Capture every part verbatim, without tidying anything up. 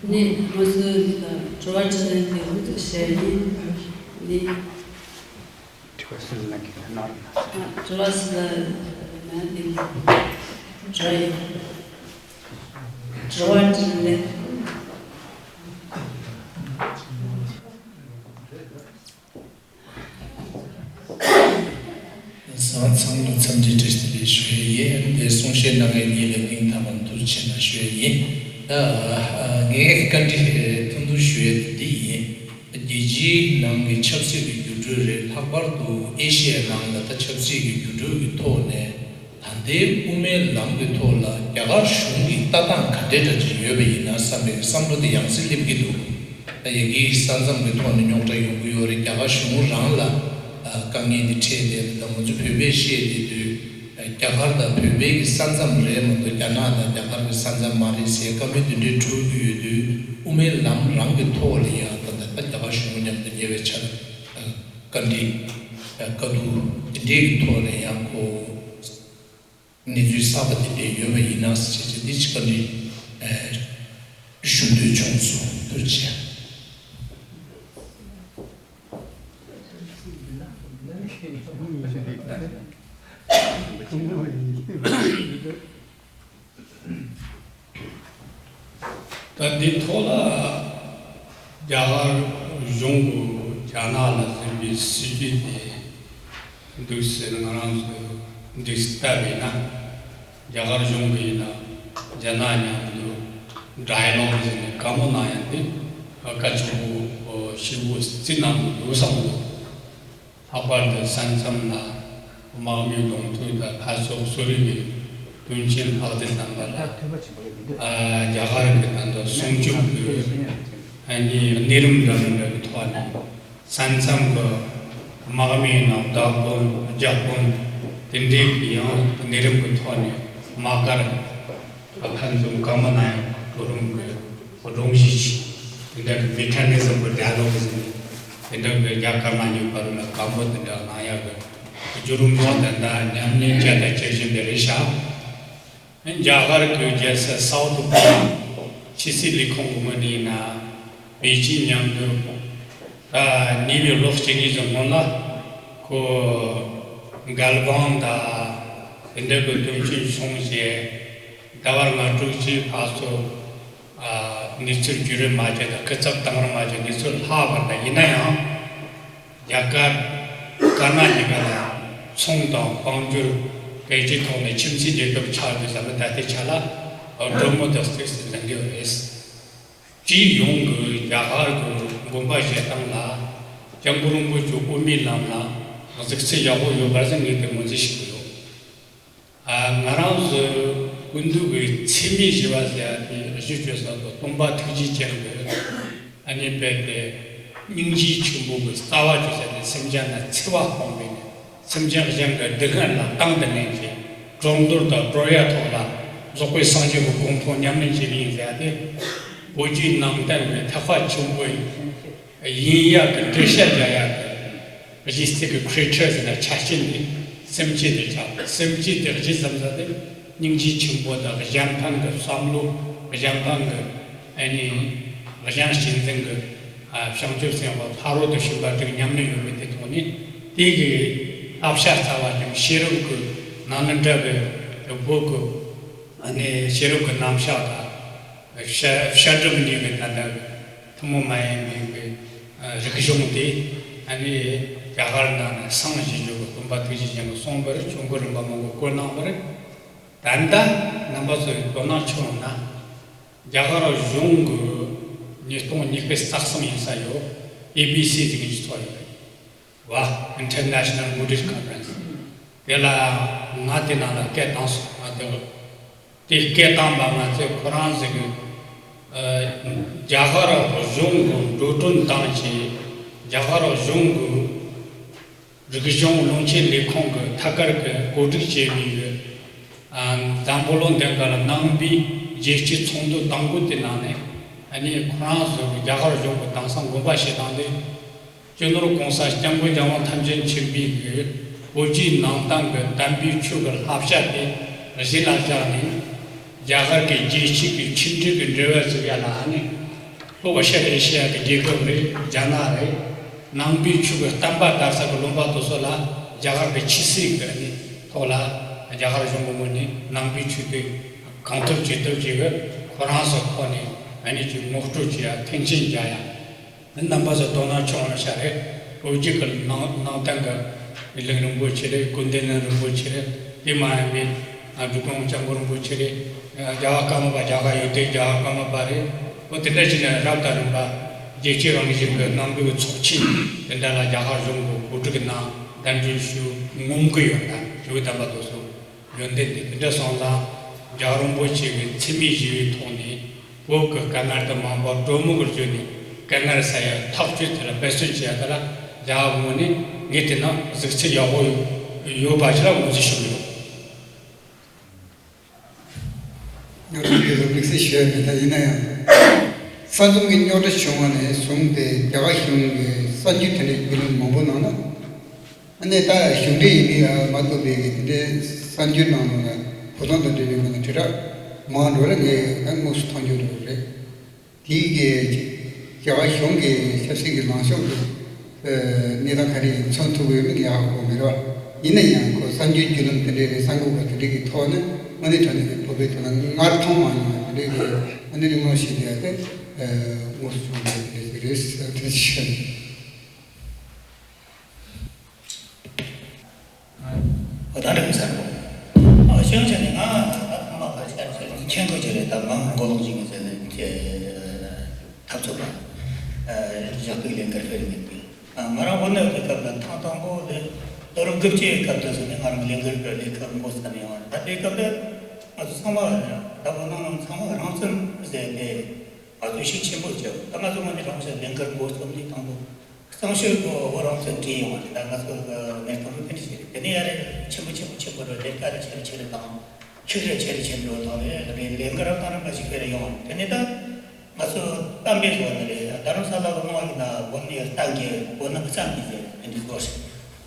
ནི་ང་ཚོའི་དྲི་བ་དྲིས་ལན་དེ་འུ་ཚོ་བྱས་ནི་ནི། དྲི་བ་སུ་ལ་གི་ན་ནོར་ན། དྲི་བ་སུ་ལ་ན་ནི། དྲི་བ་ཡོད། དྲི་བ་དྲིས་ལན། ཚང་མ་ཚང་མ་འཚམས་འདྲི་བཀྲ་ཤིས་བདེ་ལེགས་ཞུ་ཡས་ཡིན། དེ་གསུང་བཤད་གནང་མཁན་གཉིས་ལ་སྙིང་ཐག་པ་ནས་ཐུགས་རྗེ་ཆེ་གནང་ཞུ་ཡས་ཡིན། ད་ངས་བཀའ་འདྲི་ཐུང་ཐུང་ཞུ་ཡས་དེ་འདི་ཡིན། རྒྱལ་སྤྱིའི་ནང་གི་ཆབ་སྲིད་ཀྱི་འགྱུར་འགྲོས་རེད། ལྷག་པར་དུ་ཨེ་ཤི་ཡའི་ནང་ལ་ད་ཆབ་སྲིད་ཀྱི་འགྱུར་འགྲོས་ཀྱི་ཐོག་ནས། ད་ལྟའི་དབུ་མའི་ལམ་གྱི་ཐོག་ལ་རྒྱ་གར་གཞུང་གི་ལྟ་སྟངས་ག་འདྲའི་འདྲ་ཅིག་ཡོད་པ་ཡིན་ན་བསམ་པའི་བསམ་བློ་དེ་ཡང་སེ་སླེབས་ཀྱི་འདུག་ད་ཡ་གིའི་ས་མཚམས་ཀྱི་ཐོག་ནས་རྙོག་དྲ་ཡོང་གི་ཡོད་རེད། རྒྱ་གར་གཞུང་རང་ལ་དཀའ་ངལ་དེ་འཕྲད་བསྡད་རེད། ད་ང་ཚོ་བོད་པས་བཤད་བསྡད་དུས་རྒྱ་གར་དང་བོད་པའི་གི་ས་མཚམས་རེད་མ་གཏོགས་རྒྱ་ནག་དང་རྒྱ་གར་གྱི་ས་མཚམས་མ་རེད་ཟེར་བཀའ་མོལ་དེ་འདྲའི་འགྲོ་གི་ཡོད་དུས་དབུ་མའི་ལམ་རང་གི་ཐོག་ལ་ཡང་ད་ལྟ་རྒྱ་གར་གཞུང་མཉམ་དུ་ཉེ་བའི་ཆར་བཀའ་འདྲི་བཀའ་བསྡུར་དེ་འདྲའི་གི་ཐོག་ནས་ཡང་ཁོ། གནས་ཚུལ་གསར་པ་དེ་འདྲ་ཡོད་པ་ཡིན་ན་ཟེར་བྱས་འདི་ཅིག་བཀའ་འདྲི་ཞུ་འདོད་བྱུང་སོང་། ཐུགས་རྗེ་ཆེ། ད་འདི་ཐོག་ལ་རྒྱ་གར་གཞུང་གི་རྒྱ་ནག་ལ་ཟིན་པའི་སྲིད་ཇུས་དེ་འདུག་ཟེར་ང་རང་ཚོས་འདི་ལྟ་བས་ན། རྒྱ་གར་གཞུང་གི་ཡིན་ན་རྒྱ་ནག་མཉམ་དུ་ཌའི་ལོག་ཟེར་ནས་བཀའ་མོལ་གནང་ཡ་དེ་གལ་ཆེན་པོ་ཞེ་པོ་བརྩི་གནང་གི་འདུག་བསམ་གི་འདུག་ལྷག་པར་དུ་ས་མཚམས་ལ་དམག་མིའི་གདོང་ཐུག་དང་འཐབ་ཕྱོགས་སོ་རེ་ནས་དོན་ཆེན་ལྷག་བསྡུར་གནང་པ་ལ། ཨ། རྒྱ་གར་གྱི་ད་ལྟ་སྲུང་སྐྱོབ་ཀྱི་ཨ་ནི་གནས་རིམ་འདྲ་མི་འདྲ་གི་ཐོག་ནས་ས་མཚམས་ཀྱི་དམག་མིའི་ནང་བདག་དབང་རྒྱབ་དཔུང་དེ་འདྲའི་ཡང་གནས་རིམ་གྱི་ཐོག་ནས་དམག་སྒར། ཕན་ཚུན་བཀའ་མོལ་གནང་ཡག་གོ་རིམ་གྱི་སྒྲོམ་གཞི་ཞིག་དེ་འདྲ་གི་མེ་ཁ་ནི་ཛམ་གྱི་ཌའི་ལོག་ཟེར་ནས་དེ་འདྲ་གི་རྒྱ་དཀར་ནག་གཉིས་བར་ལ་བཀའ་མོལ་དེ་འདྲ་གནང་ཡག་གི་བརྒྱུད་རིམ་ཞིག་དེ་འདྲ་ཉམས་ལེན་བྱས་དང་བྱེད་བཞིན་པ་རེད་ཤག་རྒྱ་གར་གྱི་རྒྱལ་ས་སའུ་ཐི་ཀོ་རི་ཡ་ཕྱི་སྲིད་ལས་ཁུངས་ཀྱི་ངོས་ནས་ཡིན་ན་པེ་ཅིན་མཉམ་དུ་ད་ཉེ་བའི་ལོ་གཅིག་གཉིས་ཀྱི་སྔོན་ལ་ཁོ་འགལ་དབང་དང་དེ་འདྲ་གི་དོན་རྐྱེན་བྱུང་རྗེས། ཟླ་བ་ལྔ་དྲུག་ཅིག་ཕར་ཚུར་གནས་ཚུལ་བརྒྱུད་རིམ་མ་བྱས་དང་སྐུ་ཚབ་བཏང་རིམ་མ་བྱས་གནས་ཚུལ་ལྷག་པ་འདྲ་ཡིན་ན་ཡང་། རྒྱ་དཀར་དཀར་ནག་གཉིས་ཀ་ལ་ཚོང་དང་དཔལ་འབྱོར་གལ་ཆེའི་ཐོག་ནས་ཁྱིམ་མཚེས་རྒྱལ་ཁབ་ཆགས་ཡོད་ཟེར་ན་ད་ལྟའི་ཆ་ལ་གྲོས་མོལ་དང་གཙིགས་སུ་འཛིན་གྱི་ཡོད་རེད། སྤྱི་ཡོངས་ཀྱི་རྒྱ་གར་གྱི་དགོན་པ་བཞེངས་སྟངས་ལ་སྐྱབས་མགོན་རིན་པོ་ཆེ་དབུ་མའི་ལམ་ལ་གཟིགས་ཚུལ་ཡག་པོ་ཡོད་པ་ཟེར་ངས་དེ་ངོས་འཛིན་ཞུ་གི་ཡོད། ང་རང་ཚོའི་སྐུ་མདུན་གྱི་འཚེ་མེད་ཞི་བ་ཟེར་ཡ་དེ་གཞི་བཅོལ་ས་དང་སྟོན་པ་ཐུགས་རྗེ་ཅན་གྱི་ཨ་ནི་དཔེ་དེ་སྙིང་རྗེ་ཆེན་པོ་གི་རྩ་བ་བཅོལ་ས་དེ་སེམས་ཅན་ལ་འཚེ་བ་སྤངས་པས་ནས་སེམས་ཅན་གཞན་གྱི་སྡུག་བསྔལ་ལ་དང་དུ་ལེན་ཞིང་གྲོགས་འདོར་དང་སྤྲོ་བའི་ཐོག་ལ་རྫོགས་པའི་སངས་རྒྱས་ཀྱི་གོ་འཕང་ཉམས་ལེན་བྱེད་པ་ཡིན་ཟེར་ཡ་དེ་བོད་བརྒྱུད་ནང་བསྟན་གྱི་ཐེག་པ་ཆེན་པོ་ཡིན། ཡིན་ཡག་གི་འགྲེལ་བཤད་རྒྱག་ཡག་གི་གཞི་རྩའི་གི་creature ཟེར་ན་ཆ་རྐྱེན་དེ་སེམས་ཅན་དེ་ཆགས། སེམས་ཅན་དེ་གཞི་བཟུང་ས་དེ་སྙིང་རྗེ་ཆེན་པོ་དང་གཞན་ཕན་གི་བསམ་བློ། གཞན་ཕན་གི་ཨ་ནི་གཞན་གཅེས་འཛིན་གི་ཨ་བྱང་ཆུབ་སེམས་དཔའ་ཕ་རོལ་ཏུ་ཕྱིན་པ་དྲུག་ཉམས་ལེན་ཡོད་མེད་དེ་ཐོག་ནས་དེ་གི་བསླབ་བྱ་རྩ་བ་ཉིད་ཤེས་རབ་གི་ནང་ལ་འདྲ་བའི་བོད་གི་ཨ་ནི་ཤེས་རབ་གི་རྣམ་གཞག་དང་། བཤད་བཤད་སྒྲུབ་གཉིས་ཀྱི་ད་ལྟ་ཐུན་མོང་མ་ཡིན་པའི་རིག་གཞུང་དེ་ཨ་ནི་རྒྱ་གར་ནང་ནས་སངས་རྒྱས་བརྒྱུད་པའི་སྟོན་པ་ཐུགས་རྗེ་ཅན་གྱིས་གསུངས་པ་རེད། ཆོས་འཁོར་རིམ་པ་མང་པོ་བཀོད་གནང་བ་རེད། ད་ལྟ་རྣམ་པ་ཚོས་དོ་སྣང་བྱུང་ན་རྒྱ་གར་གཞུང་གི་ཉིས་སྟོང་ཉི་ཤུ་རྩ་གསུམ་ཡིན་ས་ཡོད། ཨེ་བི་སི་ཟེར་གྱི་ཚོགས་ཡོད་རེད། བ། International Buddhist Conference། དེ་ལ་ང་དེ་ནང་ལ་སྐད་བཏང་སོང་། ང་དེ་དེ་སྐད་བཏང་བ་མ་ཚད་ཁོ་རང་ཟེར་གི་ཨ་རྒྱ་གར་གཞུང་གི་འགྲོ་གྲོན་བཏང་བྱས་རྒྱ་གར་གཞུང་གི་རིག་གཞུང་བློན་ཆེན་ལས་ཁུངས་ཀྱི་ཐད་ཀར་གྱི་གོ་སྒྲིག་བྱས་པའི་གི་ཨ་འཛམ་བུ་གླིང་སྟེང་ག་ལ་གནང་བའི་རྒྱལ་སྤྱིའི་ཚོགས་འདུ་དང་པོ་དེ་ནང་ནས་ཨ་ནི་ཁོ་རང་ཚོ་རྒྱ་གར་གཞུང་གི་དེང་སང་དགོངས་པ་བཞེས་སྟངས་དེ། སྤྱི་ནོར་༸གོང་ས་༸སྐྱབས་མགོན་རྒྱལ་བ་ཐམས་ཅད་མཁྱེན་པའི་གི་བོད་བརྒྱུད་ནང་བསྟན་གྱི་དམ་པའི་ཆོས་ཀྱི་བསླབ་བྱ་དེ་གཞི་ལ་བཞག་ནས་རྒྱ་གར་གྱི་རྒྱལ་སྤྱི་གི་ཆིངས་འགྲིག་གི་འབྲེལ་བ་བཙུགས་ཡ་ལ་ཨ་ནི་ བོད་ཤར་ཨེ་ཤི་ཡ་གི་རྒྱལ་ཁབ་རེད། རྒྱ་ནག་རེད། ནང་པའི་ཆོས་ཀྱི་བསྟན་པ་དར་ས་གི་ལུང་པ་དེ་ཚོ་ལ་རྒྱ་གར་གྱི་ཆོས་སྲིད་ཀྱི་ནི་ཐོག་ལ་རྒྱ་གར་གཞུང་གི་ངོས་ནས་ནང་པའི་ཆོས་དེ་གང་ཐུབ་ཅི་ཐུབ་ཅིག་གི་ཁོ་རང་ཚོ་ཐོག་ནས་ཨ་ནི་ཅིག་ངོ་སྤྲོད་བྱེད་ཡ། མཐུན་རྐྱེན་སྦྱར་ཡ། རྣམ་པ་ཚོ་དོ་སྣང་ཆུང་བ་ཤ་རེད། བོད་བརྒྱུད་ཀྱི་ནང་ནང་བསྟན་གྱི་གླིང་རིན་པོ་ཆེ་རེད། ཀུན་ལྡན་གླིང་རིན་པོ་ཆེ་རེད། དེ་མ་ཡིན་པའི་འབྲི་གུང་སྐྱབས་མགོན་རིན་པོ་ཆེ་རེད། རྒྱལ་བ་ཀརྨ་པ་རྒྱ་གར་ཡོད་དུས་རྒྱལ་བ་ཀརྨ་པ་རེད། འོ་དེ་འདྲ་བྱས་ནས་རབ་དང་རིམ་པ་རྒྱལ་གཅེས་རང་བཞིན་གྱི་ནང་པའི་ཚོགས་ཆེན་དེ་འདྲ་ལ་རྒྱ་གར་གཞུང་གི་གོ་སྒྲིག་གི་ནང་གདན་འདྲེན་ཞུ་ངོམ་གི་ཡོད། ད་ཞུ་གི་དམ་པ་དེ་ཚོ་ཡོན་ཏན་དེ་དེ་འདྲ་སོང་ཙང་རྒྱལ་བ་རིན་པོ་ཆེ་གི་འཚེ་མེད་ཞི་བའི་ཐོག་ནས། བོད་ཀྱི་དཀའ་ངལ་དུ་མ་འབོར་གྲོས་མོལ་གྱི་བརྗོད་ནས་དཀའ་ངལ་སེལ་ཡ་ཐག་གཅོད་དེ་ལ་འབད་བརྩོན་བྱེད་ཡ་དེ་ལ་རྒྱ་གར་ངོས་ནས་ངས་དེ་ནང་གཟིགས་ཚུལ་ཡག་པོ་ཡོད་པ་ཞིག་ལ་ངོས་འཛིན་ཞུ་གི་ཡོད། ང་ཚོ་ཡོད་དམིགས་བསལ་ཞུ་ཡ་མེད། ད་ཡིན་ན་ཡང་ས་མཚམས་ཀྱི་རྙོག་དྲ་བྱུང་བ་ནས་བཟུང་སྟེ་རྒྱ་གར་གཞུང་གིས་གསར་འགྱུར་དེ་འདྲའི་བརྒྱུད་ལམ་མང་པོ་ནང་ལ། ཨ་ནི་ད་གཞུང་འབྲེལ་ཡིན་མིན་མ་གཏོགས་པའི་དེ་འདྲའི་གསར་འགྱུར་ནང་ལ་བོད་དོན་དང་འབྲེལ་བའི་ངོས་ནས་དྲིལ་བསྒྲགས་མང་འགྲོ་ལ་ངས་ད་དངོས་སུ་མཐོང་རྒྱུ་རེད། དེའི་གི་རྒྱ་གར་གཞུང་གི་ཆབ་སྲིད་ཀྱི་ལངས་ཕྱོགས་ཀྱི་གནས་སྟངས་ག་རེ་ཡིན་མཚོན་ཐུབ་ཀྱི་ཡོད་མེད་ཀྱི་ཡག་པོ་མི་རེད་བ། ཡིན་ན་ཡང་ཁོ་གསར་འགྱུར་བརྒྱུད་ལམ་དེ་འདྲའི་རེད་གསར་འགོད་པ་དེ་འདྲའི་གི་ཐོག་ནས་དངོས་གནས་དྲང་གནས་ཀྱི་བོད་པའི་དོན་ལ་སྔར་མཐོང་མ་མྱོང་བ་དེ་འདྲའི་གི་དངོས་གནས་གླེང་སློང་བྱས་བསྡད་ཡ་དེ་དངོས་སུ་བྱུང་བ་དེ་འདྲའི་གི་རེད་ཟེར་དེ་བཤད། ཨོ་ད་འགྲིག་ས་རེད། ཨ་གཞན་ཆ་ནས་ང་ད་ཐང་མ་ཁ་ཤས་ཤིག་མཁྱེན་དགོས་ཀྱི་རེད། ད་མང་མགོ་ལོག་ཅིག་ཡིན་ཟེར་ནས་ཁྱེད་འཐབ་རྩོད་པ་ཨ་ཞག་པའི་ལས་འགུལ་སྤེལ་མེད་པས། ཨ་ང་རང་དབུ་ནག་གི་སྐབས་ལ་ཐེངས་དང་པོ་དེ་ལོ་རབས་དགུ་བཅུའི་སྐབས་དུ་ཟེར་ནས་ང་རང་ལས་འགུལ་སྤེལ་ལས་སྐབས་མགོ་བརྩམས་ཡོང་བ་རེད། ད་དེའི་སྐབས་དུ་ང་ཚོ་ཚང་མ་ད་བོད་ནང་ཚང་མ་རང་བཙན་ཟེར་ནས་ང་ཚོ་ཤུགས་ཆེན་པོ་བརྒྱབ། ད་ང་ཚོ་དངོས་གནས་དྲང་གནས་ལས་འགུལ་མགོ་རྩོམ་ནས་དང་པོ། གཙང་ཤོད་ཀྱི་བོད་རང་བཙན་བྲིས་ཡོང་བ་རེད། ད་ང་ཚོ་གི་གནས་སྟངས་དེ་འདྲ་ཞིག་རེད། དེ་ནས་ཡ་རེ་ཆེན་པོ་ཆེན་པོ་ཆེན་པོ་རེད། ལས་ཀ་རེ་ཆེ་རུ་ཆེ་རུ་དང་ཤུགས་རེ་ཆེ་རུ་ཆེ་རུ་དང་རེད། ལས་ལས་འགུལ་རབ་དང་རིམ་པ་ཞིག་སྤེལ་རེ་ཡོང་བ་རེད། དེ་ནས་ད་ང་ཚོ་གཏམ་དཔེ་བཟོ་བ་ནི་རེད། རྡ་རམ་ས་ལ་གི་སྣང་བ་ཡིན་ན་བོད་ནས་གཏམ་གྱི་བོད་ནང་གི་གཏམ་གྱི་ཟེར་དེ་འདྲ་བཟོ་ཞིག་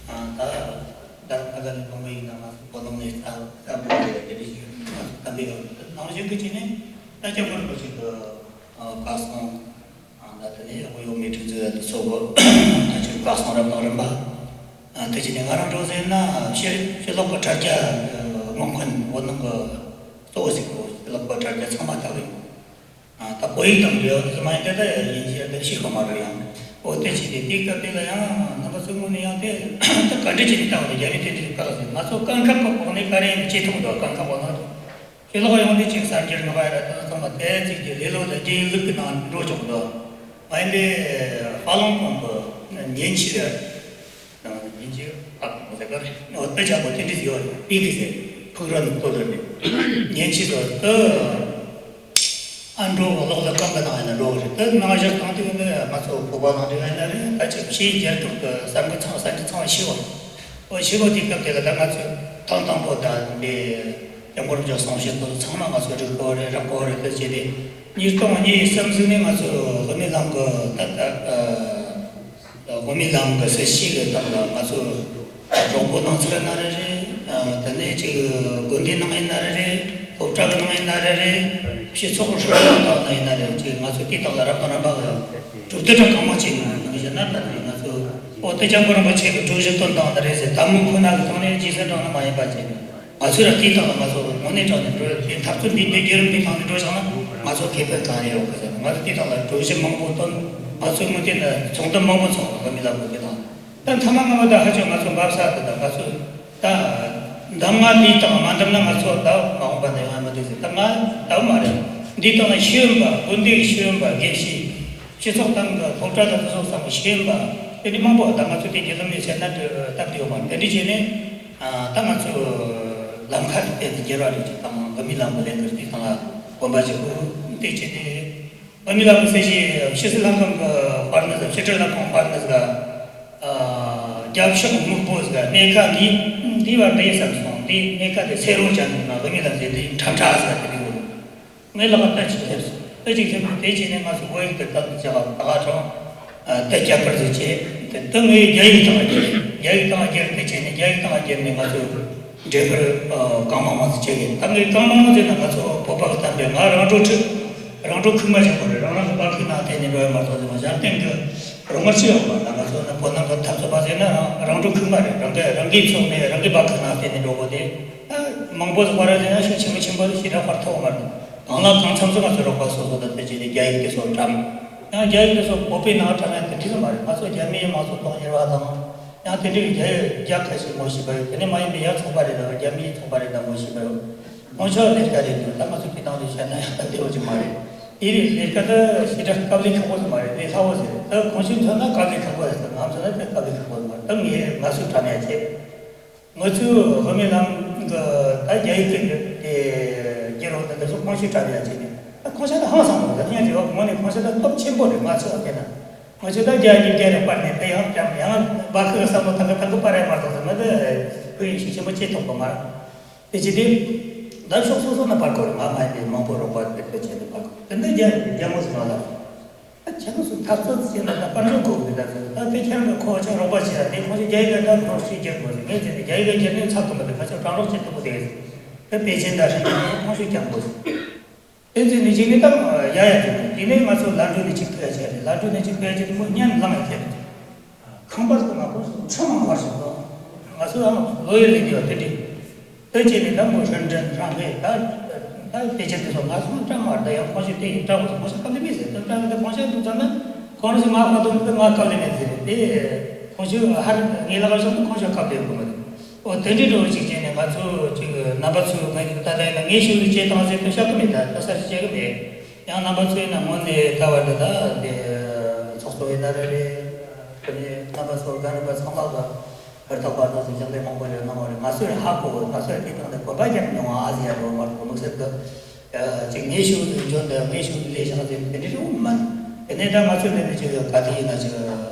ད་རྡ་རམ་ས་ལ་གི་སྣང་བ་ཡིན་ན་ང་ཚོ་བོད་ནང་ནས་གཏམ་གཏམ་གྱི་ཟེར་དེ་འདྲ་ཞིག་ང་ཚོ་གཏམ་དཔེ་ཡོང་ནང་བཞིན་གྱི་བྱས་ནས་ད་སྐྱབས་མགོན་རིན་པོ་ཆེ་གི་བཀའ་གསུང་། ད་དེ་ནས་དབུ་ཡོད་མི་ཁྲི་འཛིན་དུ་སོགས་ད་ཆོས་བཀའ་གསུང་རབ་དང་རིམ་པ། དེ་བཞིན་ནས་ང་རང་འགྲོ་ཟེར་ན་ཕྱི་ཕྱི་ལོགས་ཀྱི་དྲ་རྒྱ་སྔོན་ཁོན་བོད་ནང་གི་གཙོ་བོ་ཞིག་གོ། ཕྱི་ལོགས་ཀྱི་དྲ་རྒྱ་ཚང་མ་ལྟ་བུ་ཡིན། ད་བོད་ཡིག་དང་འབྲེལ་བ་དེ་ཚོ་མ་ཡིན་ཏེ་ད་དབྱིན་ཇི་དང་ཤེས་ཁ་མ་རེད་ཡང་། འོ་དེ་བྱས་ཏེ་དེའི་སྐབས་དེ་ལ་ཡང་རྣམ་པ་ཚོའི་ངོས་ནས་ཡང་དེ་ད་ག་འདྲ་བྱས་ནས་ལྟ་བ་ལ་རྒྱ་མི་དེ་འདྲའི་ཁ་ལ་ཟེར། ང་ཚོ་དཀའ་ཁག་གི་འོག་ནས་ག་རེ་ཡིན་ཅེས་མཐོང་འདུག་དཀའ་ཁག་འོག་ན། ཕྱི་ལོགས་ཡོང་དུས་ཅིག་གསར་འགྱུར་ནག་ཡ་ར་ད་ཚང་མ་དེ་ཅིག་གི་ལེ་ལོ་དང་དགེ་ལུགས་ཀྱི་ནང་འགྲོ་ཆོག་འདུག་ཨ་ནི་ཧྥ་ལུང་ཀོང་གི་ཉིན་ཕྱེད་ཉིན་ཕྱེད་ཨ་ཁོང་ཟེར་ག་རེ་ཨོ་ཏི་ཆ་གོ་དེ་འདྲ་ཡོད་རེད། པི་ཀི་ཟེར་ཕུག་རོན་ལྟོ་ལོ་ནི་ཉིན་ཕྱེད་ཟོ་ཏི་ཨ་འགྲོ་གློག་ལ་ཀམ་པ་ནང་ཡིན་ན་འགྲོ་གི་རེད། ད་ནང་བཞག་བཏང་དུས་ནི་ང་ཚོ་བོད་པ་ནང་དུ་ཡིན་ན་རེད། ད་ཅིག་ཕྱིའི་རྒྱལ་ཁབ་ཀྱི་གསར་འགོད་ཚང་གསར་འགྱུར་ཚང་མ་ཤེས་པ་རེད། ཨོ་ཤེས་པ་དེའི་སྐབས་དེ་ལ་ད་ང་ཚོས་ཐེངས་དང་པོ་ད་འདི། སྐྱབས་མགོན་རིན་པོ་ཆེ་གསུང་བཤད་དེ་ཚང་མ་ང་ཚོ་འགྲིག་གོ་རེད། རག་གོ་རེད། དེ་བྱས་ཏེ་ཉིས་སྟོང་གཉིས་གསུམ་ཟིག་ནས་ང་ཚོ་དབུ་མའི་ལམ་གི་ད་ལྟ་དབུ་མའི་ལམ་གི་སྲིད་བྱུས་ཀྱི་སྟེང་ལ་ང་ཚོ་གྲོགས་པོ་ནང་ཚུད་ན་རེ་རེད། དེ་ནས་ཅིག་དགོན་སྡེ་ནང་ཡིན་ན་རེ་རེད། སློབ་གྲྭ་གི་ནང་ཡིན་ན་རེ་རེད། སྤྱི་ཚོགས་ཀྱི་ཧྲུའུ་ཅི་ནང་ཡིན་ན་རེ་རེད། ཅིག་ང་ཚོ་དེ་དག་ལ་རབ་དང་རིམ་པ་གི་གྲུབ་འབྲས་གྲངས་མང་ཅིག་ཡོང་བཞིན་ན་ད་ང་ཚོ་ཨོ་ཏི་སྐྱབས་མགོན་རིན་པོ་ཆེ་གི་གྲོས་གཞི་བཏོན་སྟངས་དེ་རེད་ཟེར། དམ་མོ་ཁོ་ན་གི་ཐོག་ནས་རྗེས་སུ་འབྲང་ན་མ་ཡིན་པ་བྱས་ནས། ང་ཚོས་ར་དེའི་ཐོག་ལ་ང་ཚོ་དངོས་གནས་དྲང་ནས་འགྲོ་དེ་འཐབ་རྩོད་འདི་འདི་བརྒྱུད་རིམ་འདི་ཐོག་ནས་འགྲོ་བཞག་ན་ང་ཚོ་ཁེ་ཕན་གང་ཡོད་གི་ཟེར་ན། ང་ཚོ་དེའི་ཐོག་ལ་གྲོས་གཞི་མང་པོ་བཏོན། ང་ཚོའི་དངོས་གནས་ན་ཚོགས་འདུ་མང་པོ་ཚོགས་པ་མི་ལ་མོ་དེ་དང་ད་མཐའ་མ་ང་མ་ད་ཧ་ཅང་ང་ཚོ་འབབ་ས་དེ་དང་ང་ཚོ་ད་འདམ་ང་དེའི་ཐོག་མ་འདམ་ན་ང་ཚོ་ད་མ་འོངས་པ་ནས་ང་མ་དེ་ཟེར་ད་ང་ད་མ་རེད། འདིའི་ཐོག་ལ་ཤེས་ཡོན་པ་དགོན་སྡེའི་ཤེས་ཡོན་པ་དགེ་བཤེས། སྤྱི་ཚོགས་སྟེང་གི་སློབ་གྲྭ་དང་དེ་ཚོ་ཚང་མ་ཤེས་ཡོན་པ་དེ་འདྲ་མང་པོ་ད་ང་ཚོ་དེ་རྒྱུན་ལམ་ནས་བཤད་ན་སྟབས་བདེ་ཡོད་མ་རེད། དེ་འདྲ་བྱས་ནས་ད་ང་ཚོ་ལམ་ཁ་དེ་ཏན་ཏན་སྒྱུར་བ་རེད་ཅིག་དང་བོད་མི་ལམ་གི་ལས་འགུལ་དེ་དང་ལ་དགོན་པ་ཞིག་དགོས་དེ་བྱས་ཏེ་བོད་མི་ལམ་གི་སྲིད་ཞི་ཕྱི་སྲིད་ལྷན་ཁང་གི་པར་ནི་ཟ་ཕྱི་དྲིལ་ལྷན་ཁང་པར་ནི་ཟ་རྒྱབ་ཕྱོགས་སྨུག་པོ་ཟ་གནས་ཁ་འདི་འདི་བར་འདི་ཡིན་བསམ་སོང་། འདི་གནས་ཁ་དེ་སེ་རོ་ཅན་ན་བོད་མི་ལམ་ཟེར་དེ་ཁྲ་ཁྲ་ཟ་དེ་འདི་ཡོད། ངའི་ལག་པ་ལྟ་ཅིག་སླེབས་སོང་། ལྟ་ཅིག་སླེབས་ནས་དེ་བྱས་ནས་ང་ཚོ་བོད་ཡིག་དེ་ལྟ་དུ་བྱ་བ་ད་ག་དྲང་། ལྟ་རྒྱ་པར་ཟིག་བྱས། དེ་ལྟ་ངས་རྒྱ་ཡིག་སྟེང་ལ་བསྒྱུར། རྒྱ་ཡིག་སྟེང་ལ་བསྒྱུར་དེ་བྱས་ནས་རྒྱ་ཡིག་སྟེང་ལ་བསྒྱུར་ནས་ང་ཚོ་འགྲེམས་པར་གང་མང་མང་ཟིག་བྱས་ཡིན། ད་ངས་གང་མང་མང་ཟིག་ན་ང་ཚོ་བོད་པ་གི་གཏམ་དཔེ་ང་རང་གྲོགས་ཁྲིད། རང་གྲོགས་ཁུག་མ་ཆེན་པོ་རེད། རང་རང་གི་པར་ཁུག་ནང་བལྟས་ནས། འགྲོ་ཡ་མ་གཏོགས་ཟེར་བ་གཞན་བརྟེན་གྱི་རོགས་དངུལ་ཅི་ཡོང་བ་ན། ང་ཚོ་ནི་བོད་ནང་གི་འཐབ་རྩོད་པ་ཟེར་ན་རང་རང་འགྲོ་ཁུག་མ་རེད། རང་གི་རང་གིས་ཚོགས་ནས་རང་གི་སྦག་ཁུག་ནང་བརྟེན་ནས་འགྲོ་དགོས་ཏེ། ཨ། མང་པོ་ཟིག་པ་ར་ཟེར་ན་ཤུགས་ཆེན་པོ་ཆེན་པོ་ཞེ་དྲག་པར་ཐོགས་མ་རེད། གང་ལ་གང་འཚམ་ཟིག་ང་ཚོ་རོགས་པ་སོ་སོ་དང་དེ་བྱས་ནས་རྒྱ་ཡིག་དེ་ཚོ་བཀྲམ། ཡང་རྒྱ་ཡིག་དེ་ཚོ་བོད་པའི་ནང་བཀྲམ་ཡ་དེ་འགྲིག་གི་མ་རེད། ང་ཚོ་རྒྱ་མིའི་དམངས་གཙོ་དོན་གཉེར་བ་དང་། ཡང་དེ་འདྲའི་རྒྱ་རྒྱ་ཁ་ཤས་ངོ་ཤེས་པ་ཡོད། དེ་ནས་མ་ཡིན་པའི་ཡང་ཚོགས་པ་རེད་དང་རྒྱ་མིའི་ཚོགས་པ་རེད་དང་ངོ་ཤེས་པ་ཡོད། ཁོང་ཚོ་ལས་ཀ་རེད་འདུག་ད་ང་ཚོ་ཕི་ནང་དུ་བཤད་ན་ཡང་སྟབས་བདེ་བོ་ཅིག་མ་རེད། དེ་རིང་ལས་ཀ་དེ་ཞེ་དྲག་དཀའ་ལས་ཁག་པོ་ཞིག་མ་རེད། དེ་སླ་བོ་ཞིག་རེད། ད་ཁོང་ཚོས་མཚོན་ན་དཀའ་ལས་ཁག་པོ་རེད་ཟེར། ང་མཚོན་ན་དེ་དཀའ་ལས་ཁག་པོ་ཞིག་མ་རེད། ད་ངས་ང་ཚོས་བཀྲམ་ཡ་བྱེད། ང་ཚོས་བོད་མི་ལམ་གི་ད་རྒྱ་ཡིག་གི་དེ་རྒྱལ་རོགས་དེ་ཚོ་ཁོང་ཚོས་བཀྲམ་ཡ་བྱེད་ནས། ད་ཁོང་ཚོ་ད་ཧང་སང་བོ་ད་སྙན་རེ་བ་ངོ་ནས་ཁོང་ཚོ་ད་སྟོབས་ཆེན་པོ་རེད། ང་ཚོ་བལྟས་ན། ང་ཚོས་ད་རྒྱ་གཉིས་རྒྱ་རེ་སྤར་ནས་ད་ཡང་བཀྲམ་ཡང་སྦག་ཁུག་གི་བསམ་བློ་ད་ག་ད་ག་སྤར་ཡ་མ་གཏོགས་ཟེར་ན་ད་ཕུ་ཡིན་ཤུགས་ཆེན་པོ་ཅིག་ཐོགས་པ་མ་རེད། དེ་བྱས་ཏེ། ད་ཕྱོགས་སོ་སོ་ནས་སྤར་དགོས་རེད། ང་མ་ཡིན་པའི་མང་པོ་རོགས་པ་དེ་ཚོ་བྱས་ནས་སྤར་དགོས། དེ་འདྲ་རྒྱ་རྒྱ་མོ་ཟེར་བ་ལ། ད་ཁྱེད་རང་ཚོ་འཐབ་རྩོད་བྱས་ན་ད་དཔལ་འབྱོར་དགོས་གི། ད་ད་དེ་ཁྱེད་རང་གི་ཁོ་ཆག་རོགས་པ་བྱས་ཡ་དེ་ཁོང་ཚོ་རྒྱ་ཡིག་ག་ད་ཁོ་ཤེས་རྒྱག་དགོས་ཟེར། ངས་བྱས་ནས་རྒྱ་ཡིག་ག་རྒྱབ་ནས་ཚབ་ཏུ་མ་དེ་ཁ་ཆག་གྲང་རོགས་བྱེད་ཐུབ་པོ་དེ། ད་པེ་ཅིན་ད་ཧྲིན་ཁོང་ཚོ་རྒྱག་དགོས་ཟེར། དེ་ཚོ་ནས་གཅིག་ནས་ད་ཡ་ཡ་དེ་དེ་ནས་ང་ཚོ་ལམ་འགྲོ་ནས་གཅིག་ཕེབས་བྱས་ཏེ། ལམ་འགྲོ་ནས་གཅིག་ཕེབས་བྱས་ཏེ་མོ་ཉན་ལང་ཡ་ཁྱེད་ཁང་པ་ཚོ་ང་ཁོ་ཚོ་ཁྲི་མང་བར་སོང་། ང་ཚོ་ཡང་ལོ་ཡོད་ལས་དེ་བ་དེ་འདྲ། དེ་བྱས་ནས་ད་མོ་ཧྲན་ཀྲན་རང་གིས་ད་ད་དེ་ཆེད་དུ་སོང་ང་ཚོ་བཀྲམ་མ་ད་ཡང་ཁོང་ཚོས་དེ་ཡིན་བཀྲམ་དགོས་སོང་། ཁོང་ཚོ་སྐབས་དེ་མི་ཟེར་ད་བཀྲམ་ད་ཁོང་ཚོ་འདུག་ཙམ་ན་ཁོང་ཚོས་ང་ཁ་ཐོན་དུས་ང་སྐབས་ལས་མེད་ཟེར་དེ། ཁོང་ཚོས་ཧར་ངའི་ལག་པ་བཞག་ན་ཁོང་ཚོ་སྐབས་ལས་ཡོང་གི་མ་རེད། ཨོ་དེ་འདྲའི་འགྲོ་བ་ཞིག་བྱས་ནས་ང་ཚོ་ཅིག་རྣམ་པ་ཚོས་ང་ཚོ་ད་ལྟ་ཡིན་ན་ངས་ཞུ་རེ་བྱེད་དང་ཟེར་དུས་བཤད་གི་མེད། ད་ལྟ་ས་ཞིག་བྱེད་གི་མེད། ཡང་རྣམ་པ་ཚོའི་ནང་ངོས་ནས་ད་བར་དུ་ད་དེ་ཚོགས་གཙོ་ཡིན་ན་རེ་རེད། དེ་ནས་རྣམ་པ་ཚོ་རྒན་རབས་པ་ཚང་མ་གི་ཧུར་ཐག་པ་དང་ཞིང་ལས་མང་པོ་ཡོད་གནང་བ་རེད། ང་ཚོས་ཧ་གོ། ང་ཚོས་དེ་དང་དེ་གོམ་པ་རྒྱབ་མྱོང་བ། ཨ་ཟེར་ཡ་རོ་མར་གོ་དམིགས་བསལ་གི་ཅིག་ངས་ཞུ་འཇོན་འདི་ངས་ཞུ་ལས་བཞག་ཟེར་དེ་འདྲ་རེད་མ། དེ་ནས་ད་ང་ཚོའི་འདི་ནས་ཅིག་ག་དེ་ཡིན་ན་ཅིག་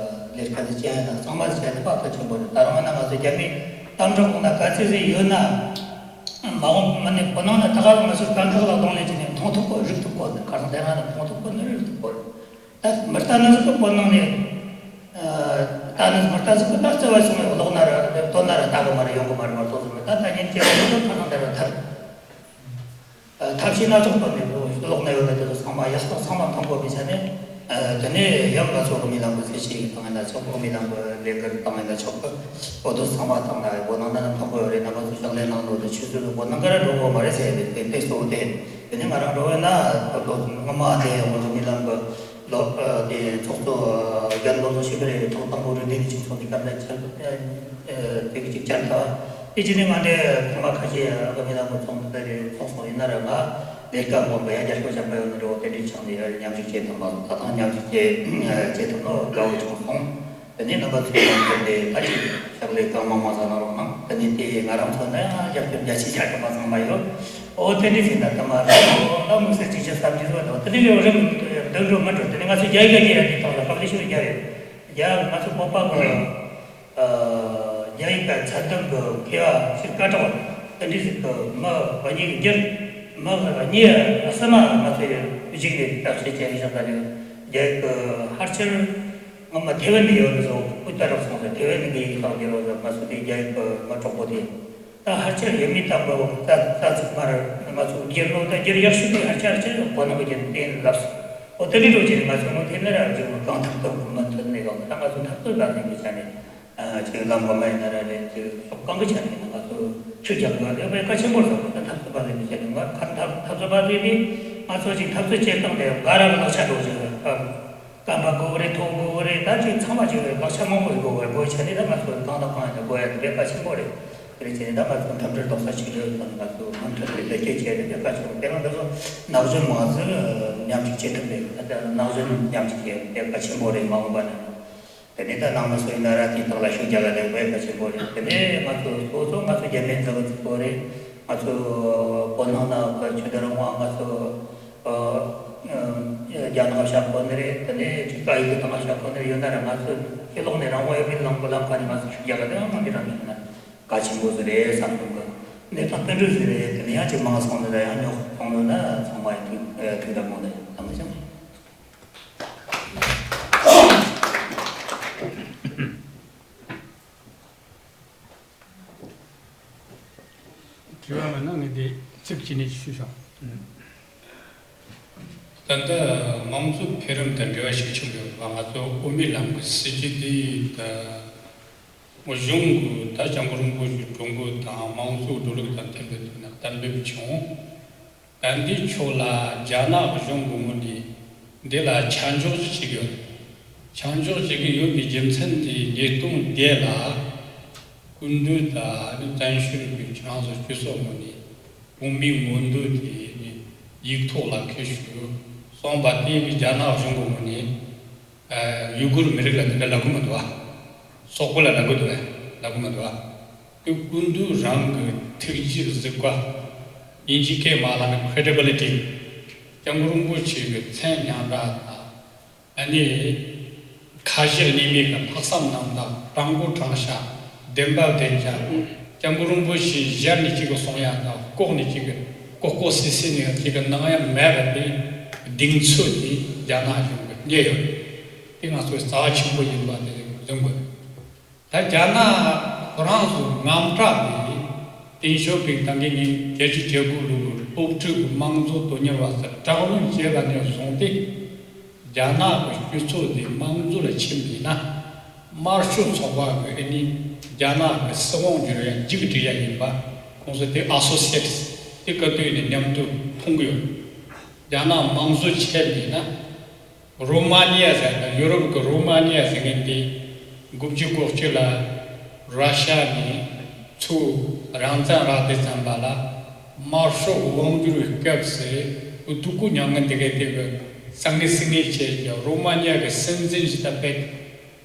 ལས་ཀ་དེ་བྱས་ན་གཙང་མ་བྱས་ན་དཔག་ཏུ་ཆེན་པོ་རེད། ད་རུང་ན་ང་ཚོ་རྒྱ་མི་གཏམ་གྲོགས་ཁོང་ན་ག་ཚོད་ཟིག་ཡོད་ན། མ་འོངས་མ་ནས་བོད་ནང་ན་ད་ག་རང་ང་ཚོའི་དཀའ་ཁག་ལ་གདོང་ལེན་བྱས་ནས་མཐོང་ཐུབ་གོ་རིག་ཐུབ་གོ། ཁ་སང་དེ་རང་ལ་མཐོང་ཐུབ་གོ་ནི་རིག་ཐུབ་གོ། ད་མི་ལྟ་ན་ཟིག་གི་བོད་ནང་ནས། ལྟ་ན་མི་ལྟ་ཟིག་གི་ད་བརྩེ་བ་ཆུང་བའི་ལོག་ན་ར་དོན་ན་ར་ལྟ་གི་མ་རེད། ཡོང་གི་མ་རེད་མ་གཏོགས་ཟིག་མི་ལྟ་ད་ཉིན་བྱས་ན་ཁ་སང་དེ་ར་ཐར། ཐབས་ཤེས་སྣ་ཚོགས་བཏོན་ནས་ལོག་ན་ཡོད་ན་དེ་ཚོ་ཚང་མ་ཡག་ཐོག་ཚང་མ་མཐོང་དགོས་པའི་ཆ་ནས། དེ་ནས་ཡང་ང་ཚོ་གི་མི་ལམ་གི་ཚེ་ཤེས་ཀྱི་བཏང་ཡིན་ན་ཆོག་གི། མི་ལམ་གི་ལས་ཀར་བཏང་ཡིན་ན་ཆོག་གི། འོ་དོ་ཚང་མ་བཏང་ན་བོད་ནང་ན་མཐོང་དགོས་རེད། རྣམ་པ་ཚོ་ཕྱག་ལས་གནང་ནོ་དེ་ཆུ་ཚོད་བོད་ནང་ག་ར་འགྲོ་དགོས་མ་རེད་ཟེར་ཡ་དེ་དེ་གཙོ་བོ་དེ། དེ་ནས་ང་རང་འགྲོ་བས་ན་ལོ་སྔོན་མ་དེ་ང་ཚོ་མི་ལམ་གི་ལོ་དེ་ཚོགས་གཙོ་རྒན་བློ་བཟང་ཤེས་རབ་ཐོག་དང་པོ་རེད། དེ་ནས་ཆུ་ཚོད་འདི་སྐབས་ནས་ཆེན་པོ་དེ་གི་ཅིག་བཅར་ཐལ། དེ་རྗེས་ནས་ང་འདྲའི་ཐོག་མ་ཁ་ཤས་ཨ་ཁུ་མི་ལ་མོ་ཚོང་དེ་རེད། ཚོང་སོང་ཡིན་ན་ར་ང་ལས་ཀ་མོ་བ་ཡ་རྒྱ་སྐྱོ་བྱ་བ་ཡོད་ན་འགྲོ་དེ་འདྲའི་ཆང་ནས་ཡ་མཉམ་ཞུགས་བྱེད་ཐུབ་མ་སོང་། ད་ཐང་མཉམ་ཞུགས་བྱེད་བྱེད་ཐུབ་ནོ་དགའ་བོ་བྱུང་སོང་། དེ་ནས་རྣམ་པ་ཚོས་ཡང་ཐུབ་ནས་ད་ཅིག་ཞབས་ལས་གང་མང་མང་ཟ་གནང་རོགས་གནང་། དེ་ནས་དེ་ང་རང་ཚོ་ན་ཡང་རྒྱབ་སྐྱོར་རྒྱ་ཆེ་ཆགས་ཐུབ་མ་ཚང་མ་ཡོད། ཨོ་དེ་འདྲའི་ཟིན་ད་ད་མ་རེད། ཨོ་ད་དམིགས་བསལ་ཅིག་ཆ་བསམ་གྱི་བཟོ་དང་དེ་འདྲའི་རིམ་འདོན་འགྲོ་མ་འགྲོ། དེ་ནས་ང་ཚོ་རྒྱ་ཡིག་ག་རྒྱ་ཡ་དེ་དང་ལ་ཕབ་ལེ་ཤོར་རྒྱ་ཡོད། རྒྱ་ང་ཚོ་བོད་པ་གི་རྒྱ་ཡིག་གི་ཚད་ལྡན་གྱི་མཁས་པ་ཕྱིར་བཀའ་བྲག་དེ་འདྲ་ཞིག་གི་མི་གཉིས་ཀྱི་རྒྱུད། མི་གཉིས་གསུམ་མ་ང་ཚོས་གཞུག་ནས་བརྟག་དཔྱད་བྱས་བཞག་པ་ནི། རྒྱ་ཡིག་གི་ཕལ་ཆེར་སྔོན་མ་ཐེ་ཝན་ནས་ཡོང་ནས་བཟུང་སྐུ་དར་རག་སོང་ཟེར། ཐེ་ཝན་ནས་འདི་ཡིག་ཐོག་འགྱུར་བ་ཟེར། ང་ཚོ་དེ་རྒྱ་ཡིག་གི་མི་གྲོགས་པོ་དེ། ད་ཕལ་ཆེར་ཡུལ་མི་དང་པོ་རྩ་རྩ་ཚིག་མར་ང་ཚོ་སྒེར་ལོ་ད་སྒེར་ཡག་ཤོས་དེ་ཕལ་ཆེར་ཕལ་ཆེར་བོད་ནང་གི་རྒྱུན་དེ་ལབ་སོང་། འོ་དེ་འདྲའི་འགྲོ་བྱས་ནས་ང་ཚོ་མུ་མཐུད་ནས་ར་རྒྱུ་གང་ཐུབ་ཐུབ་མུ་མཐུད་ནས་ཡོང་། ད་ང་ཚོ་འཐབ་རྩོད་ལ་ལྷན་དུ་བྱས་ནས་ཅིག་ལམ་གོམ་པ་ཡིན་ན་ར་རེད། ཅིག་ཕྱོགས་གང་གི་ཆ་ནས་ང་ཚོ་ཤུགས་རྒྱག་དགོས་དེ་དཔེ་གལ་ཆེན་པོ་རེད། ད་འཐབ་རྩོད་པ་ལ་མི་བྱེད་དུས་ང་ཁ་འཐབ་འཐབ་རྩོད་པ་ཚོས་དེ་ང་ཚོ་ཅིག་འཐབ་རྩོད་བྱེད་སྟངས་དེ་ག་ར་གི་ལག་ཆ་འགྲོ་བཞིན་རེད། རྐང་པ་དགོས་རེད། ཐོག་དགོས་རེད། ད་ཅིག་ཚང་མ་ཅིག་རེད། ལག་ཆ་མང་པོ་ཞིག་དགོས་རེད། དགོས་ཆ་ནི་ད་ང་ཚོ་གང་དང་གང་ཡིན་ད་དགོས་ཡ་དེ་དཔེ་གལ་ཆེན་པོ་རེད། དེ་རེད་བྱས་ནས་ད་ང་ཚོ་འཐབ་འཁྲུག་རྡོག་རྩ་ཆིག་སྒྲིལ་དང་ང་ཚོ་མུ་མཐུད་ནས་ལེགས་སྐྱེས་བྱས་ཏེ་དཔེ་གལ་ཆེན་པོ། དེ་རིང་འདི་ཚོ་ན་གཞོན་མང་ཚོ་མཉམ་ཞུགས་བྱེད་ཐུབ་པའི་ད་ལྟ་ན་གཞོན་མཉམ་ཞུགས་བྱས་དཔེ་གལ་ཆེན་པོ་རེད། མ་འོངས་པ་ན་དེ་ནས་ད་ནང་མི་སུ་ཡིན་ན་ར་དེའི་ཐོག་ལ་ཤུགས་རྒྱག་ག་དེ་དཔེ་གལ་ཆེན་པོ་རེད། དེ་ནས་ང་ཚོ་སོ་སོ་ང་ཚོ་རྒྱ་མི་འཛིན་གྲྭ་ཚོ་རེད། ང་ཚོ་བོད་ནང་ན་ཆོས་དད་རང་དབང་ང་ཚོ། རྒྱ་ནག་བཞག་དགོས་ནི་རེད། དེ་ནས་ཅིག་བཀའ་ཡིག་གི་ཐོག་མ་བཞག་དགོས་ནི་རེད། ཡོད་ན་ར་ང་ཚོ་ཕྱི་ལོགས་ནས་རང་དབང་ཡོད་པའི་ལམ་གོ་ལམ་ཁ་ནས་ང་ཚོ་ཤུགས་རྒྱག་ག་དེ་ཡང་མི་རང་ཡིན་ན་གལ་ཆེན་པོ་ཟིག་རེད་བསམ་སོང་གི། གནས་སྟངས་དེ་འདྲ་ཟིག་རེད། དེ་ནས་ཡང་ཅིག་མང་སོང་ནི་ར་ཡང་ཉོག་སོང་ནི་ན་ཚང་མ་ཡི་ཐུགས་ཐུགས་དམ་གནང་ནས་ཐང་ཆེན། དྲི་བ་མེད་ན་ངས་འདི་ཚིག་གཅིག་ནས་ཞུས་ཤོག། ད་ལྟ་དམངས་གཙོ་འཕེལ་རིམ་དང་འབྲེལ་བ་ཞིག་བྱུང་ཡོད་པ། ང་ཚོ་དབུ་མའི་ལམ་གྱི་སྲིད་བྱུས་འདི་ད་གཞུང་གི་ད་སྐྱབས་མགོན་རིན་པོ་ཆེའི་གྲོས་འགོ་དང་དམངས་གཙོའི་འགྲོ་ལུགས་དང་མཐུན་པའི་ཐོག་ནས་གཏན་འབེབས་བྱུང་། ད་འདི་ཕྱོགས་ལ་རྒྱ་ནག་གཞུང་གི་ངོས་ནས་འདི་ལ་ཆ་འཇོག་ཅིག་བྱེད་ཀྱི་ཡོད། ཆ་འཇོག་བྱེད་ཀྱི་ཡོད་པའི་རྒྱུ་མཚན་དེ་ཉིས་སྟོང་བརྒྱད་ལ་སྐུ་མདུན་དང་བཙན་བྱོལ་གྱི་ཁྱེད་རང་ཚོ་སྤྱི་ཚོགས་ངོས་ནས་དབུ་མའི་མངོན་འདོད་དེ་ཡིག་ཐོག་ལ་འཁྱེར་ཞུ་གསུངས་པ་དེ་གི་རྒྱ་ནག་གཞུང་གི་ངོས་ནས་ཡུ་གུར་མི་རིགས་ལ་དེ་འདྲ་ལབ་གི་མི་འདུག་བ། སོག་པོ་ལ་ལབ་གི་འདུག་བས། ལབ་གི་མི་འདུག་བ། དེ་སྐུ་མདུན་རང་གི་ཐུགས་རྗེ་གཟིགས་པ། དབྱིན་ཇིའི་སྐད་མ་ལ་ནི་credibility། སྐྱབས་མགོན་རིན་པོ་ཆེ་གི་མཚན་ཉམས་དག་དང་། ཨ་ནི་ཁ་ཞེ་གཉིས་མེད་ཀྱི་ལྷག་བསམ་རྣམ་དག། དྲང་པོ་དྲང་བཞག། བདེན་པ་བདེན་བྱ། སྐྱབས་མགོན་རིན་པོ་ཆེ་ཞལ་ནས་གཅིག་གི་གསུང་ཡ་དང་ལྐོག་ནས་གཅིག་གི་ལྐོག་ལྐོག་སི་སི་ནས་གཅིག་གི་གནང་ཡ་མེད་པ་དེ་གདེང་ཚོད་དེ་རྒྱ་ནག་གཞུང་གིས་རྙེད་ཡོད། དེ་ང་ཚོའི་རྩ་བ་ཆེན་པོ་ཡིན་པ་དེ་གཟིགས་དགོས། ད་རྒྱ་ནག་ཁོ་རང་ཚོ་དངངས་སྐྲག་གིས་ཏེང་ཞའོ་ཕིང་ད་གིན་ཉིན་བརྒྱད་ཅུ་གྱ་དགུ་ལོ་གི་སློབ་ཕྲུག་གི་དམངས་གཙོ་དོན་གཉེར་བ་ཚོ་དྲག་གནོན་བྱས་པ་ནས་བཟུང་སྟེ། རྒྱ་ནག་གི་སྤྱི་ཚོགས་འདི་དམངས་གཙོ་ལ་ཕྱིན་པ་ཡིན་ན། དམར་ཤོག་ཚོགས་པ་གི་ཨ་ནི་རྒྱ་ནག་གི་སྲིད་དབང་བསྒྱུར་ཡ་མཇུག་སྒྲིལ་ཡ་ཡིན་པ། ཁོང་ཚོ་དེ་ཨ་སོ་སི་ཨེ་ཊི་དེ་ག་དུས་ནས་མཉམ་དུ་མཐོང་གི་ཡོད། རྒྱ་ནག་དམངས་གཙོ་ཆེ་བ་ཡིན་ན། རོ་མ་ནི་ཡ་ཟེར་ན་ཡོ་རོབ་ཀྱི་རོ་མ་ནི་ཡ་ཟེར་མཁན་དེ་དགུ་བཅུ་གོ་གཅིག་ལ་ར་ཤ་ནས་ཚུར་རང་བཙན་རག་དུས་ཙམ་པ་ལ་དམར་ཤོག་དབང་སྒྱུར་བའི་སྐབས་སུ་སྡུག་གུ་མྱངས་མཁན་དེ་གའི་དེ་གི་ས་ངན་སི་ངན་བྱས་ཀྱང་རོ་མ་ནི་ཡ་གི་སྲིད་འཛིན་ཞིག་ད་དཔེ་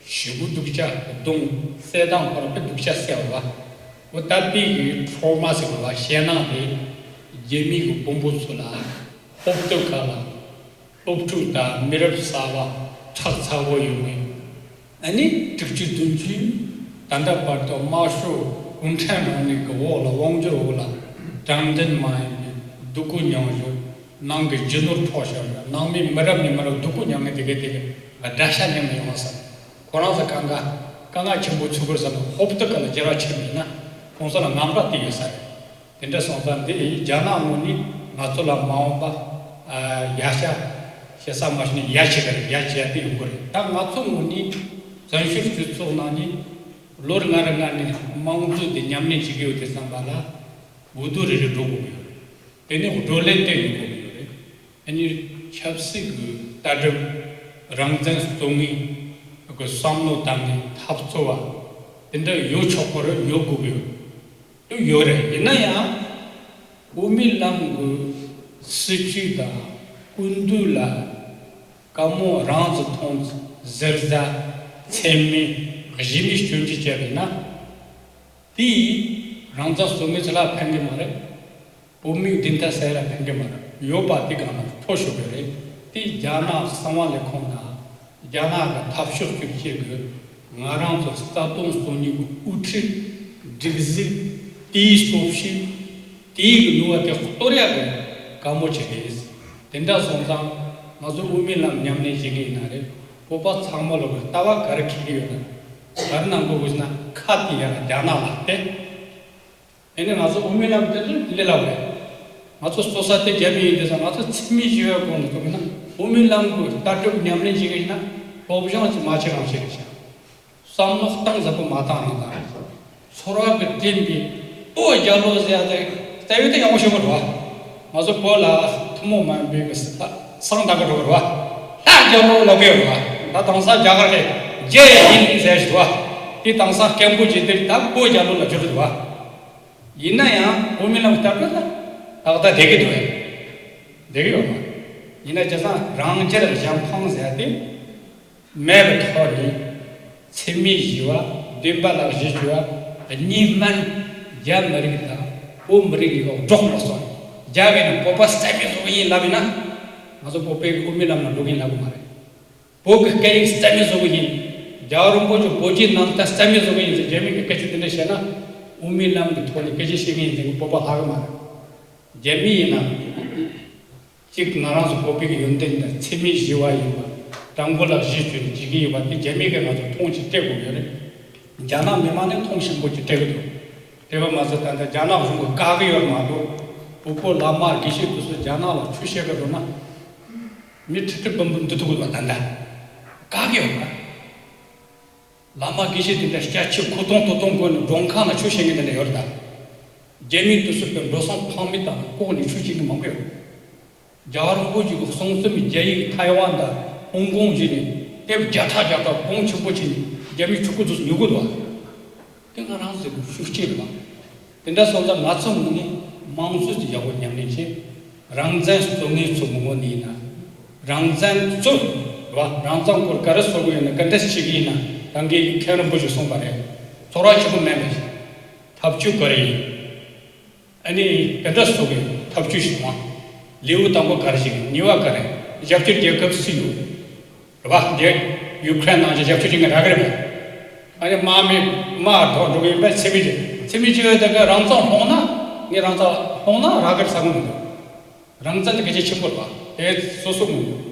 ཞེ་པོ་སྡུག་ཅག་གདོང་གསལ་དང་ཁོ་རང་དཔེ་སྡུག་ཅག་གསལ་བ། འོ་ད་དེ་གི་ཁྲོ་མ་ཟེར་བ་ཞེད་སྣང་དེ་རྒྱ་མི་གི་དཔོན་པོ་ཚོ་ལ་ཧོབ་ཏེ་ཁ་ལ། སློབ་ཕྲུག་དང་མི་རབས་གསར་པ་ཁྲག་ཚ་པོ་ཡོང་ངེས། ཨ་ནི་དྲུག་ཅུ་བདུན་ཅུ་ད་ལྟ་བར་དུ་དམར་ཤོག་གུང་ཁྲན་རིང་ལུགས་ཀྱི་འོག་ལ་དབང་སྒྱུར་འོག་ལ་དྲང་བདེན་མ་ཡིན་པའི་སྡུག་གུ་མྱངས་བཞིན་ནང་གི་རྒྱུ་ནོར་འཕྲོག་བཞག་ནང་མི་མི་རབས་ནས་མི་རབས་སྡུག་གུ་མྱངས་ངེས་དེ་གའི་དེ་གའི་དགྲ་ཤ་ཉམས་ནས་ཡོང་བ་ས་ཁོ་རང་ཚོ་གང་ག་དཀའ་ངལ་ཆེན་པོ་ཚུད་དགོས་ས་ལ་ཧོབ་ཏེ་ག་ལ་རྒྱལ་བ་ཆེན་པོ་ཡིན་ན་ཁོང་ཚོ་ལ་ངམ་ར་སྟེར་ཡོད་ས་རེད། དེ་འདྲ་སོང་ཙང་འདི་རྒྱ་ནག་ངོས་ནས་ང་ཚོ་ལ་མ་འོངས་པ་ཨ་ཡར་ཤ་ཞེ་ས་མ་ཤི་ནས་ཡར་ཆེ་ག་རེ་ཡར་ཆེ་ཡ་དེ་ཡོང་གི་རེད། ད་ང་ཚོ་ངོས་ནས་བཙན་བྱོལ་སྤྱི་ཚོགས་ནང་ནས་ལོ་ལྔ་རེ་ལྔ་ནས་དམངས་གཙོ་དེ་ཉམས་ལེན་བྱེད་ཀྱི་ཡོད་དུས་ཙམ་པ་ལ་འོས་བསྡུ་རེ་རེ་འགྲོ་དགོས་ཀྱི་ཡོད་རེད། དེ་ནས་བགྲོ་གླེང་དེ་ཡོང་དགོས་ཀྱི་ཡོད་རེད། ཨ་ནི་ཆབ་སྲིད་ཀྱི་ལྟ་གྲུབ་རང་བཙན་རྩོད་མཁན་གྱི་བསམ་བློ་དང་ནི་འཐབ་རྩོད་པ་དེ་འདྲ་ཡོད་ཆོག་པ་རེད། ཡོད་དགོས་ཀྱི་ཡོད། དུ་ཡོད་རེད། ཡིན་ན་ཡང་དབུ་མའི་ལམ་གྱི་སྲིད་བྱུས་དང་སྐུ་མདུན་ལ་བཀའ་མོལ་རང་ཚོ་མཐོང་ཟེར་ཟ་མཚན་སྨད་གཞི་མེད་སྐྱོན་བརྗོད་བྱས་པ་ཡིན་ན། དེས་རང་བཙན་རྩོད་མཁན་ཚོ་ལ་ཕན་གྱི་མ་རེད། བོད་མིའི་བདེན་མཐའ་གསལ་ལ་ཕན་གྱི་མ་རེད། ཡོད་པ་དེ་གང་ལ་ཕོ་ཤོར་གྱི་རེད། དེ་རྒྱ་ནག་གསང་བ་ལས་ཁུངས་དང་རྒྱ་ནག་གི་འཐབ་ཕྱོགས་བཅོས་བྱེད་ཀྱི་ང་རང་ཚོ་རྩ་དོན་རྩོད་ཉེས་ཀྱི་དབུ་ཁྲིད་སྒྲིག་གཞི་དེའི་སྟོབས་ཤུགས་དེའི་གི་ནུས་པ་དེ་གཏོར་ཡག་གི་བཀའ་མོལ་བྱེད་ཀྱི་རེད། དེ་འདྲ་སོང་ཙང་ང་ཚོ་དབུ་མའི་ལམ་ཉམས་ལེན་བྱེད་ཀྱི་ཡིན་ན་རེད། བོད་པ་ཚང་མ་ལོག་གི་ལྟ་བ་ག་རེ་འཁྱེར་གྱི་ཡོད་ན་ག་རེ་གནང་དགོས་དགོས་ན་ཁ་དེ་ཡར་རྒྱ་ནག་ལ་གཏད། ཨེ་ནི་ང་ཚོ་དབུ་མའི་ལམ་དེ་ཚོ་ལས་སླ་བོ་རེད། ང་ཚོ་སོ་ས་དེ་རྒྱ་མི་ཡིན་དེ་ས་ང་ཚོ་འཚེ་མེད་ཞི་བའི་སྒོ་ནས་ཐུབ་ན་དབུ་མའི་ལམ་གྱི་ལྟ་གྲུབ་ཉམས་ལེན་བྱེད་ཀྱི་ཡིན་ན་སློབ་སྦྱོང་ཅིག་མ་བྱེད་རང་བྱེད་རེད་ཤག་བསམ་བློ་གཏིང་ཟབ་པོ་མ་བཏང་རང་དང་། ཚོར་བ་གི་དྲན་པའི་ཨོ་རྒྱ་ལོ་ཟེར་ཡ་དེ་རྩ་བའི་དེ་ཡག་པོ་ཤོད་པ་རེད་བ། ང་ཚོ་བོད་ལ་ཐུན་མོང་མ་ཡིན་པའི་གི་སྲིད་པ་སང་ད་ག་འགྲོ་གི་རེད་བ། ད་རྒྱ་ལོ་ལབ་གི་ཡོད་རེད་བ། ད་དེང་སང་རྒྱ་གར་གི་རྒྱ་ཡིན་ཟེར་ཞིག་རེད་བ། དེ་དེང་སང་སྐད་འབོད་བྱེད་དུས་ད་ཨོ་རྒྱ་ལོ་ལབ་ཀྱི་རེད་བ། ཡིན་ན་ཡང་དབུ་མའི་ལམ་ལྟ་གྲུབ་ལ་ཏག་ཏག་བསྡད་ཀྱི་འདུག་བས། བསྡད་ཀྱི་ཡོད་མ་རེད། ཡིན་ན་བྱས་ཙང་རང་རྒྱལ་གཞན་ཕམ་ཟེར་ཏེ་མེད་པའི་ཐོག་ནས་འཚེ་མེད་ཞི་བ་བདེན་པ་ལ་གཞི་བཅོལ་བ་གཉིས་སྨན་རྒྱ་མི་རིགས་དང་བོད་མི་རིགས་ལ་སྒྲོག་མ་སོང་། རྒྱ་གིས་ནི་བོད་པ་རྩ་མེད་བཟོ་གི་ཡིན་ལབ་ཡིན་ན་ང་ཚོ་བོད་པའི་དབུ་མའི་ལམ་ལ་འགྲོ་གི་ཡིན་ལབ་གི་མ་རེད། བོད་ཀྱི་སྐད་ཡིག་རྩ་མེད་བཟོ་གི་ཡིན། རྒྱལ་བ་རིན་པོ་ཆེ་བོད་ཀྱི་ནང་ལྟ་རྩ་མེད་བཟོ་གི་ཡིན་ཟེར་རྒྱ་མི་གི་སྐད་ཆ་དེ་འདྲ་བཤད་ན་དབུ་མའི་ལམ་གྱི་ཐོག་ནས་སྐད་ཆ་བཤད་གི་ཡིན་ཟེར་གི་བོད་པ་ལྷག་གི་མ་རེད། རྒྱ་མི་ཡིན་ན་གཅིག་ང་རང་ཚོ་བོད་པའི་གི་ཡོན་ཏན་དང་འཚེ་མེད་ཞི་བ་ཡིན་པ་དྲང་པོ་ལ་གཞི་བཅོལ་ནས་བྱེད་ཀྱི་ཡོད་པ་དེ་རྒྱ་མི་གིས་ང་ཚོ་མཐོང་ཆེན་སྤྲད་དགོས་ཡོད་རེད། རྒྱ་ནག་མི་མང་ནས་མཐོང་ཆེན་པོ་ཅིག་སྤྲད་གི་འདུག་དེ་བས་མ་ཚད་ད་ལྟ་རྒྱ་ནག་གཞུང་གིས་བཀག་གི་ཡོད་མ་གཏོགས་བོད་པ་བླ་མ་དགེ་བཤེས་དེ་ཚོ་རྒྱ་ནག་ལ་ཆོས་བཤད་གི་འགྲོ་ན། མི་ཁྲི་ཁྲི་འབུམ་འབུམ་འདུ་ཐུབ་ཀྱི་འདུག་བ། ད་ལྟ་ག་གི་ཡོད་པ། བླ་མ་དགེ་བཤེས་དེ་འདྲ་སྐྱ་ཆུ་ཁུ་ཏོང་ཏོ་ཏོང་སྒོ་ནས་མགྲོན་ཁང་ལ་ཆོས་བཤད་མཁན་དེ་འདྲ་ཡོད་རེད་ད། རྒྱ་མིའི་དུས་སུ་པའི་འགྲོ་སོང་ཕངས་མེད་དང་ལྐོག་ནས་ཆོས་བཤད་མཁན་མང་པོ་ཡོད། རྒྱལ་བ་རིན་པོ་ཆེ་གི་གསུང་རྩོམ་རྒྱ་ཡིག་ཐའེ་ཝན་དང་ཧོང་ཀོང་བཞི་ནས་དེབ་བརྒྱ་ཕྲག་བརྒྱ་ཕྲག་གོང་ཆེན་པོ་བྱས་ནས་རྒྱ་མིའི་ཕྲུ་གུ་ཚོས་ཉོ་གི་འདུག་བ། དེ་ང་རང་ཚོའི་ཤུགས་རྐྱེན་རེད་བ། དེ་འདྲ་སོང་ཙང་ང་ཚོ་ངོས་ནས་མང་གཙོ་ཅིག་ཡག་པོ་ཉམས་ལེན་བྱེད། རང་བཙན་རྩོད་མཁན་ཚོ་ངོས་ནས་ཡིན་ན། རང་བཙན་རྩོད་རེད་བ། རང་བཙན་སྐོར་ག་རེ་རྩོད་དགོས་ཡིན་ན། ག་འདྲ་ཞིག་ཡིན་ན། ད་གིན་མཁན་རིན་པོ་ཆེས་གསུངས་པ་རེད། ཚོར་བ་ཆེན་པོ་མེད་པ་ཞིག་ཐབས་ཇུས་ག་རེ་ཡིན། ཨ་ནི་དེ་འདྲ་སོགས་ཀྱི་ཐབས་ཇུས་ཤིག་མ། ལེའུ་དང་པོ་ག་རེ་ཞིག་ཡིན། གཉིས་པ་ག་རེ། རྒྱབ་སྐྱོར་རྒྱལ་ཁབ་སུ་ཡོད། རེད་བ། འདི་ཡུ་ཁུ་རེན་ནང་བཞིན་རྒྱབ་སྐྱོར་བྱེད་མཁན་རག་གི་རེད་པས། ཨ་ནི་དམག་མི་དམག་ཐོག་འགྲོ་གི་ཡིན་པས། འཚེ་མེད་ཀྱི་འཚེ་མེད་ཀྱི་འོས་དེ་ག་རང་བཙན་སློང་ན། ངས་རང་བཙན་སློང་ན་རག་གི་རེད་བསམ་གི་མི་འདུག་རང་བཙན་དེ་གལ་ཆེ་ཆེན་པོ་རེད་བ། དེ་སོ་སོ་ངོས་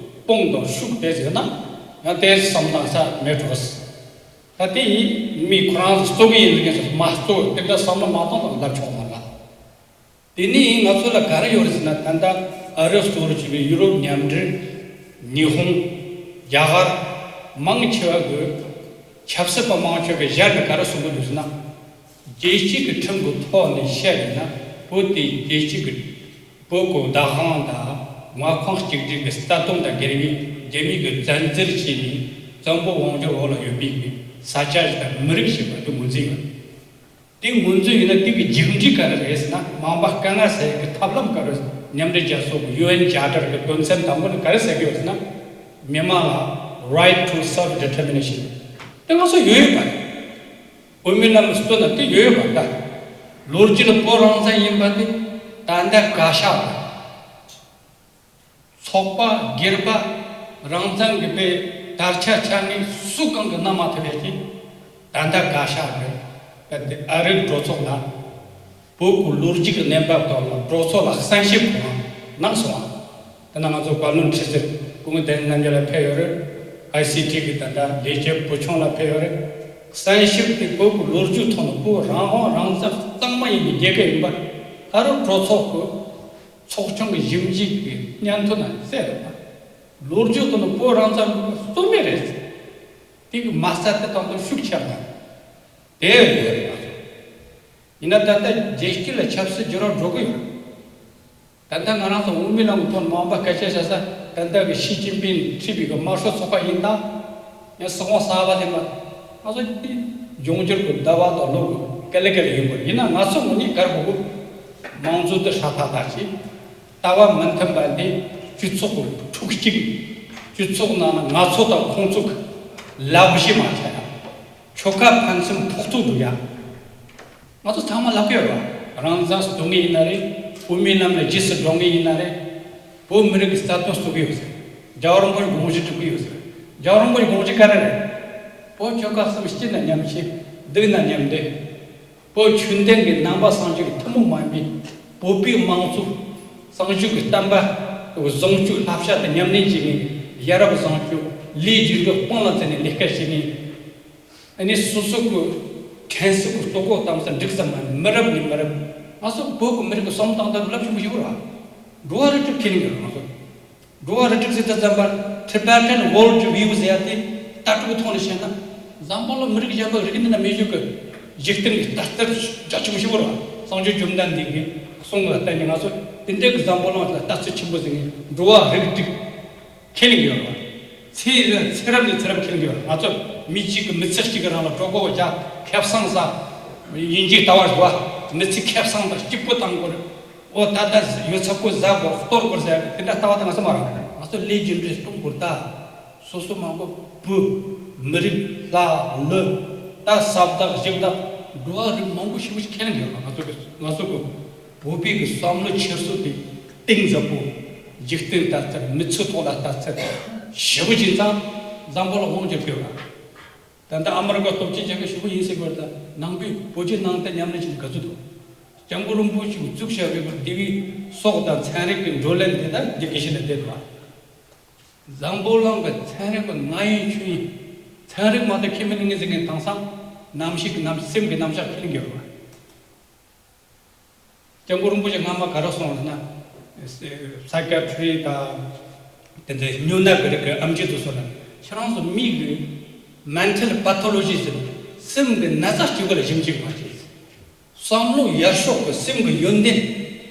དཔུང་དང་ཤུགས་དེ་ཟེར་ན་ཡང་དེ་བསམ་བློ་ས་མེད་འགྲོ། ད་དེ་ཡིན་མི་ཁོ་རང་གཙོ་གི་ཡིན་ཟེར་མཁན་ཚོ་མ་གཙོ་དེ་འདྲ་བསམ་བློ་མ་གཏོང་དང་ལབ་ཆོག་མ་རེད། དེ་ནས་ང་ཚོ་ལ་ག་རེ་ཡོད་རེད་ཟེར་ན། ད་ལྟ་ཨ་རི་གཙོ་བོར་བྱས་པའི་ཡུ་རོབ་མཉམ་འབྲེལ། ཉི་ཧོང་། རྒྱ་གར། མང་ཆེ་བ་གི་ཆབ་སྲིད་པ་མང་ཆེ་བ་གི་ཞལ་ནས་ག་རེ་གསུང་གི་འདུག་ཟེར་ན། རྒྱལ་སྤྱི་གི་ཁྲིམས་ཀྱི་ཐོག་ནས་བཤད་ཡིན་ན། བོད་དེ་རྒྱལ་སྤྱི་གི་བོད་ཀྱི་བདག་དབང་དང་མངའ་ཁོངས་གཅིག་སྒྲིལ་གྱི་རྩ་དོན་དང་འགལ་བའི་རྒྱ་མི་གིས་བཙན་འཛུལ་བྱས་ནས་བཙན་པོའི་དབང་སྒྱུར་འོག་ལ་ཡོད་པའི་ས་ཆ་ཞིག་དང་མི་རིགས་ཤིག་ལ་དེ་ངོས་འཛིན་ཡོད། དེ་ངོས་འཛིན་ཡོད་ན་དེ་གི་མཇུག་འབྲས་ག་རེ་རེད་ཟེར་ན། མང་པ་དཀའ་ངལ་སེལ་གྱི་ཐབས་ལམ་ག་རེ། མཉམ་འབྲེལ་རྒྱལ་ཚོགས་ཀྱི་ཡུ་ཨེན་ཅར་ཊར་གྱི་དོན་ཚན་དང་པོ་ནི་ག་རེ་ཟེར་གྱི་ཡོད་ཟེར་ན། མི་མང་ལ་right to self determination དེ་ང་ཚོ་ཡོད་ཡོད་པ་རེད། བོད་མི་རྣམས་ལ་བསྟན་ན་དེ་ཡོད་ཡོད་པ་རེད། ད་ལོ་རྒྱུས་ལ་བོད་རང་བཙན་ཡིན་པ་དེ་ད་ལྟ་བཀའ་ཤག་དང་། ཚོགས་པ་སྒེར་པ། རང་བཙན་གྱི་དཔེ་དར་ཆ་འཕྱར་མཁན་སུ་གང་གིས་གནང་མ་ཐུབ་པ་ཞིག་ད་ལྟ་བཀའ་ཤག་གིས་ཨ་རིའི་གྲོས་ཚོགས་ལ་བོད་ཀྱི་ལོ་རྒྱུས་ཀྱི་གནས་བབ་ཐོག་ལ་གྲོས་ཚོགས་ལ་གསན་ཞིབ་གནང་སོང་བ། དེ་ན་ང་ཚོ་བཀའ་བློན་ཁྲི་ཟུར་སྐུ་ངོ་བདེ་ལེགས་རྣམ་རྒྱལ་ལགས་ཕེབས་ཡོད་རེད། ཨའི་སི་ཊི་གི་ད་ལྟ་ལས་བྱེད་བུ་ཆུང་ལགས་ཕེབས་ཡོད་རེད། གསན་ཞིབ་དེ་བོད་ཀྱི་ལོ་རྒྱུས་ཐོག་ནས་བོད་རང་དབང་རང་བཙན་གཙང་མ་ཡིན་པའི་རྒྱལ་ཁབ་ཡིན་པ་ཨ་རིའི་གྲོས་ཚོགས་ཀྱི་ཚོགས་ཆུང་གི་ཞིབ་འཇུག་གི་སྙན་ཐོ་ནང་གསལ་རེད་པ། ལོ་རྒྱུས་ཐོག་ནས་བོད་རང་བཙན་རྩོད་མེད་རེད། དེ་གི་མ་རྩ་དེ་དང་དུ་ཤུགས་ཆེ་བ་དེ་ཡོད་རེད་པ། ཡིན་ན་ད་ལྟ་རྒྱལ་སྤྱི་ལ་ཆབ་སྲིད་བསྒྱུར་བ་འགྲོ་གི་ཡོད། ད་ལྟ་ང་རང་ཚོ་དབུ་མའི་ལམ་གྱི་ཐོག་མང་པོ་སྐད་ཆ་བཤད་ས། ད་ལྟ་གི་ཞི་ཅིན་ཕིང་ཁྲིད་པའི་གི་དམར་ཤོག་ཚོགས་པ་ཡིན་ད། ཡང་སྲིད་དབང་གསར་པ་ལེན་པ། ང་ཚོ་འདི་འབྱུང་འགྱུར་གྱི་ཟླ་བ་དང་ལོ་གི་ཀ་ལེ་ཀ་ལེ་ཡིན་དགོས། ཡིན་ན་ང་ཚོ་ངོས་ནས་གར་དགོས་གི། མང་གཙོ་འདི་ཧྲ་ཐག་ཐག་བྱས། ལྟ་བ་མི་མཐུན་པ་འདི་སྤྱི་ཚོགས་ཀྱི་འཁྲུག་ཅིང་། སྤྱི་ཚོགས་ནང་ན་ང་ཚོ་དང་ཁོང་ཚོ་གི་ལབ་གཞི་མ་ཆགས་ཡ། ཆོལ་ཁ་ཕན་ཚུན་ཕོག་ཐུག་འགྲོ་ཡ། ང་ཚོ་ཚང་མ་ལབ་ཀྱི་ཡོད་ར། རང་བཙན་རྩོད་མཁན་ཡིན་ན་རེད། བོད་མིའི་ལམ་ལ་རྗེས་སུ་འགྲོ་མཁན་ཡིན་ན་རེད། བོད་མི་རིགས་ཀྱི་རྩ་དོན་རྩོད་ཀྱི་ཡོད་ཟེར། རྒྱལ་བ་རིན་པོ་ཆེ་དགོངས་གཞི་སྒྲུབ་ཀྱི་ཡོད་ཟེར། རྒྱལ་བ་རིན་པོ་ཆེ་དགོངས་གཞི་ག་རེ་རེད། བོད་ཆོལ་ཁ་གསུམ་སྐྱིད་ན་མཉམ་སྐྱིད། སྡུག་ན་མཉམ་བདེ། བོད་ཆོས་ལྡན་གྱི་ནང་པ་སངས་རྒྱས་ཀྱི་ཐུན་མོང་མ་ཡིན་པའི་བོད་པའི་དམངས་གཙོ། སངས་རྒྱས་ཀྱི་བསྟན་པ་བཟང་སྤྱོད་བསླབ་བྱ་དང་ཉམས་ལེན་བྱེད་མཁན། ཡ་རབས་བཟང་སྤྱོད་ལས་རྒྱུ་འབྲས་དཔུང་ལ་འཛིན་ནས་ལས་ཀ་བྱེད་མཁན། ཨ་ནི་སོ་སོ་གི་ཁྲེན་སི་གི་ལྟོ་གོས་གཏམ་ས་འགྲིག་ས་མ་མི་རབས་ནས་མི་རབས། ང་ཚོ་བོད་ཀྱི་མི་རིགས་ཀྱི་བསམ་སྟངས་དང་རླབས་ཆེན་པོ་ཞིག་རེད། འགྲོ་བ་རིགས་དྲུག་ཁས་ལེན་གྱི་རེད། ང་ཚོ་འགྲོ་བ་རིགས་དྲུག་ཟེར་དུས་ཙམ་པ་Tibetan World View ཟེར་ཡ་དེ་ལྟ་གྲུབ་ཐོག་ནས་བཤད་ན། འཛམ་བུ་གླིང་མི་རིགས་གཞན་པ་རིགས་འདི་ན་མེད་ཤོས་ཀྱི་འཇིག་རྟེན་གྱི་ལྟ་ཚུལ་རྒྱ་ཆེན་པོ་ཞིག་རེད། སངས་རྒྱས་བཅོམ་ལྡན་འདས་ཀྱི་གསུང་ལ་བརྟེན་ནས་ང་ཚོ་དེ་འདྲའི་གི་འཛམ་བུ་གླིང་ལ་ལྟ་ཚུལ་ཆེན་པོ་ཟིན་ནས་འགྲོ་བ་རིགས་དྲུག་ཁས་ལེན་གྱི་ཡོད་རེད། ཚེ་རབས་ཚེ་རབས་ནས་ཚེ་རབས་ཁས་ལེན་གྱི་ཡོད་རེད། ང་ཚོ་མི་གཅིག་གི་མི་ཚེ་གཅིག་གི་རིང་ལ་གྲོད་ཁོག་བརྒྱ་ཁེ་བཟང་ཟ། དབྱིན་ཇིའི་ལྟ་བ་རེད་བ། མི་ཚེ་ཁེ་བཟང་དང་སྐྱིད་པོ་བཏང་དགོས་རེད། ཨོ་ད་ལྟ་ཡོད་ཚད་ཀོ་ཟ་དགོས་གཏོར་དགོས་ཟེར་དེ་འདྲ་ལྟ་བ་དེ་ང་ཚོ་མ་རེད། ང་ཚོ་ལས་རྒྱུ་འབྲས་སྲུང་དགོས་ད། སོ་སོ་མང་པོ་བུ། མི་རིགས་ལྷ་ཀླུ། ད་ས་བདག་གཞི་བདག་འགྲོ་བ་རིགས་མང་པོ་ཞེ་པོ་ཞིག་ཁས་ལེན་གྱི་ཡོད་རེད། ང་ཚོ་གི་ང་ཚོ་གི་བོད་པའི་གི་བསམ་བློ་འཁྱེར་སོ་དེ་གཏིང་ཟབ་པོ། འཇིག་རྟེན་ལྟ་ཚུལ། མི་ཚེ་ཐོག་ལ་ལྟ་ཚུལ་ཞེ་པོ་ཅིག་ཙང་འཛམ་བུ་གླིང་དབང་སྒྱུར་ཕེབས་པ། ད་ལྟ་ཨ་མི་རི་ཀ་སྟོབས་ཆེན་རྒྱལ་ཁབ་ཞེ་པོ་ཡིན་ཟེར་བར། ད་ནང་པའི་བོད་བརྒྱུད་ནང་བསྟན་ཉམས་ལེན་བྱེད་དགའ་ཚོད་འདུག་སྐྱབས་མགོན་རིན་པོ་ཆེས་བཙུགས་བཞག་པའི་བར་བདེ་བའི་སྲོག་དང་ཚན་རིག་གི་བགྲོ་གླེང་འདི་དག་འདི་དགེ་བཤེས་ལ་བསྡད་འདུག་འཛམ་བུ་གླིང་གི་ཚན་རིག་གི་ང་ཡིན་ཁྱོད་ཡིན། ཚན་རིག་མ་གཏོགས་ཁས་མི་ལེན་ངེས་ཟེར་མཁན་དེང་སང་ནམ་ཞིག་གི་ནམ་སེམས་ཀྱི་རྣམ་གཞག་ཁས་ལེན་གྱི་ཡོད་རེད། སྐྱབས་མགོན་རིན་པོ་ཆེ་སྔ་མ་ག་རེ་གསུངས་ཟེར་ན། Psychiatry དང་ དེ་འདྲའི་སྨྱོ་ནད་ཀྱི་རིགས་ཀྱི་ཨེམ་ཆི་དེ་ཚོ་ལ་ཁྱེད་རང་ཚོ་མི་གི་mental pathology ཟེར་སེམས་ཀྱི་ན་ཚ་སྐྱེ་བ་ལ་ཞིབ་འཇུག་མ་བྱེད། བསམ་བློ་ཡར་ཕྱོགས་ཀྱི་སེམས་ཀྱི་ཡོན་ཏན།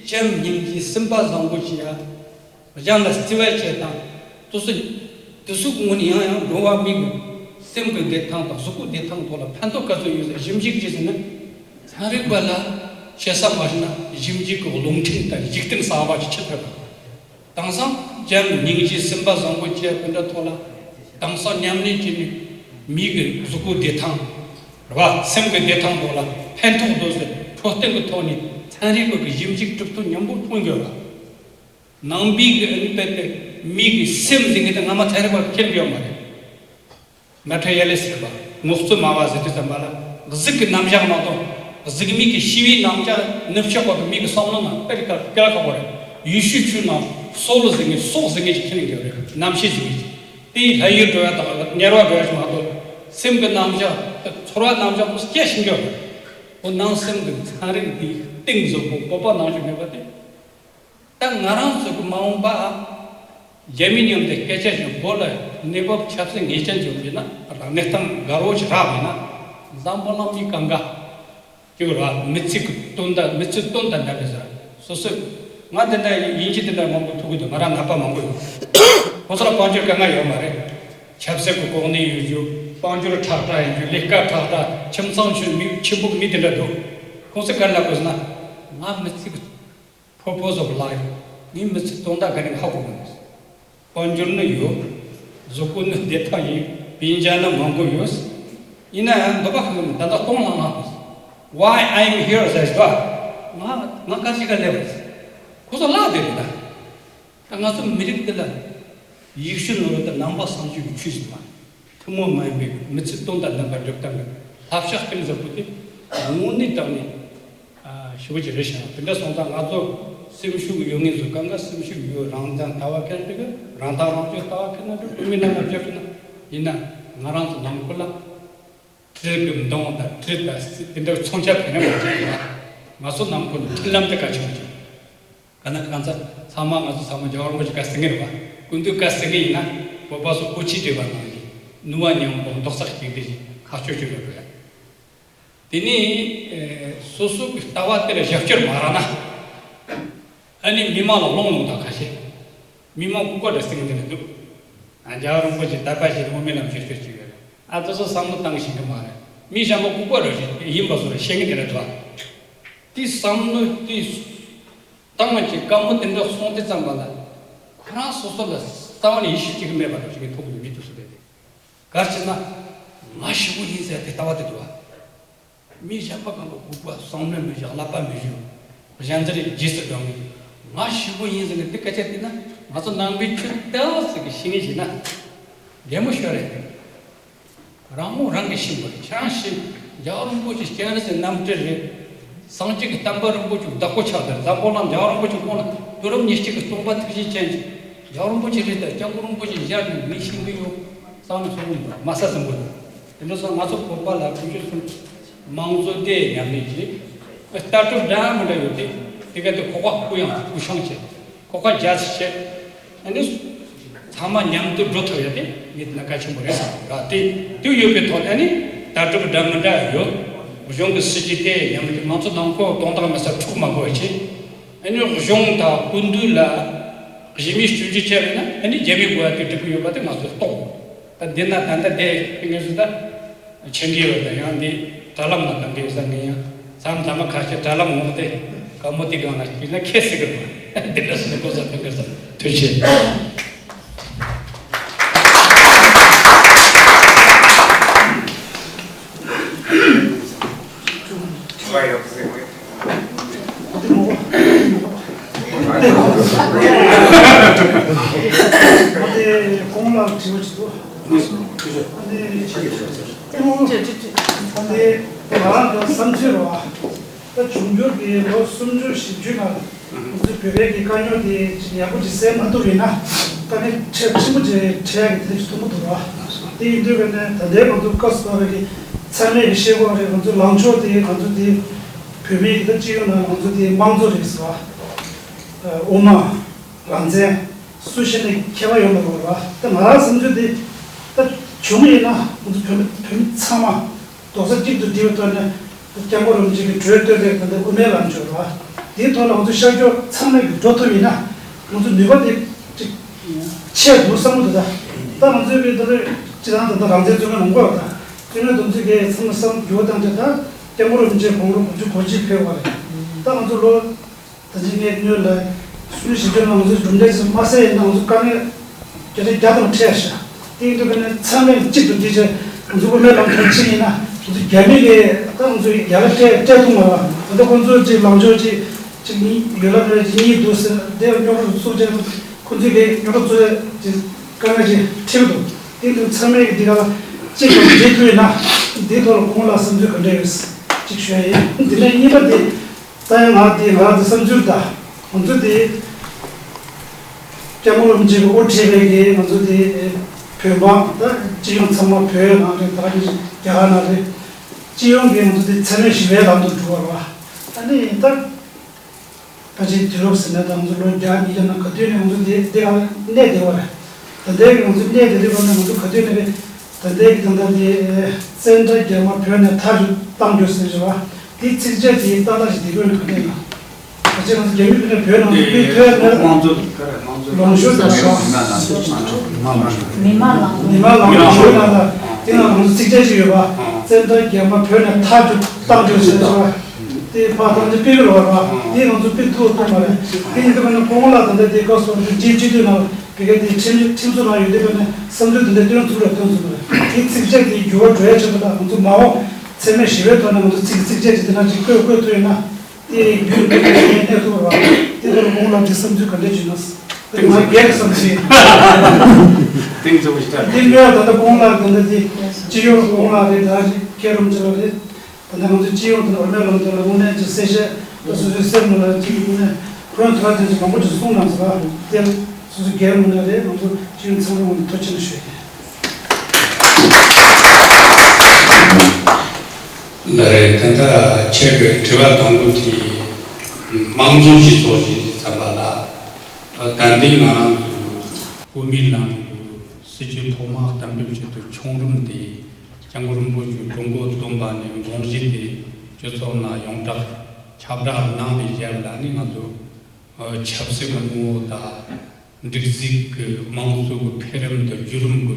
བྱམས་སྙིང་རྗེ་སེམས་པ་བཟང་པོ་བྱེད་ཡ། གཞན་ལ་བརྩེ་བ་བྱེད་སྟངས། དེ་ཚོ་དེ་ཚོ་གི་ངོས་ནས་ཡང་ཡང་འགྲོ་བ་མི་གི་སེམས་ཀྱི་བདེ་ཐང་དང་གཟུགས་པོ་བདེ་ཐང་ཐོག་ལ་ཕན་ཐོགས་ག་ཚོད་ཡོད་ཟེར་ཞིབ་འཇུག་བྱས་ཟིན་ན། ཚན་རིག་པ་ལ་བྱེད་ས་མ་ཤེས་ན་ཞིབ་འཇུག་གི་རླུང་འཕྲིན་དང་འཇིག་རྟེན་གསར་པ་ཞིག་ཆགས་ཐུབ། དེང་སང་བྱམས་སྙིང་རྗེ་སེམས་པ་བཟང་པོ་བཅས་དེ་འདྲ་ཐོག་ལ་དེང་སང་ཉམས་ལེན་བྱས་ནས་མི་གི་གཟུགས་པོ་བདེ་ཐང་རེད་བ། སེམས་ཀྱི་བདེ་ཐང་ཐོག་ལ་ཕན་ཐོགས་འདུག་ཟེར་འཕྲོད་བསྟེན་གྱི་ཐོག་ནས་ཚན་རིག་པ་གི་ཞིབ་འཇུག་གྲུབ་ཐོབ་མཉམ་པོ་མཐོང་དགོས་བ། ནང་པའི་གི་ཨ་ནི་དཔེ་དེ་མི་གི་སེམས་ཟེར་མཁན་དེ་སྔ་མ་ཚན་རིག་པ་མཁྱེན་གྱི་ཡོད་མ་རེད། མ་ཊེ་རི་ཡ་ལི་སི་ཊི་ཟེར་བ། ངོ་བསྟོད་སྨྲ་བ་ཟེར་དུས་ཙམ་པ་ལ་གཟུགས་ཀྱི་རྣམ་གཞག་མ་གཏོགས་གཟུགས་མེད་ཀྱི་ཤེས་པའི་རྣམ་གཞག་ནུབ་ཕྱོགས་པ་གི་མི་གི་བསམ་བློ་ནང་དཔེ་དཀའ་དཀའ་ཁག་པོ་རེད། ཡེ་ཤུའི་ཆོས་ནང་སོ་ལོ་ཟེར་མཁན་སྲོག་ཟེར་མཁན་ཅིག་ཁྱེར་ནས་འགྱོ་རེད། རྣམ་ཤེས་ཟེར་མཁན་ཅིག་དེ་ཡིས་ལྷ་ཡུལ་འགྲོ་ཡ་དང་དམྱལ་བ་འགྲོ་ཡ་ཞིག་མ་གཏོགས་སེམས་ཀྱི་རྣམ་གཞག་ཚོར་བ་རྣམ་གཞག་པོ་སྐྱེ་ཤིང་འགྱོ་རེད། ཁོ་ནང་སེམས་ཀྱི་ཚན་རིག་དེའི་གཏིང་ཟབ་པོ་བོད་པ་ནང་བཞིན་མེད་པ་དེ། ད་ང་རང་ཚོ་གི་མ་འོངས་པ་རྒྱ་མི་མཉམ་དུ་སྐད་ཆ་བཤད་བོད་ལ་གནས་བབ་ཆབ་སྲིད་ངེས་ཅན་བྱུང་བ་ཡིན་ན་གནས་སྟངས་དགའ་བོ་ཞིག་རག་པ་ཡིན་ན། འཛམ་བུ་གླིང་མི་གང་ག་སྐྱོ་ར་མི་ཚེ་གི་དོན་དང་མི་ཚེ་དོན་དང་འདྲ་བའི་ཟེར་སོ་སོས། ང་དེ་འདྲ་ཡིན་གྱི་དེ་འདྲ་མང་པོ་ཐུག་གི་འདུག་ང་རང་ནད་པ་མང་པོ་ཡོད། ཁོང་ཚོ་ལ་དཔལ་འབྱོར་དཀའ་ངལ་ཡོད་མ་རེད། ཆབ་སྲིད་ཀྱི་གོ་གནས་ཡོད་རྒྱུ། དཔལ་འབྱོར་ཁྲག་ཁྲག་ཡིན་རྒྱུ། ལས་ཀ་ཁྲག་ཁྲག་ཁྱིམ་ཚང་ཆུང་མི་ཆེན་པོ་མི་དེ་འདྲ་འདུག་ཁོང་ཚོས་ག་རེ་ལབ་དགོས་ཟེར་ན། ང་མི་ཚེ་གི Purpose of life. ངའི་མི་ཚེ་དོན་དག་ག་རེ་ཧ་གོ་མི་འདུག་དཔལ་འབྱོར་ནི་ཡོད། གཟུགས་པོ་ནི་བདེ་ཐང་ཡིན། སྤུན་ཀྱག་ནི་མང་པོ་ཡོད། ཡིན་ན་ཡང་འདོད་པ་ཧ་གོ་མི་འདུག་ད་ལྟ་སྟོང་ལྷང་ལྷང་འདུག Why I am here ཟེར་ཞུ་བ། ང་ང་ག་ཅི་ག་སླེབས་པ་རེད། ཁོ་ཚོ་ལབ་བསྡད་རེད་ད། ད་ང་ཚོ་མི་རིགས་འདི་ལ་ཡེ་ཤུ་ནོར་བུ་དང་ནང་པ་སངས་རྒྱས་ཀྱི་ཆོས་ཟེར་བ། ཐུན་མོང་མ་ཡིན་པའི་མི་ཚེ་དོན་དང་ལྡན་པ་སྒྲུབ་སྟངས་ཀྱི་བསླབ་བྱ་གཏིང་ཟབ་པོ་དེ་དངོས་གནས་དྲང་ནས་ཞེ་པོ་ཅིག་རེད་ཤག་དེ་འདྲ་སོང་ཙང་ང་ཚོ་སེམས་ཤུགས་ཡོད་ངེས་སུ་གང་ག་སེམས་ཤུགས་ཡོད། རང་དང་ལྟ་བ་ཁེར་འདུག་རང་ཐག་རང་གཅོད་ལྟ་བ་ཁེར་ན་འདུག་བུད་མེད་རྣམས་ལ་བརྗོད་ན་ཡིན་ན་ང་རང་ཚོ་ནང་ཁུལ་ལ་དྲིལ་གི་མདོང་དང་དྲིལ་དང་དེ་འདྲ་མཚོན་ཆ་ཕན་ན་མ་བྱེད་ཡིན་ན་ང་ཚོ་ནང་ཁུལ་མཐུན་ལམ་དེ་གལ་ཆེན་པོ་ཅིག་ག་ན་གང་ཚ་ཚང་མ་ང་ཚོ་ཚང་མ་རྒྱལ་བ་རིན་པོ་ཆེ་བཀའ་སྩལ་ངེས་རེད་བ། སྐུ་མདུན་བཀའ་སྩལ་ངེས་ཡིན་ན་བོད་པ་ཚོ་དབུ་ཁྲིད་བགྲེས་པ་ནང་བཞིན་ནུས་པ་མཉམ་སྤུངས་རྡོག་རྩ་གཅིག་སྒྲིལ་གྱིས་ཁ་ཕྱོགས་གཅིག་སྒྲིལ་དགོས། དེ་ནས་སོ་སོ་གི་ལྟ་བ་དེ་ལ་རྒྱབ་སྐྱོར་མ་རག་ན་ཨ་ནི་མི་མང་ལ་སློང་ལོང་དང་ཁ་ཤས་མི་མང་ལྐུགས་པ་འདྲ་སེང་གེ་འདི་ལ་འདུག་ཨ་རྒྱལ་བ་རིན་པོ་ཆེ་དད་པ་བྱེད་དངོས་མེད་ལམ་ཞིག་སྤྱོད་ཅིག་ཡོད་རེད། ཨ་དེ་ཚོ་བསམ་བློ་བཏང་ཤེས་ཀྱི་མ་རེད། མི་གཞན་པ་ལྐུགས་པ་འདྲ་ཞིག་ཡིན་པ་བཟོ་རེད་བཤད་མཁན་དེ་འདྲ་འདུག་དེ་བསམ་བློ་དེ་བཏང་བ་ཅིག་དཀའ་མོ་དེ་འདྲ་སོང་དུས་ཙམ་པ་ལ་ཁོ་རང་སོ་སོ་ལ་རྩ་བ་ནས་ཡིད་ཆེས་བྱེད་ཀྱི་མེད་པ་འདྲ་ཞིག་གི་ཐུག་གི་མི་འདུག་ཟེར་རེད། ག་རེ་བྱས་ན་ང་ཞེ་པོ་ཡིན་ཟེར་དེ་ལྟ་བ་དེ་འདུག་བ། མི་གཞན་པ་གང་ག་ལྐུགས་པ་བསམ་བློ་མི་བཞག་ཀླད་པ་མི་གཞུ། གཞན་འཛིན་རྗེས་སུ་འབྲང་མི། ང་ཞེ་པོ་ཡིན་ཟེར་ནས་འདི་སྐད་ཆ་བལྟས་ན་ང་ཚོ་ནང་པའི་ཆོས་ལྟ་བ་ཟེར་གི་ཤེས་ངེས་བྱས་ན་བདེ་མོ་ཤོར་རེད། རང་ངོ་རང་གིས་ཤེས་དགོས་རེད། ཁྱེད་རང་ཤེས། རྒྱལ་བ་རིན་པོ་ཆེ་སྤྱན་རས་གཟིགས་རྣམ་སྤྲུལ་རེད། སངས་རྒྱས་ཀྱི་བསྟན་པ་རིན་པོ་ཆེ་བདག་པོ་ཆགས་དེར་འཛམ་བུ་གླིང་རྒྱལ་བ་རིན་པོ་ཆེ་ཁོང་ལ་དུས་རབས་ཉེར་གཅིག་གི་སྟོན་པ་ཐུགས་རྗེ་ཅན་གྱི་རྒྱལ་བ་རིན་པོ་ཆེ་རེད་དེ་སྐྱབས་མགོན་རིན་པོ་ཆེ་ཞལ་ནས་ངས་ཤེས་ཀྱི་ཡོད་བསམ་ནས་སོང་མི་འདུག་མ་ས་ཟིན་པོ་འདུག་དེ་འདྲ་སོང་ང་ཚོ་བོད་པ་ལ་ཀུན་སྤྱོད་གསུམ་དམངས་གཙོ་དེ་ཉམས་ལེན་བྱེད། ལྟ་གྲུབ་འདྲ་མི་འདྲ་ཡོད་དེ་དེ་ག་དེ་ཁོག་པ་ཀུ་ཡངས་ཀུ་ཤང་བྱེད། ཁོག་པ་རྒྱ་ཆེ་བྱེད། ཨ་ནི། ཚང་མ་མཉམ་དུ་འགྲོ་ཐུབ་ཡ་དེ་ངས་དེ་ན་གལ་ཆེན་པོ་རེད་བསམ་གི་ར། དེ་དུས་ཡོད་པའི་ཐོག་ནས་ཨ་ནི་ལྟ་གྲུབ་འདྲ་མི་འདྲ་ཡོད། གཞུང་གི་སྲིད་ཇུས་དེ་ཉམས་ཀྱི་ང་ཚོ་ནང་ཁོ་དོན་དག་མི་ས་འཁྲུག་མ་དགོས་ཆེ། ཨ་ནི་གཞུང་དང་སྐུ་མདུན་ལ་གཞི་མེད་སྐྱོན་བརྗོད་བྱས་པ་ན་ཨ་ནི་རྒྱ་མིའི་གོ་བ་དེ་འགྲིག་གི་ཡོད་པ་དེ་ང་ཚོས་རྟོགས། ད་འདི་ན་ད་ལྟ་དེ་ངེས་སུ་ད། ཆེན་གྱི་ཡོད་དང་ཡང་འདི་དྲ་ལམ་ལ་གང་གི་ཡོད་ས་ངས་ཡང་མཚམས་མཚམས་མ་ཁ་ཤས་དྲ་ལམ་ངོགས་ཏེ་དཀའ་མོ་དེ་གང་ལ་ཞིག་ན་ཁྱེད་སྲིད་གི་རེད། འདི་འདྲ་སོང་ནས་ཀོ་ས་ཕན་གི་ས་ཐུགས་ཆེ། ཨ་ནི་ང་རང་གི་བསམ་ཚུལ་རོ། ད་འབྱུང་འགྱུར་གྱི་ལོ་སུམ་ཅུ་བཞི་བཅུ་ནང་ང་ཚོའི་བོད་པའི་གི་དཀའ་རྙོག་དེ་ཡག་པོ་ཅིག་སེལ་མ་ཐུབ་པ་ཡིན་ན་དཀའ་ངལ་ཕྲན་ཕྲན་བུ་ཅིག་འཕྲད་ཡག་གི་དེ་འདྲ་ཞིག་མཐོང་གི་འདུག་རོ། དེ་ཡིན་དུས་ཀ་ནས་ད་ལྟའི་ང་ཚོ་སྐབས་སུ་བབས་པའི་གི་ཚང་མས་གི་ཤེས་དགོས་རེད། ང་ཚོའི་ལངས་ཕྱོགས་དེ་ང་ཚོ་དེ་བོད་མིའི་གི་ད་སྤྱི་ཡོངས་ནང་ང་ཚོ་དེ་དམངས་གཙོ་རེད་ཟེར་བ། དབུ་མ། རང་བཙན། སུ་ཞིག་ནས་ཁྱད་པར་ཡོད་མ་རེད་བ། ད་ང་རང་བསམ་ཚུལ་དེ་ད་བྱུང་ཡིན་ན་ང་ཚོ་བོད་མི་བོད་མི་ཚང་མ་རྡོག་རྩ་གཅིག་ཏུ་སྒྲིལ་བའི་ཐོག་ནས་སྐྱབས་མགོན་རིན་པོ་ཆེ་གི་གྲོས་བཏོན་པའི་ད་ལྟ་དབུ་མའི་ལམ་ཕྱོགས་རེད་བ། དེའི་ཐོག་ལ་ང་ཚོ་ཤར་ཕྱོགས་ཚང་མས་ཀྱི་འགྲོ་ཐུབ་ཡིན་ན་ང་ཚོ་ནུས་པ་དེ་ཅིག་ཆེ་འདུག་བསམ་གྱི་འདུག་ད་ད་ང་ཚོའི་གི་ད་ལྟ་སྤྱི་བཏང་ད་ལྟ་རང་བཙན་རྩོད་མཁན་ནང་གོ་བ་དང་བཙུན་མའི་སྡོམ་རྩིས་ཀྱི་ཚང་མ་བསམ་འགྱུར་བ་བཏང་ཆེད་ད་སྐྱབས་མགོན་རིན་པོ་ཆེ་དགུང་ལོ་དགུ་བཅུ་གོ་གཅིག་ཕེབས་པ་རེད། ད་ང་ཚོ་ལོ་ད་ཅི་ངས་སྔོན་ལ་གསུང་ཞིབ་ཕྱོགས་ནང་ཚོ་གྲུབ་འབྲས་ཚོ་མ་གསལ་ཡིན་ན་ང་ཚོ་དཀའ་ངལ་བརྒྱ་ཆ་བརྒྱ་དང་འཕྲད་ཤག་དེ་ཡིན་དུས་ཀ་ནས་ཚང་མས་གཅིག་ཏུ་བསྒྲིལ་བྱས་ང་ཚོ་དབུ་མའི་ལམ་མཐར་ཕྱིན་ཡིན་ན་ང་ཚོ་རྒྱ་མི་གིས་ད་ང་ཚོ་ཡར་ལ་སྤྲད་སྤྲད་ཐུབ་མ་རེད་བ། ད་ལྟ་ཁོང་ཚོ་གཅིག་ལངས་ཕྱོགས་གཅིག་གཅིག་གཉིས་ཡོད་ལ་མེད་གཅིག་གཉིས་འདུག་ཟེར་དེ་རྙོག་དྲ་བཟོ་བྱས་ཁོང་ཚོས་གིས་རྙོག་དྲ་བཟོ་བྱས་དཀའ་ངལ་ཅིག་འཕྲད་འདུག་དེ་ཡིན་དུས་ཚང་མས་ཀྱི་འདི་ག་ལ་གཅིག་ཏུ་བསྒྲིལ་ཐུབ་ཡིན་ན་འདིའི་ཐོག་ལ་ཁོང་ལ་བསམ་ཚུལ་ག་འདྲ་ཡོད་གཅིག་ཞུ་ཡ་ཡིན། འདི་ནས་གཉིས་པ་དེ། ད་ཡང་ང་དེ་ང་དེ་བསམ་ཚུལ་ད་ང་ཚོ་དེ་སྐྱབས་མགོན་རིན་པོ་ཆེ་གི་དབུ་ཁྲིད་པའི་གི་ང་ཚོ་དེ་བོད་འབངས་ད་སྤྱི་ཡོངས་ཚང་མ་བོད་ནང་རེད་ད་རྒྱ་གར་ནང་རེད་སྤྱི་ཡོངས་ཀྱི་ང་ཚོ་དེ་འཚེ་མེད་ཞི་བའི་ལམ་དུ་འགྲོ་བ་རེད་བ། ད་ནི་ད་ཕལ་ཆེར་དུས་རབས་ཟེར་ན་ད་ང་ཚོ་ལོ་བརྒྱ་ཉིས་བརྒྱ་ནང་ག་དུས་ནས་ང་ཚོ་དེ་དེ་ག་གནས་བསྡད་པ་རེད། ད་ལྟའི་གི་ང་ཚོ་གནས་བསྡད་དུས་བར་ནས་ང་ཚོ་ག་དུས་ནས་རེད། ད་ལྟའི་གི་ད་ལྟ་དེ་བཙན་དྲག་རྒྱ་དམར་བོད་ནས་མཐའ་གཏོང་རྒྱུ་ཟེར་བ་དེའི་ཚིགས་བཅད་དེའི་ཏག་ཏག་ཞིག་དེ་དགོས་ནས་ག་ནས་ན། ད་ཆ་ང་ཚོ་རྒྱ་མི་ཕུད་ནས་བོད་ནང་དུ་ཕུད་ཐུབ་ཡ་མེད། དམངས་གཙོ་ག་རེ་དམངས་གཙོ་ལངས་ཕྱོགས་ལ་མི་མང་ལངས་ཕྱོགས་ལ་དེ་ནང་ང་ཚོ་ཚིགས་བཅད་ཅིག་ཡོད་པ། བཙན་དྲག་རྒྱ་དམར་བོད་ནས་མཐའ་གཏོང་རྒྱུ་ཟེར་བ་དེ་ཕར་ཐང་ཆ་སྤེལ་གི་རེད་བ། དེ་ང་ཚོ་སྤེལ་ཐུབ་ཐུབ་མ་རེད། དེ་ཡིན་དུས་ཀ་ནས་ཁོང་ལ་ད་ལྟ་དེ་བཀའ་ཟུར་དེ་རྗེས་སྤྱི་འཐུས་ནང་དེ་ག་དེ་ཁྲིམས་ཁྲིམས་བཟོ་ནང་ཡོད་དུས་ཀ་ནས་བསམ་ཚུལ་དེ་འདྲ་བཏོན་ཐུབ་རེད་བཏོན་ཐུབ་མ་རེད། དེ་ཚིགས་བཅད་དེ་འགྱུར་བ་འགྲོ་ཡ་ཆེད་དུ་ལ་ང་ཚོ་མ་འོངས་འཚེ་མེད་ཞི་བའི་ཐོག་ནས་ང་ཚོ་ཚིག་ཚིགས་བཅད་ཅིག་དེ་འདྲ་ཅིག་བཀོད་བཀོད་ཐུབ་ཡོད་ན། དེ་རིང་རྒྱུན་དུ་གནས་ཐུབ་པ་དེ་ལྟར་ཁོང་ལ་འདི་བསམ་ཚུལ་ག་འདྲ་བྱུང་ན། དེ་ང་སྒེར་བསམ་ཚུལ་ཡིན། ཏིང་ཙམ་ཞིག་ད། འདི་ངས་ད་ལྟ་ཁོང་ལ་ད་ལྟ་དེ་སྤྱི་ཡོངས་ཁོང་ལ་རེད་ད་ཅིག་མཁས་རུ་འཇོག་རེད། ད་ལྟ་ང་ཚོ་སྤྱི་ཡོངས་དང་འོ་མའི་ལམ་དུ་ལ་དངོས་གནས་ཀྱི་གསལ་བཤད་ད་སོ་སོའི་སེམས་ནང་ལ་ཅིག་དངོས་གནས་ཁོང་ཐོག་དེ་ཚོ་མང་པོ་ཅིག་གསུངས་གནང་ཟེར་བ་དེ་སོ་སོ་སྒེར་ངོས་ནས་རེད། ང་ཚོ་སྤྱི་ཡོངས་ཚང་མ་ངོས་ནས་ཐུགས་རྗེ་ཆེ་ཞུ་ཡིན། ལགས་རེད། ད་ལྟ་ཁྱེད་ཀྱི་དྲི་བ་དང་པོ་དེ་དམངས་གཙོ་སྤྱི་ཚོགས་ཞེས་བརྩམས་པ་ལ་ད་ལྟའི་ང་རང་ཚོ་དབུ་མའི་ལམ་གྱི་སྲིད་བྱུས་ཐོག་མ་གཏན་འབེབས་བྱེད་དུས་བྱུང་རིམ་དེ་སྐྱབས་མགོན་རིན་པོ་ཆེ་ཀྲུང་གོ་བསྡོམས་པ་ནས་དགོངས་གཞི་དེ་སྤྱི་ཚོགས་ནང་ཡོངས་གྲགས་ཁྱབ་བསྒྲགས་གནང་བའི་རྗེས་ལ་ནི་ང་ཚོ་ཆབ་སྲིད་ཀྱི་ངོ་བོ་དང་། འགྲིག་འཛུགས་ཀྱི་དམངས་གཙོ་གི་འཕེལ་རིམ་དང་བརྒྱུད་རིམ་གྱི་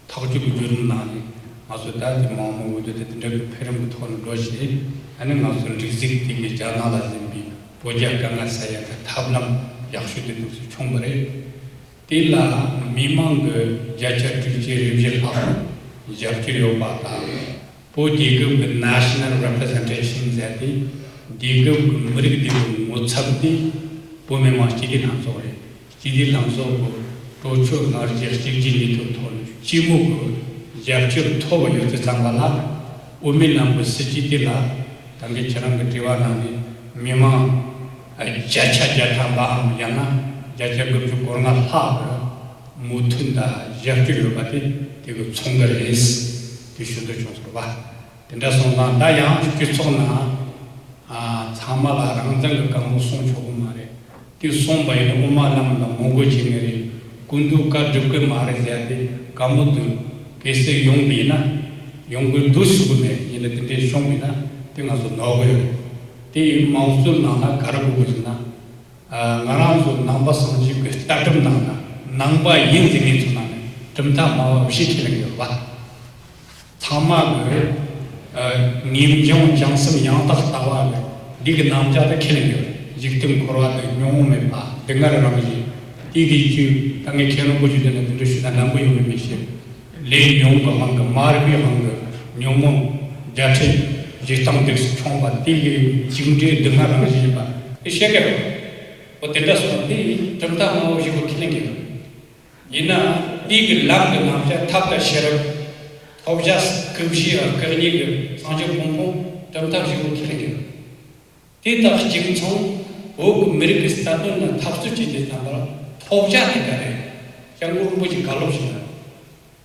ཐག་གཅོད་ཀྱི་བརྒྱུད་རིམ་ནང་ནས་ང་ཚོ་ད་ལྟའི་མང་མོས་འོས་བསྡུ་དེ་དེ་འདྲ་གི་འཕེལ་རིམ་གྱི་ཐོག་ནས་འགྲོ་བཞིན་ཨ་ནི་ང་ཚོ་འགྲིག་འཛུགས་དེ་གའི་རྒྱ་ནག་ལ་ཟིན་པའི་བོད་རྒྱ་དཀའ་ངལ་སེལ་ཡག་གི་ཐབས་ལམ་ཡག་ཤོས་དེ་འདུག་སེ་བྱུང་བ་རེད། དེ་ལ་མི་མང་གི་བརྒྱ་ཆ་དྲུག་ཅུ་རེ་བཞི་ལྷག་རྒྱབ་སྐྱོར་ཡོད་པ་དང་། བོད་རྒྱལ་ཁབ་ཀྱི་National Representation ཟེར་ཏེ་རྒྱལ་ཁབ་ཀྱི་མི་རིགས་དེ་གའི་ངོ་ཚབ་དེ་བོད་མི་མང་སྤྱི་བདེ་ལྷན་ཚོགས་རེད། སྤྱི་བདེ་ལྷན་ཚོགས་ཀྱི་གྲོས་ཆོད་སྔ་རྗེས་གཅིག་གྱུར་ལས་དོན་ཐོག་ནས་སྤྱི་མོས་ཀྱི་རྒྱབ་སྐྱོར་ཐོབ་ཡོད་དུས་ཙམ་པ་ལ་དབུ་མའི་ལམ་གྱི་སྲིད་བྱུས་དེ་ལ་ད་གིན་ཁྱེད་རང་གི་དྲི་བ་ནང་ནས་མི་མང་བརྒྱ་ཆ་བརྒྱ་ཐམ་པའམ་ཡང་ན་བརྒྱ་ཆ་དགུ་བཅུ་གོ་ལྔ་ལྷག་གི་མོས་མཐུན་དང་རྒྱབ་སྐྱོར་ཡོད་པ་དེ་དེ་གི་ཚོང་གི་རེད། དེ་ཞུ་འདོད་བྱུང་སོང་བ། དེ་འདྲ་སོང་ཙང་ད་ཡང་སྤྱི་ཚོགས་ནང་ཨ་ཚང་མ་ལ་རང་བཙན་གི་བཀའ་མོལ་གསུང་ཆོག་གི་མ་རེད། དེ་གསུངས་པ་ཡིན་ན་དབུ་མ་ལམ་ལ་ངོ་རྒོལ་བྱེད་ངེས་རེད། སྐུ་མདུན་བཀའ་སྒྲུབ་གི་མ་རེད་ཟེར་ཏེ་བཀའ་མོལ་དུ་གལ་སྲིད་ཡོང་པ་ཡིན་ན་ཡོང་གི་འདུག་ཟེར་གི་མེད་ཡིན་ན་དེ་འདྲའི་བྱུང་པ་ཡིན་ན་དེ་ང་ཚོ་ནོར་གི་ཡོད་རེད། དེ་ཡིན་དམངས་གཙོའི་ནང་ལ་ག་རེ་དགོས་གི་ཟེར་ན། ང་རང་ཚོ་ནང་པ་སངས་རྒྱས་ཀྱི་ལྟ་གྲུབ་ནང་ན་ནང་པ་ཡིན་ཟེར་མཁན་ཚོ་ནང་ནས་གྲུབ་མཐའ་སྨྲ་བ་བཞི་ཁས་ལེན་ཡོད་པ། ཚང་མ་གི་ངེས་འབྱུང་བྱང་སེམས་ཡང་དག་ལྟ་བ་གི་འདི་གི་རྣམ་གཞག་དེ་ཁས་ལེན་ཡོད། འཇིག་རྟེན་འཁོར་བ་དང་ཉོན་མོངས་མེད་པ་སྡུག་བསྔལ་རང་བཞིན་དེ་གི་རྒྱུ་ད་ངས་ཁྱེད་རང་བཀོད་རྒྱུ་དེ་ནས་འདི་འདྲ་ཞུས་ན་ལམ་པོ་ཡོང་མི་མི་ཤེས། ལས་ཉུང་གི་དབང་གིས་མ་རིག་པའི་དབང་གིས་ཉོན་མོངས་རྒྱ་ཆེ་འཇིག་སྟངས་འདི་བྱུང་བ་དེ་ལས་འཇིགས་འདྲའི་སྡུག་བསྔལ་རང་བཞིན་ཡིན་པ་དེ་ཤེས་ཀྱི་རེད། འོ་དེ་འདྲ་སོང་དེ་གྲུབ་མཐའ་སྨྲ་བ་བཞི་པོ་ཁས་ལེན་གྱི་རེད། ཡིན་ནའང་དེ་གི་ལམ་གྱི་རྣམ་གཞག་ཐབས་དང་ཤེས་རབ། ཐོབ་བྱ་སྐུ་བཞིའམ་སྐུ་གཉིས་ཀྱི་སངས་རྒྱས་ཀུན་སྤངས་གྲུབ་མཐའ་བཞི་པོ་ཁས་ལེན་གྱི་རེད། དེ་དག་གཅིག་མཚུངས་བོད་ཀྱི་མི་རིགས་ཀྱི་རྩ་དོན་ལ་འཐབ་རྩོད་བྱེད་དུས་ཙམ་པར་ཐོབ་བྱ་དེ་ག་རེད། སྐྱབས་མགོན་རིན་པོ་ཆེ་ག་ལོག་ཞིག་ན།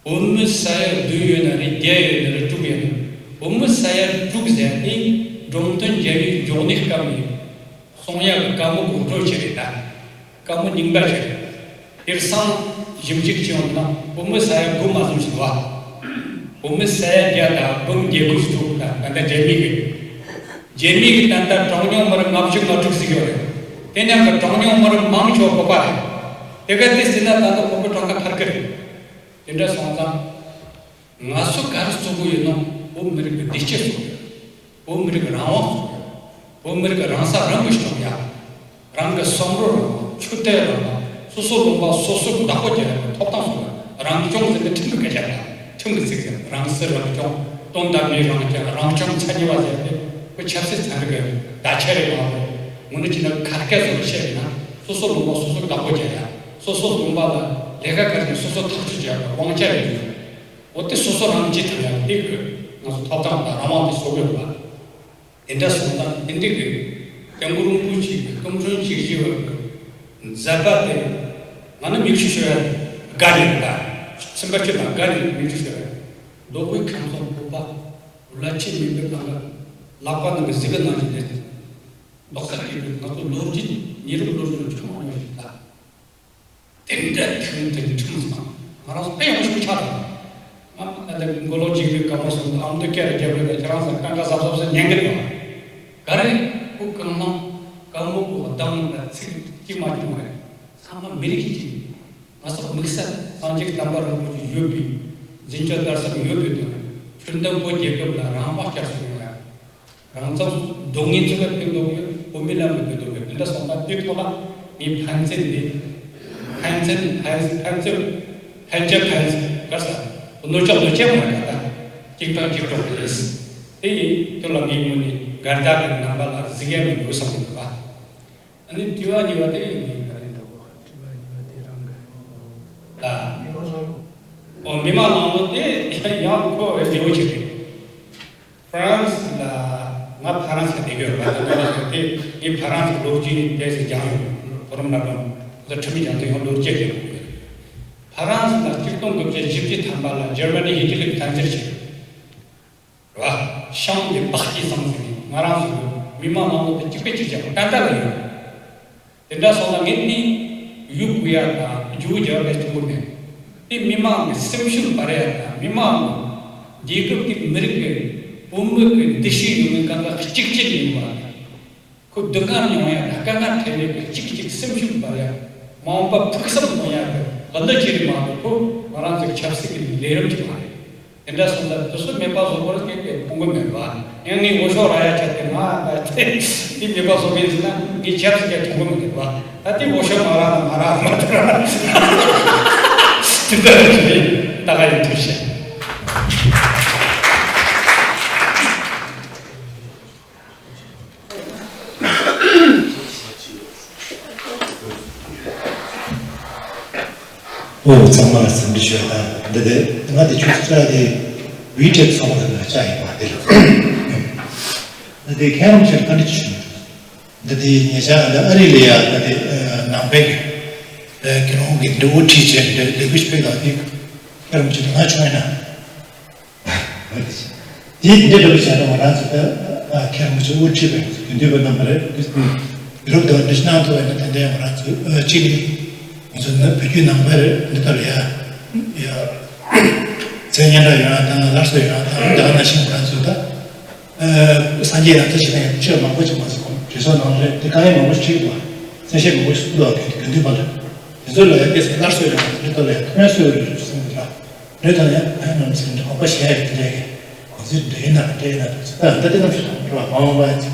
བོད་མི་ས་ཡ་བདུན་ཡོད་ན་རེད་བརྒྱད་ཡོད་ན་རེད་དྲུག་ཡོད་ན་རེད། བོད་མི་ས་ཡ་དྲུག་ཟེར་ནི་འབྲོམ་སྟོན་རྒྱལ་བའི་འབྱུང་གནས་སྐབས་ནས་གསུང་ཡག་གི་བཀའ་མོལ་གོ་སྒྲོ་ཆེ་རེད་ད། བཀའ་མོལ་རྙིང་པ་ཆེ་རེད། དེར་སང་ཞིབ་འཇུག་བྱས་ཡོང་ན་བོད་མི་ས་ཡ་དགུ་མ་ཟིན་ཞིག་བ། བོད་མི་ས་ཡ་བརྒྱ་དང་འབུམ་བརྒྱད་དགུ་ཞིག་འདུག་ད་ད་ལྟ་རྒྱ་མི་གི་རྒྱ་མི་གི་ད་ལྟ་གྲངས་ཉུང་མི་རིགས་ལྔ་བཅུ་ང་དྲུག་ཟིག་ཡོད་རེད། དེ་ནང་གི་གྲངས་ཉུང་མི་རིགས་མང་ཆེ་བ་བོད་པ་རེད། དེ་ག་དེ་ཟིན་ན་ད་ལྟ་བོད་པའི་གྲངས་ཀ་འཕར་གི་རེད། དེ་འདྲ་སོང་ཙང་། ང་ཚོ་ག་རེ་བཟོ་དགོས་ཡོད་ན་བོད་མི་རིགས་ཀྱི་བདེ་སྐྱིད་བཟོ་དགོས། བོད་མི་རིགས་ཀྱི་རང་དབང་བཟོ་དགོས། བོད་མི་རིགས་ཀྱི་རང་ས་རང་གིས་སྐྱོང་ཡ། རང་གི་བསམ་བློ་རང་དབང་། ཆོས་དད་རང་དབང་། སོ་སོ་ལུང་པ་སོ་སོར་བདག་པོ་རྒྱག་ཡ་གི་ཐོབ་ཐང་བཟོ་དགོས། རང་སྐྱོང་ཟེར་ནས་ཁྲིམས་ཀྱི་སྐད་ཆ་དང་ཁྲིམས་ཀྱི་ཚིག་ཟེར། རང་སྲིད་རང་སྐྱོང་། དོན་དམ་པའི་རང་རྐྱ་རང་སྐྱོང་མཚན་ཉིད་པ་ཟེར་ཏེ་ཁོ་ཆབ་སྲིད་ཚན་རིག་གི་བརྡ་ཆད་རེད་མ་གཏོགས། དངོས་གནས་བྱས་ན་ག་རེ་བཟོ་རེད་བཤད་ཡིན་ན་སོ་སོ་ལུང་པ་སོ་སོར་བདག་པོ་རྒྱག་ཡ། སོ་སོ་ལུང་པ་ལ་ལས་ཀ་ག་རེ་བྱས་ན་སོ་སོ་ཐག་གཅོད་བྱེད་ཡ་གི་དབང་ཆ་རེད། འོ་དེ་སོ་སོ་རང་གིས་ཐུབ་ཡག་དེ་གི་ང་ཚོ་ཐོབ་ཐང་དང་རང་དབང་དེ་བཟོ་དགོས་པ། དེ་འདྲ་སོང་ཙང་དེ་འདྲ་གི་སྐྱབས་མགོན་རིན་པོ་ཆེ་གི་སྐུ་ཕྲེང་བཅུ་བཞི་པ་གི་མཛད་པ་དེ་ང་ནི་མིག་ཆུ་ཤོར་ཡ་དགའ་ནས་རེད་ད། སེམས་པ་སྐྱིད་དང་དགའ་ནས་མིག་ཆུ་ཤོར་ཡ། མདོ་དབུས་ཁམས་གསུམ་བོད་པ་ལ་ཆེས་མིན་པའི་གང་ག་ལག་པ་ནང་གི་གཟིག་གི་ནང་བཞིན་རེད། ལོག་ས་ཀྱི་ང་ཚོ་ལོ་རྒྱུས་ཉེ་རབས་ལོ་རྒྱུས་ཆུང་མ་ཡོད་ཞིག་ད། དེ་འདྲ་ཐུན་དེ་ཁྲིམས་སང་ང་རང་དཔེ་ཡག་ཤོས་ཆགས་འདུག་ང་ད་ལྟ་མགོ་ལོག་འཇིགས་པའི་སྐར་མ་སོང་ཨ་མདོ་སྐད་ར་རྒྱབ་རེད། ཁྱེད་རང་ཚོ་གང་ག་གཟབ་གཟབ་ཟེར་ཉན་གི་རེད་བ། ག་རེ་ཁོ་གང་མང་གང་མང་གོ་བ་དང་ལ་ཚིག་གཅིག་མ་བྱུང་བ་རེད། ཚང་མ་མི་རིགས་ཀྱི་ང་ཚོ་དམིགས་བསལ་སངས་རྒྱས་བསྟན་པ་རིན་པོ་ཆེ་ཡོད་པའི་འཛིན་སྐྱོང་དར་ས་ཡོད་པའི་དོན་ཁྱོན་བསྡོམས་བོད་རྒྱལ་ཁབ་ལ་རང་དབང་བསྐྱར་གསོ་ཡོང་ཡ། རང་ཚོ་སྡུག་བསྔལ་ཚོ་ལ་ཕན་ཐོགས་ཡོད། བོད་མི་ལ་མི་ཕན་ཐོགས་ཡོད། དེ་འདྲ་སོང་ན་དེ་ཐོག་ལ་ངའི་ཕན་ཚུན་འདི་ཕན་ཚུན་ཕན་ཕན་ཚུན་ཕན་ཆད་ཕན་གར་ས་ནོར་ལྕགས་ནོར་ལྕགས་མ་རེད་ད། གཅིག་གྲོགས་གཅིག་གྲོགས་རེད། དེ་ཡིན་དུས་ལ་ངའི་ངོས་ནས་དགའ་ཟླ་གི་རྣམ་པ་ལ་གཟིགས་ཡ་མི་འདུག་བསམ་གི་འདུག་ཨ། ཨ་ནི་དྲི་བ་གཉིས་པ་དེ་ངས་ག་རེ་འདུག་དྲི་བ་གཉིས་པ་དེ་རང་གི་ཨ། ཨོ་མི་མང་ནང་ལོགས་དེ་ཡང་ཁོ་བའི་ལེའུ་གཅིག་རེད། ཧྥ་རན་སི་ལ་ང་ཧྥ་རན་སི་ལ་བསྡད་ཡོད་རེད་པ། ད་ལྟ་ལ་སོང་དེ་ངས་ཧྥ་རན་སི་ལོ་རྒྱུས་དེ་ཟེར་སྦྱངས་ཡོད། ཕོ་རོམ་ལ་ལོང་ད་ཁྲིམས་སྦྱངས་དེ་ཡང་ལོ་བརྒྱད་ཀྱི་ལོ་ཡོད། ཧྥ་རན་སི་ལ་གཅིག་སྟོང་དགུ་བརྒྱ་བཞི་བཅུ་ཐམ་པ་ལ་འཇར་མ་ནི་ཧི་ཊི་ལི་བཙན་འཛུལ་བྱས། རེད་བ། ཤང་གི་དཔའ་སྐྱིད་བཟང་ཟེར་ནས་ང་རང་ཚོ་མི་མང་ནང་ལོགས་དེ་གཅིག་པའི་གཅིག་རྐྱང་ཏན་ཏན་ལ་ཡོད། དེ་འདྲ་སོང་ན་ངས་ནི་ཡུལ་གུ་ཡ་དང་རྒྱུ་རྒྱ་བའི་ཐུག་གི་མེད། དེ་མི་མང་གི་སེམས་ཤུགས་འབར་ཡ་དང་མི་མང་གི་རྒྱལ་ཁབ་དེ་མི་རིགས་ཀྱི་བུ་མོ་གི་འདུ་ཤེས་ཡོད་མེད་གང་ག་གཅིག་གཅིག་ཡིན་པ། ཁོ་སྡུག་བསྔལ་མྱོང་ཡ་དང་དཀའ་ངལ་འཕྲད་ནས་གཅིག་གཅིག་སེམས་ཤུགས་འབར་ཡ། མ་འོངས་པ་ཕུགས་བསམ་ཡོང་ཡ་གི་ལ་ལ་ཅི་རིགས་མ་གཏོགས་ཁོ་ང་རང་ཚོའི་ཆབ་སྲིད་ཀྱི་ལས་རིམ་ཅིག་མ་རེད། དེ་འདྲ་སོང་ཙང་དུས་ཚོད་མེད་པ་བཟོ་བར་སྐད་དེ་མཐོང་གི་མེད་པ། ཡང་ངས་འོས་ཤོག་རག་ཡ་ཆ་དེ་ང་ད་དེ་དེ་མེད་པ་བཟོ་མཁན་ཟེར་ན་ངས་ཆབ་སྲིད་ཀྱི་མཐོང་གི་མི་འདུག་པ། ད་དེ་འོས་ཤོག་མ་རག་ན་མ་རག་མ་རག་དེ་འདྲ་རེད། ད་ག་ཡིན་ཐུབ་ཤེས། ཨོ་ཚང་མ་ལ་འཚམས་འདྲི་ཞུ་ཡ་དང་། འདི་དེ་ང་དེ་ཆུ་ཚོད་དེ་ཝི་ཀྲེད་ཚོགས་པ་ལ་བཅར་ཡིན་པ་དེ་ལ་འདི་དེ་ཁྱེད་རང་ཚོར་བཀའ་འདྲི་ཞུ། འདི་དེ་ཉེ་ཆར་འདི་ཨ་རི་ལ་ཡ་ད་དེ་ནང་པའི་གི་རོང་གི་འདི་འོ་ཁྲིད་བྱས་འདི་ལས་འགུལ་སྤེལ་ལ་དེ་ཁྱེད་རང་ཚོ་ང་བྱུང་ཡིན་ན། དེ་འདི་འདྲ་བྱས་ན་ང་རང་ཚོ་ད་ཁྱེད་རང་ཚོ་དབུ་ཁྲིད་པའི་དགེ་འདུན་པ་རྣམ་པ་རེད། ཡུ་རོབ་དུ་འདྲི་གནང་ཐུབ་པ་ཡིན་ན་ཏན་ཏན་ང་རང་ཚོ་གཅིག་ནི་ང་ཚོ་ནི་བོད་བརྒྱུད་ནང་པ་རེད། འདི་ལྟར་ཡ་ཡ་མཚན་སྙན་གྲགས་ཡོད་ན་དང་སླར་གསོ་ཡོད་ན་དང་། ད་ག་ནང་བཞིན་ང་རང་ཚོ་ད་སངས་རྒྱས་ཡང་ཚ་ཞིག་དང་ཡང་ཆོས་མང་པོ་ཅིག་མ་ཟེར་གོང་དུས་ཚོད་ནང་རེད། དེ་དཀའ་ངལ་མང་པོ་ཞིག་འཕྲད་ཀྱི་འདུག་ཚན་ཤེས་མང་པོ་ཞིག་འདུག་དགེ་འདུན་པ་ལ་དེ་ཚོ་ལ་ཡ་སྐད་ཆ་སླར་གསོ་ཡོད་ན་འདི་ལྟར་ལ་ཡ་ཐོན་གསོ་ཡོད་རེད་ཟེར་གྱི་འདུག་ལ། རེད་དང་ཡང་ཕན་ནམ་ཟེར་འདྲ་དགོངས་པ་བཞེས་ཡག་དེ་འདྲ་གི་གོང་ཚད་འདྲ་ཡིན་ན་འདྲ་ཡིན་ན་འདུག་ད་ལྟ་དེ་རྣམས་ཤེས་དང་འགྲོ་བ་མ་འོངས་པ་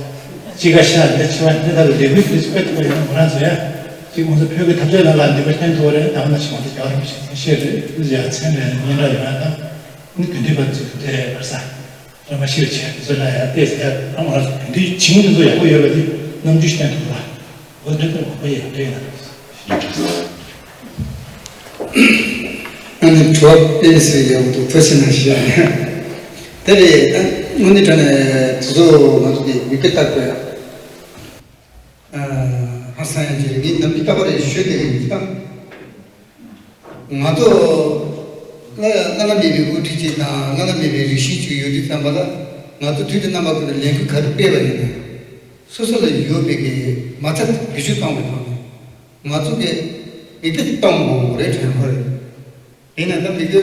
ཅི་ག་ཤ་འདི་ཆེ་བ་འདི་ལྟ་བུ་ལས་འགུལ་འདི་ཚོ་སྤེལ་ཐུབ་པ་ཡིན་ན་ང་རང་ཚོ་ཡ་ཅིག་ང་ཚོ་བོད་ཀྱི་འཐབ་རྩོད་ནང་ལ་འདི་པ་བསྟན་ཐུབ་པ་རེད། ད་ང་ཚོ་ང་ཚོ་རྒྱལ་བ་རིན་པོ་ཆེ་ཚེ་ཤེས་རེད། ཡ་མཚན་རེད། སྙན་གྲགས་ཡོད་ན་ད་ནི་དགེ་འདུན་པ་ཚོ་དེ་བར་ས་རང་མ་ཤེས་བྱས་འདི་ཚོ་ལ་ཡ་བལྟས་ཟེར་ཡ་ང་རང་ཚོ་དགེ་འདུན་བྱིངས་འདི་ཚོ་ཡག་པོ་ཡོད་པ་འདི་རྣམ་འགྱུར་བསྟན་ཐུབ་པ། འོ་འདི་ལྟར་མང་པོ་ཡང་འདྲ་ཡིན་ན། ཨ་ནི་དྲི་བ་དཔེ་སྲིད་ཡག་པོ་འདུག་ཐུགས་རྗེ་གནང་ཞུ་ཡ་ཡིན། དེ་རེད། ད་དངོས་གནས་དྲང་གནས་དེ་ཚོ་ང་ཚོ་གི་མི་སྐད་བཏགས་པའི་ཧ་སང་ཡང་ཅི་རེད། ངས་ནམ་རྒྱུན་ལྟ་བ་རེ་ཞུས་ཏེ་ཡིན་ད། ང་ཚོ་བླ་བླ་ན་མེད་པའི་དབུ་ཁྲིད་ཅིག་དང་བླ་ན་མེད་པའི་རིགས་ཤིག་ཅིག་ཡོད་དུས་ཙམ་པ་ལ་ང་ཚོ་དུས་དང་རྣམ་པ་ཀུན་ཏུ་ལས་འགུལ་ག་རེ་སྤེལ་བ་ཡིན་ན། སོ་སོ་ལ་ཡོད་པའི་གི་མ་རྩ་བེད་སྤྱོད་བཏང་བའི་ཐོག་ནས་ང་ཚོ་གི་ མིག་དཔེ་གཏོང་དགོས་རེད་དྲན་ཁོ་རེད། དེས་ན་ད་མིག་དཔེ་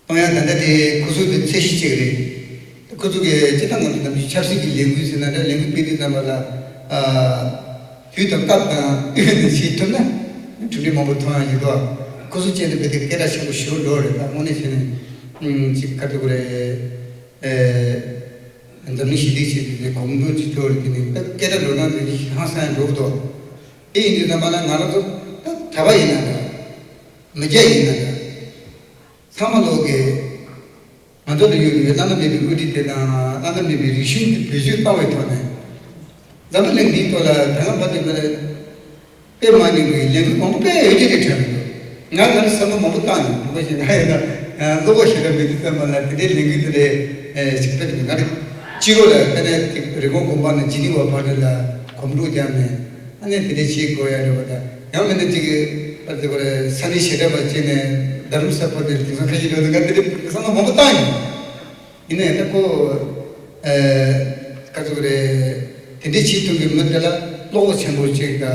གཏོང་ཡ་ད་ལྟ་དེ་ཁོ་ཚོ་དེ་ཚད་གཞི་གཅིག་རེད། ཁོ་ཚོ་གི་སྤྱི་བཏང་ང་ཚོ་ནམ་རྒྱུན་ཆབ་སྲིད་ཀྱི་ལས་འགུལ་ཟེར་ན་འདྲ་ལས་འགུལ་སྤེལ་དུས་ཙམ་པ་ལ་ཨ་དུས་དང་སྐབས་དང་དུས་དང་བྱེད་ཐུབ་ན་གྲུབ་འབྲས་མང་པོ་ཐོན་ཡ་ཡོད་དོ། ཁོ་ཚོ་བཅས་ནས་དཔེ་དེ་སྐད་གྲགས་ཆེན་པོ་ཞེ་པོ་འགྲོ་རེད། ད་དངོས་གནས་བྱས་ནས་ཅིག་ག་རེ་ཟེར་དགོས་རེད། ཨེ། འཛམ་གླིང་ཞི་བདེའི་ཆེད་དུ་དེ་གོམ་བགྲོད་ཅིག་འགྲོ་རེད། དེ་ནི་ད་སྐད་གྲགས་འགྲོ་སྟངས་དེ་ཧང་སང་འགྲོ་གི་འདུག་དེ་ཡིན་དུས་ཙམ་པ་ལ་ང་རང་ཚོ་ད་གྲྭ་པ་ཡིན་ན་འདྲ། མི་སྐྱ་ཡིན་ན་འདྲ། ཚང་མ་ལོག་གི་ང་ཚོ་ལ་ཡོད་པའི་བླ་ན་མེད་པའི་དབུ་ཁྲིད་དེ་དང་བླ་ན་མེད་པའི་རིག་གཞུང་གི་བེད་སྤྱོད་བཏང་བའི་ཐོག་ནས་འཛམ་བུ་གླིང་འདིའི་ཐོག་ལ་ད་ང་བར་དུ་དཔེ་མ་ཉུང་བའི་ལས་འགུལ་མང་པོ་དཔེ་ཡོད་ཀྱི་རེད་དྲན་འདུག་ང་ང་ལ་བསམ་བློ་མང་པོ་བཏང་ཡོད། མང་པོ་ཞིག་ང་ཡོད་ན་བློ་ཁོག་ཞེ་དྲག་མེད་དུས་ཙམ་པ་ལ་དེ་འདྲའི་ལས་འགུལ་དེ་འདྲའི་ཞིག་ཕེབས་འདུག་ང་རེ་སྤྱི་ལོ་ལ་ད་ནས་རི་ཀོན་དགོན་པ་ནས་ཇི་ནི་ཝ་བར་དུ་ལ་གོམ་བགྲོད་བརྒྱབ་ནས་ཨ་ནེ་དེ་འདྲའི་བྱེད་དགོས་ཡ་རེད་བ། ད་ཡང་མིན་ན་ཅིག་གི་ཨ་ཙི་གོ་རེ་ས་གནས་ཞེ་དྲག་པ་བྱས་ནས་རྡ་རམ་ས་བར་དུ་དེང་སང་ཁ་ཤས་འགྲོ་འདུག་ང་དེ་འདྲའི་བསམ་བློ་མང་པོ་བཏང་ཡོད། ཡིན་ནའི་ད་ཁོ་ཨ་ག་ཚོད་རེད། དེ་འདྲའི་བྱེད་ཐུབ་པའི་མི་དེ་ལ་བློ་ཁོག་ཆེན་པོ་ཅིག་དང་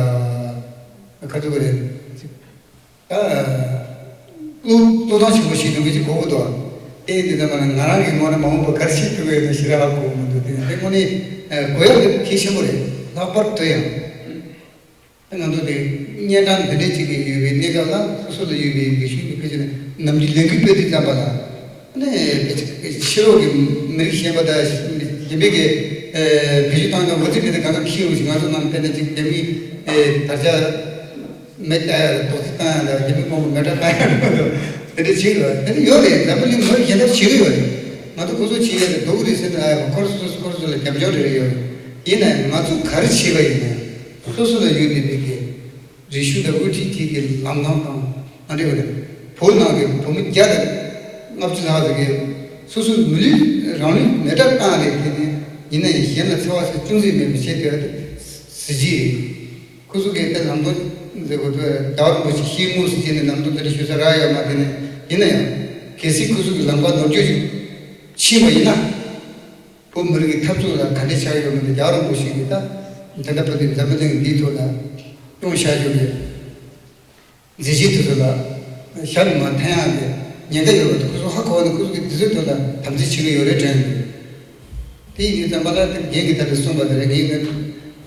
ག་ཚོད་རེད། ད་བློ་བློ་ཐག་ཆོད་པོ་ཞིག་འདུག་གི་ཅིག་གོ་གི་འདུག་དེ་ཡིན་དུས་ཙམ་པ་ལ་ང་རང་གི་ངོས་ནས་མ་འོངས་པ་ག་རེ་བྱེད་ཐུབ་ཀྱི་ཡོད་ན་ཞེ་དྲག་ཧ་གོ་གི་མི་འདུག་དེ་ཡིན་དེ་དངོས་གནས་ཨ་གོ་ཡག་དེ་གལ་ཆེན་པོ་རེད། ལྷག་པར་དུ་ཡང་། ང་ཚོ་དེ་གཉན་འཕྲང་འདི་འདྲའི་ཅིག་གི་ཡོད་པའི་གནས་སྐབས་ལ་སོ་སོ་ལ་ཡོད་པའི་རིག་གཞུང་གི་ཕལ་ཆེར་ནམ་རྒྱུན་ལས་འགུལ་སྤེལ་དུས་ཙམ་པ་ལ་ནས་ཕལ་ཆེར་ཕྱི་ལོགས་ཀྱི་མི་རིགས་གཞན་པ་དང་གཞན་པའི་གི་བེད་སྤྱོད་བཏང་ཡང་འོ་ཙི་དེ་འདྲ་གང་ག་ཁྱི་ཡོང་ཞིག་ང་ཚོ་ནང་དཔེར་ན་ཅིག་རྒྱ་མིའི་དར་ཆ་མེ་བཏང་ཡང་དང་རྒྱ་མི་མང་པོ་མེ་སྲེག་བཏང་ཡང་དང་དེ་འདྲ་བྱེད་རོགས་དེ་འདྲ་ཡོད་རེད། འཛམ་བུ་གླིང་མི་གཞན་དག་བྱེད་ཀྱི་ཡོད་རེད། ང་ཚོ་ཁོ་ཚོ་བྱེད་ཡ་རེད་འདུག་རེད་ཟེར་ན་ཁོ་ར་སོ་སོ་ཁོ་ར་སོ་ལ་རྒྱབ་ལྗོངས་རེ་རེ་ཡོད་རེད། ཡིན་ནའང་ང་ཚོ་ག་རེ་བྱེད་པ་ཡིན་ནའང་སོ་སོ་ལ་ཡོད་བསྡད་པའི་གི་རིག་གཞུང་དང་དབུ་ཁྲིད་ཀྱི་ལམ་སྟོན་དང་མ་འདྲེས་པ་རེད། བོད་ནང་གི་བོད་མི་བརྒྱ་དང་ལྔ་བཅུ་ལྷག་ཙམ་གྱིས་སོ་སོའི་མི་ལུས་རང་ལུས་མེ་སྲེག་བཏང་རེད། དེ་ནི་ཡིན་ན་ཡང་གཞན་ལ་འཚེ་བ་ཟེར་ཅུང་ཟད་མེད་པ་བྱས་ཏེ་གཟི་བརྗིད་རེད། ཁོ་ཚོ་གིས་དེ་ལམ་སྟོན་མཛད་དགོས་པའི་ཟླ་བ་རིན་པོ་ཆེ་ཤེས་ངོ་ཟེར་བྱས་ནས་ལམ་སྟོན་དེ་འདྲ་ཞུ་ས་རག་ཡོད་མ་རེད། དེ་ནི་ཡིན་ན་ཡང་གལ་སྲིད་ཁོ་ཚོ་གི་ལམ་ཁ་ནོར་བཅོས་ཤིག་ཕྱིན་པ་ཡིན་ན། བོད་མི་རིགས་ཀྱི་འཐབ་རྩོད་ལ་ག་འདྲས་ཆགས་ཡོད་མེད་དེ་རྒྱལ་བ་རིན་པོ་ཆེ་གིས་ད་ད་ལྟ་བར་དུ་འཛམ་བུ་གླིང་འདིའི་ཐོག་ལ་སྐྱོན་བཞག་རྒྱུ་རེད། མཛད་རྗེས་དེ་ཚོ་ལ་ཞབས་མ་འཐེན་ཡག་གི་ཉེན་ཁ་ཡོད་པ་དེ་ཁོ་ཚོ་ཧ་གོ་བ་ནས་ཁོ་ཚོ་གིས་དེ་ཚོའི་ཐོག་ལ་དམ་འཛིན་བྱེད་ཀྱི་ཡོད་རེད་དྲན་འདུག་དེ་ཡིན་དུས་ཙམ་པ་ལ་དེ་རྒན་གྱིས་ད་ལྟ་གསུངས་པ་དེ་རེད། ངས་ནི་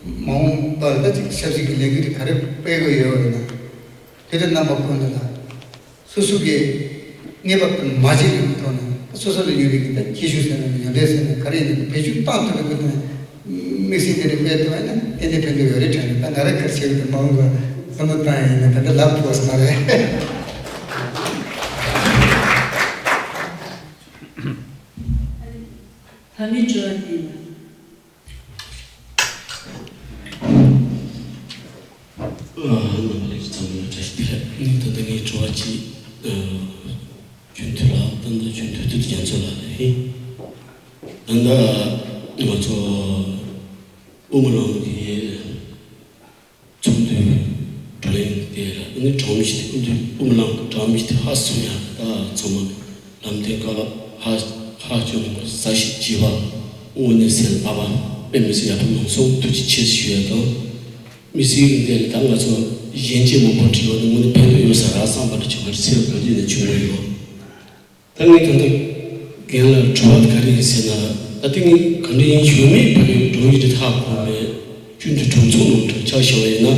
མ་འོངས་པར་ད་ཅིག་ཆབ་སྲིད་ཀྱི་ལས་འགུལ་དེ་ག་རེ་སྤེལ་དགོས་ཡོད་རེད་ན་དེ་ཚོ་རྣམ་པ་ཀུན་ཏུ་ལ། སོ་སོ་གི་གནས་བབ་དང་མ་བརྗེས་པའི་ཐོག་ནས་སོ་སོ་ལ་ཡོད་པའི་གི་ད་ཁྱད་ཆོས་ཟེར་ན་ཡོན་ཏན་ཟེར་ན་ག་རེ་ཡིན་ན་བེད་སྤྱོད་བཏང་ཐུབ་པའི་ཐོག་ནས་དམིགས་བསལ་དེ་འདྲ་སྤེལ་ཐུབ་པ་ཡིན་ན་ཏན་ཏན་ཕན་ཐོགས་ཡོད་རེད་དྲན་གི། ད་ང་རང་ག་རེ་བྱེད་དགོས་དེ་མ་འོངས་པར་བསམ་བློ་བཏང་ཡིན་ན་ད་ལྟ་ལབ་ཐུབ་པ་སོང་བ་རེད། ཕ་མའི་དྲི་བ་དེ་ཡིན། རྣམ་པ་ལ་ཚང་མ་བཀྲ་ཤིས་བདེ་ལེགས། ད་ལྟ་ངའི་དྲི་བ་གཅིག་རྒྱུན་མཐུད་ལ་ད་ལྟ་རྒྱུན་མཐུད་དུ་རྒྱ་མཚོ་ལགས་ལ་ཡིན། ད་ལྟ་ང་ཚོ་དབུ་མ་ལམ་གྱི་ཚོགས་འདུའི་བགྲོ་གླེང་དེ་ལ་ནི་གྲངས་མི་ཞིག་དེ་དབུ་མ་ལམ་གྱི་གྲངས་མི་ཞིག་དེ་ཧ་སོང་ཡ། ད་ཚང་མ་ལམ་སྟོན་སྐབས་ལ་ཧ་ཧ་ཅང་ཟ་ཞིག་བྱས་པ་དངོས་གནས་སེམས་ལྷག་པ་དཔེ་མི་སྲིད་ཡག་པོ་གནང་སོང་། ཐུགས་རྗེ་ཆེ་ཞུ་ཡ་དང་། མི་སེར་གྱི་འདི་ལ་ད་ང་ཚོ་གཞན་གྱིས་མང་པོ་བྲིས་པ་ནི་དངོས་གནས་ཕན་ཐོགས་ཡོད་ས་རག་བསམ་པ་འདྲ་ཅིག་ག་རེ་ཟེར་བ་འདི་ནས་བྱུང་བ་ཡོད། ད་ངས་ད་ལྟ་རྒན་ལ་དྲི་བ་ག་རེ་ཡིན་ཟེར་ན། ད་ལྟ་ངས་ག་འདྲ་ཡིན་ཞུ་མེད་པའི་འགྲོ་ཡི་དེ་ཧ་གོ་མེད། ཁྱོད་ཚོ་གྲོས་ཚོགས་ནང་དུ་ཆ་བཞག་པ་ཡིན་ན།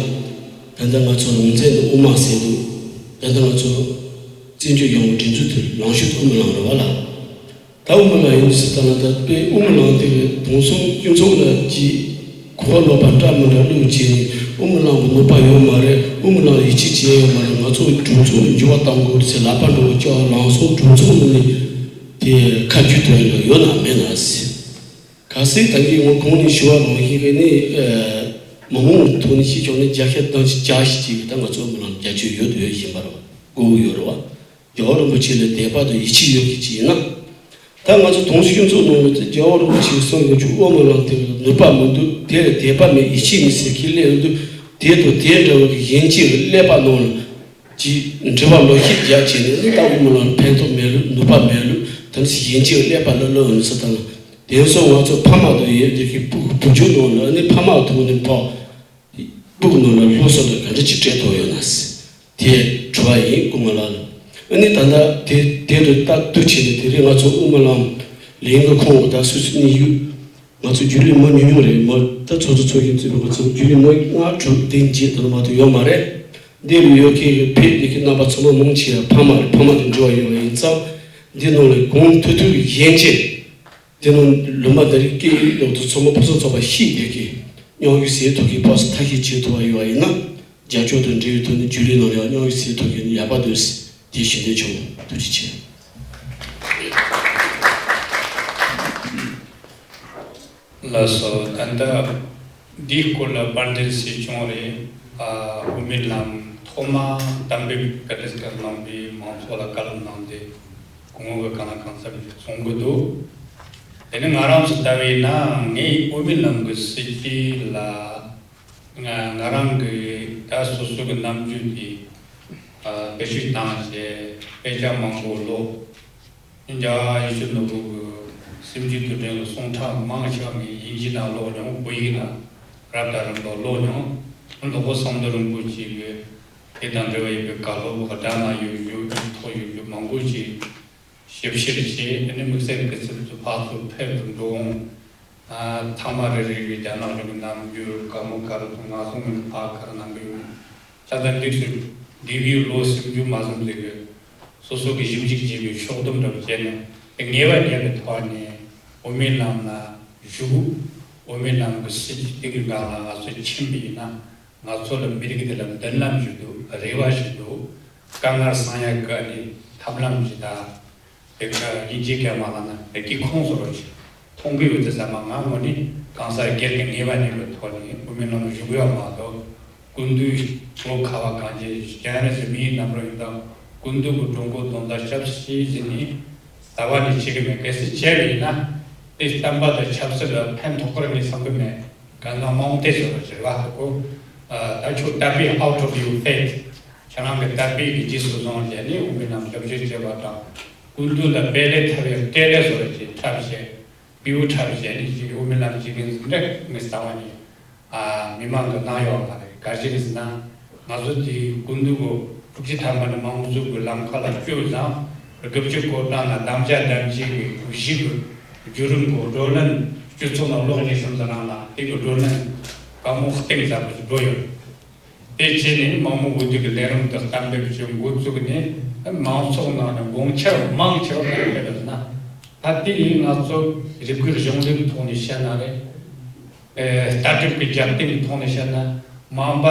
ད་ལྟ་ང་ཚོ་རང་བཙན་དུ་དབུ་མ་ཟེར་འདུག་ད་ལྟ་ང་ཚོ་བཙན་བྱོལ་རྒྱལ་ཡོངས་སྒྲིག་འཛུགས་དེ་ལངས་ཕྱོགས་དབུ་མ་ལམ་རེད་བ་ལ། ད་དབུ་མ་ལམ་ཡིན་ཟེར་ད་ལ་ད་དཔེ་དབུ་མ་ལམ་དེ་གི་དེང་སང་སྤྱི་ཚོགས་ལ་ཅིག་གོ་བ་ལོག་པ་འདྲ་མི་འདྲ་བླུགས་བྱས་ནས་དབུ་མ་ལམ་གི་ནུས་པ་ཡོད་མ་རེད། དབུ་མ་ལམ་ཡིད་ཆེས་བྱས་ཡོད་མ་རེད། ང་ཚོ་གྲོས་ཚོགས་ནས་འགྱུར་བ་གཏང་དགོས་རེད་ཟེར་ལག་པ་འགྲོ་བ་ཅག་ལངས་སོང་། གྲོས་ཚོགས་ནས་དེ་ཁ་རྒྱུན་ཐོན་ཡོད་ན་མེད་ན་ཟེར། གལ་སྲིད་ད་གིན་ངོ་གོང་ནས་ཞུ་བ་རང་བཞིན་གི་ནི་མ་འོངས་ཐོག་ནས་ཤེས་ཆོག་ནས་རྒྱ་ཤ་དང་ཅི་བྱ་ཞིག་ཅིག་ད་ང་ཚོ་དབུ་མ་ལམ་རྒྱ་ཆེ་ཡོད་དུ་ཡོད་བཞིན་པ་རེད་བ། དགོས་ཀྱི་ཡོད་རེད་བ། རྒྱལ་བ་རིན་པོ་ཆེ་ལ་དད་པ་དང་ཡིད་ཆེས་ཡོད་མཁན་ཅིག་ཡིན་ན། ད་ང་ཚོ་དེང་སང་སྤྱི་ཚོགས་ནང་ལ་རྒྱལ་བ་རིན་པོ་ཆེས་གསུངས་ཡོད་ཆོག་དབུ་མ་ལམ་དེ་ནུས་པ་མི་འདུག་དེ་ལ་དད་པ་མེད་ཡིད་ཆེས་མེད་ཟེར་མཁན་སླེབས་ཡོང་དུས། དེ་དང་དེ་འདྲ་བ་གི་ཡན་ཆད་ཀྱི་ཀླད་པ་ནང་ལ་ཅིག་འབྲེལ་བ་ལོག་ཤེས་རྒྱག་བྱས་ནས་ནི་ད་དབུ་མ་ལམ་ཕན་ཐོགས་མེད་ལུགས་ནུས་པ་མེད་ལུགས་དེ་ནི་ཡན་ཆད་ཀྱི་ཀླད་པ་ལ་ལོག་ཡོང་ས་དང་། དེང་སང་ང་ཚོ་ཕ་མ་དང་ཡོད་དེ་གི་སྤུ་གུ་བུ་ཆུང་ནང་ལ་ནི་ཕ་མ་ཐུག་ནས་ཕོག་སྤུ་གུ་ནང་ལ་སློབ་གསོ་དང་ག་འདྲ་ཅིག་སྤྲད་ཐུབ་ཡོད་ན་ཟེར། དེ་གྲུབ་པ་ཡིན། སྐུ་ངོ་ལགས་ལ། ཨ་ནི་ད་ལྟ་དེ་དེ་རུ་ལྟ་དུ་བྱས་ནས། དེ་རིང་ང་ཚོ་དབུ་མ་ལམ་ལས་འགུལ་ཁོངས་ད་སུད་སི་གནས་ཡུལ། ང་ཚོ་རྒྱུན་ལས་མི་ཉུང་ཉུང་རེད། མི་ད་ཚོགས་གཙོ་ཚོགས་གཞོན་གཙོས་པའི་ང་ཚོ་རྒྱུན་ལས་མི་ལྔ་དྲུག་དེ་འགྱེད་དུ་མ་གཏོགས་ཡོད་མ་རེད། འདིར་ཡོད་མཁན་གྱི་ཕེབས་བསྡད་མཁན་རྣམ་པ་ཚང་མ་མང་ཆེ་བ་ཕ་མ་རེད། ཕ་མ་དང་འབྲེལ་བ་ཡོད་པ་ཡིན་ཙང་། འདི་ནང་ལ་གོང་དུ་ཐུག་གི་ཡན་ཆད། དེ་ནང་ལུང་པ་འདི་རིགས་སྐད་ཡིག་ལོག་ཏུ་ཚང་མ་ཕུན་སུམ་ཚོགས་པ་ཤེས་བསྡད་མཁན། སྙོག་ཡིག་ཟེར་ཐུབ་མཁན། ཕར་ཚུར་ཐབས་ཤེས་བྱེད་ཐུབ་པ་ཡོད་པ་ཡིན་ན། རྒྱབ་སྐྱོར་དང་འབྲེལ་ཡོད་ཐོག་ནས་རྒྱུན་ལས་ནང་ལ་ཡང་སྙོག་ཡིག་ཟེར་ཐུབ་མཁན་ཡག་པ་འདུག་ཟེར། དེ་ཞུ་འདོད་བྱུང་། ཐུགས་རྗེ་ཆེ། ལགས་སོ། ད་ལྟ་འདིའི་སྐོར་ལ་དཔལ་ལྡན་སྲིད་སྐྱོང་རེད། ཨ། དབུ་མའི་ལམ་ཐོག་མ་གཏན་འབེབས་བཀའ་དྲིན་སྐར་གནང་བའི་མང་ཚོགས་ལ་བཀའ་སློབ་གནང་སྟེ། སྐུ་ངོ་གིས་གང་ལ་གང་འཚམ་ཞིག་གསུང་གི་འདུག་དེ་ནི་ང་རང་ཚོ་ལྟ་བས་ན། ངས་དབུ་མའི་ལམ་གྱི་སྲིད་བྱུས་ལ་ང་ང་རང་གི་ད་སོ་སོ་གི་རྣམ་འགྱུར་དེ་ཨ་བེད་སྤྱོད་བཏང་བྱས། དཔེ་ཆ་མང་པོ་ཀློག་རྒྱལ་བ་ཡིད་བཞིན་ནོར་བུ་གི་སེམས་རྒྱུད་དུ་འདྲེན་གྱི་གསུང་ཐག་མང་ཆེ་བ་ངས་དབྱིན་ཇི་ནང་ཀློག་མྱོང་། བོད་ཡིག་ནང་རབ་དང་རིམ་པ་ཀློག་མྱོང་། ལྷག་པར་སྐུ་ངོ་གསུམ་མདོ་རིན་པོ་ཆེ་གི་དེ་དང་འབྲེལ་བ་ཡོད་པའི་བཀའ་སློབ་སྒྲ་ནང་ཡོད་རྒྱུ། ཡིག་ཐོག་ཡོད་རྒྱུ་མང་པོ་ཞིག་ཞིབ་བཤེར་བྱས། ཨ་ནི་དམིགས་བསལ་སྐུ་ཚབ་ཚོ་ཕར་ཚུར་ཕེབས་འགྲོ་འོང་། ཨ། ཚང་མ་རེ་རེ་བའི་རྒྱ་ནག་གཞུང་གི་རྣམ་འགྱུར། བཀའ་མོལ་ག་རེ་གསུངས། ང་གསུང་མིན་ཕར་ག་རེ་གནང་གི་ཡོད། ཆ་ཚང་འདི་ཚོ་འདས་པའི་ལོ་སུམ་ཅུ་མ་ཟིན་ཙམ་གྱི་སོ་སོ་གི་ཞིབ་འཇུག་བྱས་པའི་ཕྱོགས་བསྡོམས་འདྲ་པོ་བྱས་ནས། དེ་ངེས་པ་རྙེད་པའི་ཐོག་ནས་དབུ་མའི་ལམ་ལ་ཞུགས། དབུ་མའི་ལམ་གྱི་སྲིད་བྱུས་དེ་གི་སྒང་ལ་ང་ཚོ་ཕྱིན་པ་ཡིན་ན། ང་ཚོ་ལ་མི་རིགས་འདི་ལ་མདུན་ལམ་ཞིག་འདུག་རེ་བ་ཞིག་འདུག་དཀའ་ངལ་སེལ་ཡག་གི་ཨ་ནི་ཐབས་ལམ་ཞིག་དང་། དེ་ག་དབྱིན་ཇིའི་སྐད་ནང་ལབ་ན་ཨེ་ཀི་ཁོང་སོ་རོ་ཆེ་མཐོང་གི་ཡོད་དེ། ཟ་མ་ང་ངོ་ནི་གང་ཟག་སྒེར་གྱི་ངེས་པ་རྙེད་པའི་ཐོག་ནས་དབུ་མའི་ལམ་ཞུགས་ཡོད་མ་གཏོགས། སྐུ་མདུན་ལོ་ཁ་བ་གངས་ཅན་རྒྱ་རིགས་མི་ཡི་རྣམ་རོལ་ཡིན་སྟབས། སྐུ་མདུན་གྱི་གྲོས་འགོ་དོན་དག་ཞབས་ཕྱི་ཟིན་ནས་རྩ་བ་ནས་བྱེད་ཀྱི་མེད། གལ་སྲིད་བྱས་པ་ཡིན་ན་དེ་བསྟན་པ་དང་ཆབ་སྲིད་ལ་ཕན་ཐོགས་ཀྱི་རེད་བསམ་གྱི་མེད། གང་ལྟར་མ་འོངས་དེ་ཟེར་བ་ཟེར་བ་ཧ་གོ། ད་ཁྱོད་དད་པའི་out of your faith། ཁྱེད་རང་གི་དད་པའི་གི་རྗེས་སུ་བཟུང་བྱས་ནས་དབུ་མའི་ལམ་ཞབས་ཕྱི་བྱས་པ་དང་། སྐུ་མདུན་ལ་དཔལ་ལེ་ཐབས་ཡ་སྐལ་ལེ་བཟོ་རེ་ཅིག་འཁྲབ་བྱས། སྤྲེའུ་འཁྲབ་བྱས་ནས་ཅིག་དབུ་མའི་ལམ་བྱེད་མཁན་ཟིན་འདྲ་ངས་བསམ་བ་ནི། ཨ། མི་མང་གི་གནང་ཡོད་མ་རེད། ག་རེ་བྱས་ནས་ཟེར་ན། ང་ཚོ་དེ་སྐུ་མདུན་གྱི་ཐུགས་རྗེ་ཐེག་པ་ནས་མང་གཙོ་གི་ལམ་ཁ་ལ་བསྐྱོད་ཙང་། དགུ་བཅུ་གོ་གྲངས་ལ་དམ་བཅའ་དམ་བཅའ་གི་གཞི་གི་བརྒྱུད་རིམ་གྱི་བགྲོ་གླེང་སྤྱི་ཚོགས་ནང་ལོག་ནས་སོང་ཙང་རང་ལ་དེ་གི་བགྲོ་གླེང་བཀའ་མོལ་གཏིང་ཟབ་པོ་ཞིག་འགྲོ་ཡོད། དེ་བྱས་ནས་མང་མོས་འོས་བསྡུ་གི་ལས་རིམ་དུ་གཏན་འབེབས་ཀྱི་འགོ་བཙུགས་ནས། མང་ཚོགས་ནང་ནས་དགོངས་འཆར་མང་ཆེ་བ་ག་རེ་སྤེལ་ལ་ཟེར་ན། ད་དེ་ཡིན་ང་ཚོ་རིག་པའི་གཞུང་ལུགས་ཐོག་ནས་བཤད་ན་རེད། ཨེ། ལྟ་གྲུབ་ཀྱི་རྒྱབ་རྟེན་ཐོག་ནས་བཤད་ན། མང་པ།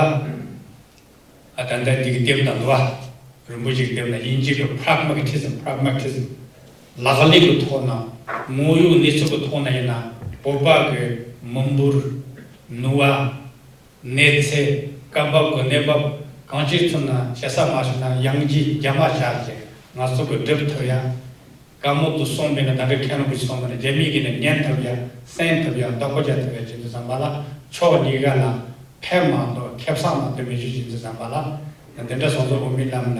ཨ། ད་ལྟ་འདི་གི་དེབ་དང་འདུག་བ། རིན་པོ་ཆེའི་དེབ་ན་དབྱིན་ཇི་གི་pragmatism, pragmatism། ལག་ལེན་གྱི་ཐོག་ན། དངོས་ཡོད་གནས་ཚུལ་གྱི་ཐོག་ན་ཡིན་ན། བོད་པ་གི་མི་འབོར། ནུས་པ། གནས་ཚད། སྐབས་བབ་ཀྱི་གནས་བབ་གང་ཅིའི་ཚུལ་ན་བྱེད་ས་མ་ཞིག་ན་ཡང་ཅིག་རྒྱ་མ་བྱ་ཞིག་ང་ཚོ་གི་སྒྲུབ་ཐུབ་ཡ། བཀའ་མོལ་དུ་གསུངས་པའི་ནི་ད་ག་མཁན་རིན་པོ་ཆེ་གསུངས་པ་ནི་རྒྱ་མིའི་གི་ནི་ཉན་ཐུབ་ཡ། གསན་ཐུབ་ཡ། བདག་པོ་རྒྱག་ཐུབ་ཡ་བྱེད་དུས་ཙམ་པ་ལ་ཕྱོགས་གཉིས་ཀ་ལ་ཕན་མ་གཏོགས་ཁེ་བཟང་མ་གཏོགས་མེད་རྒྱུ་བྱེད་དུས་ཙམ་པ་ལ། འདི་འདྲ་སོང་ཙང་དབུ་མའི་ལམ་ལ་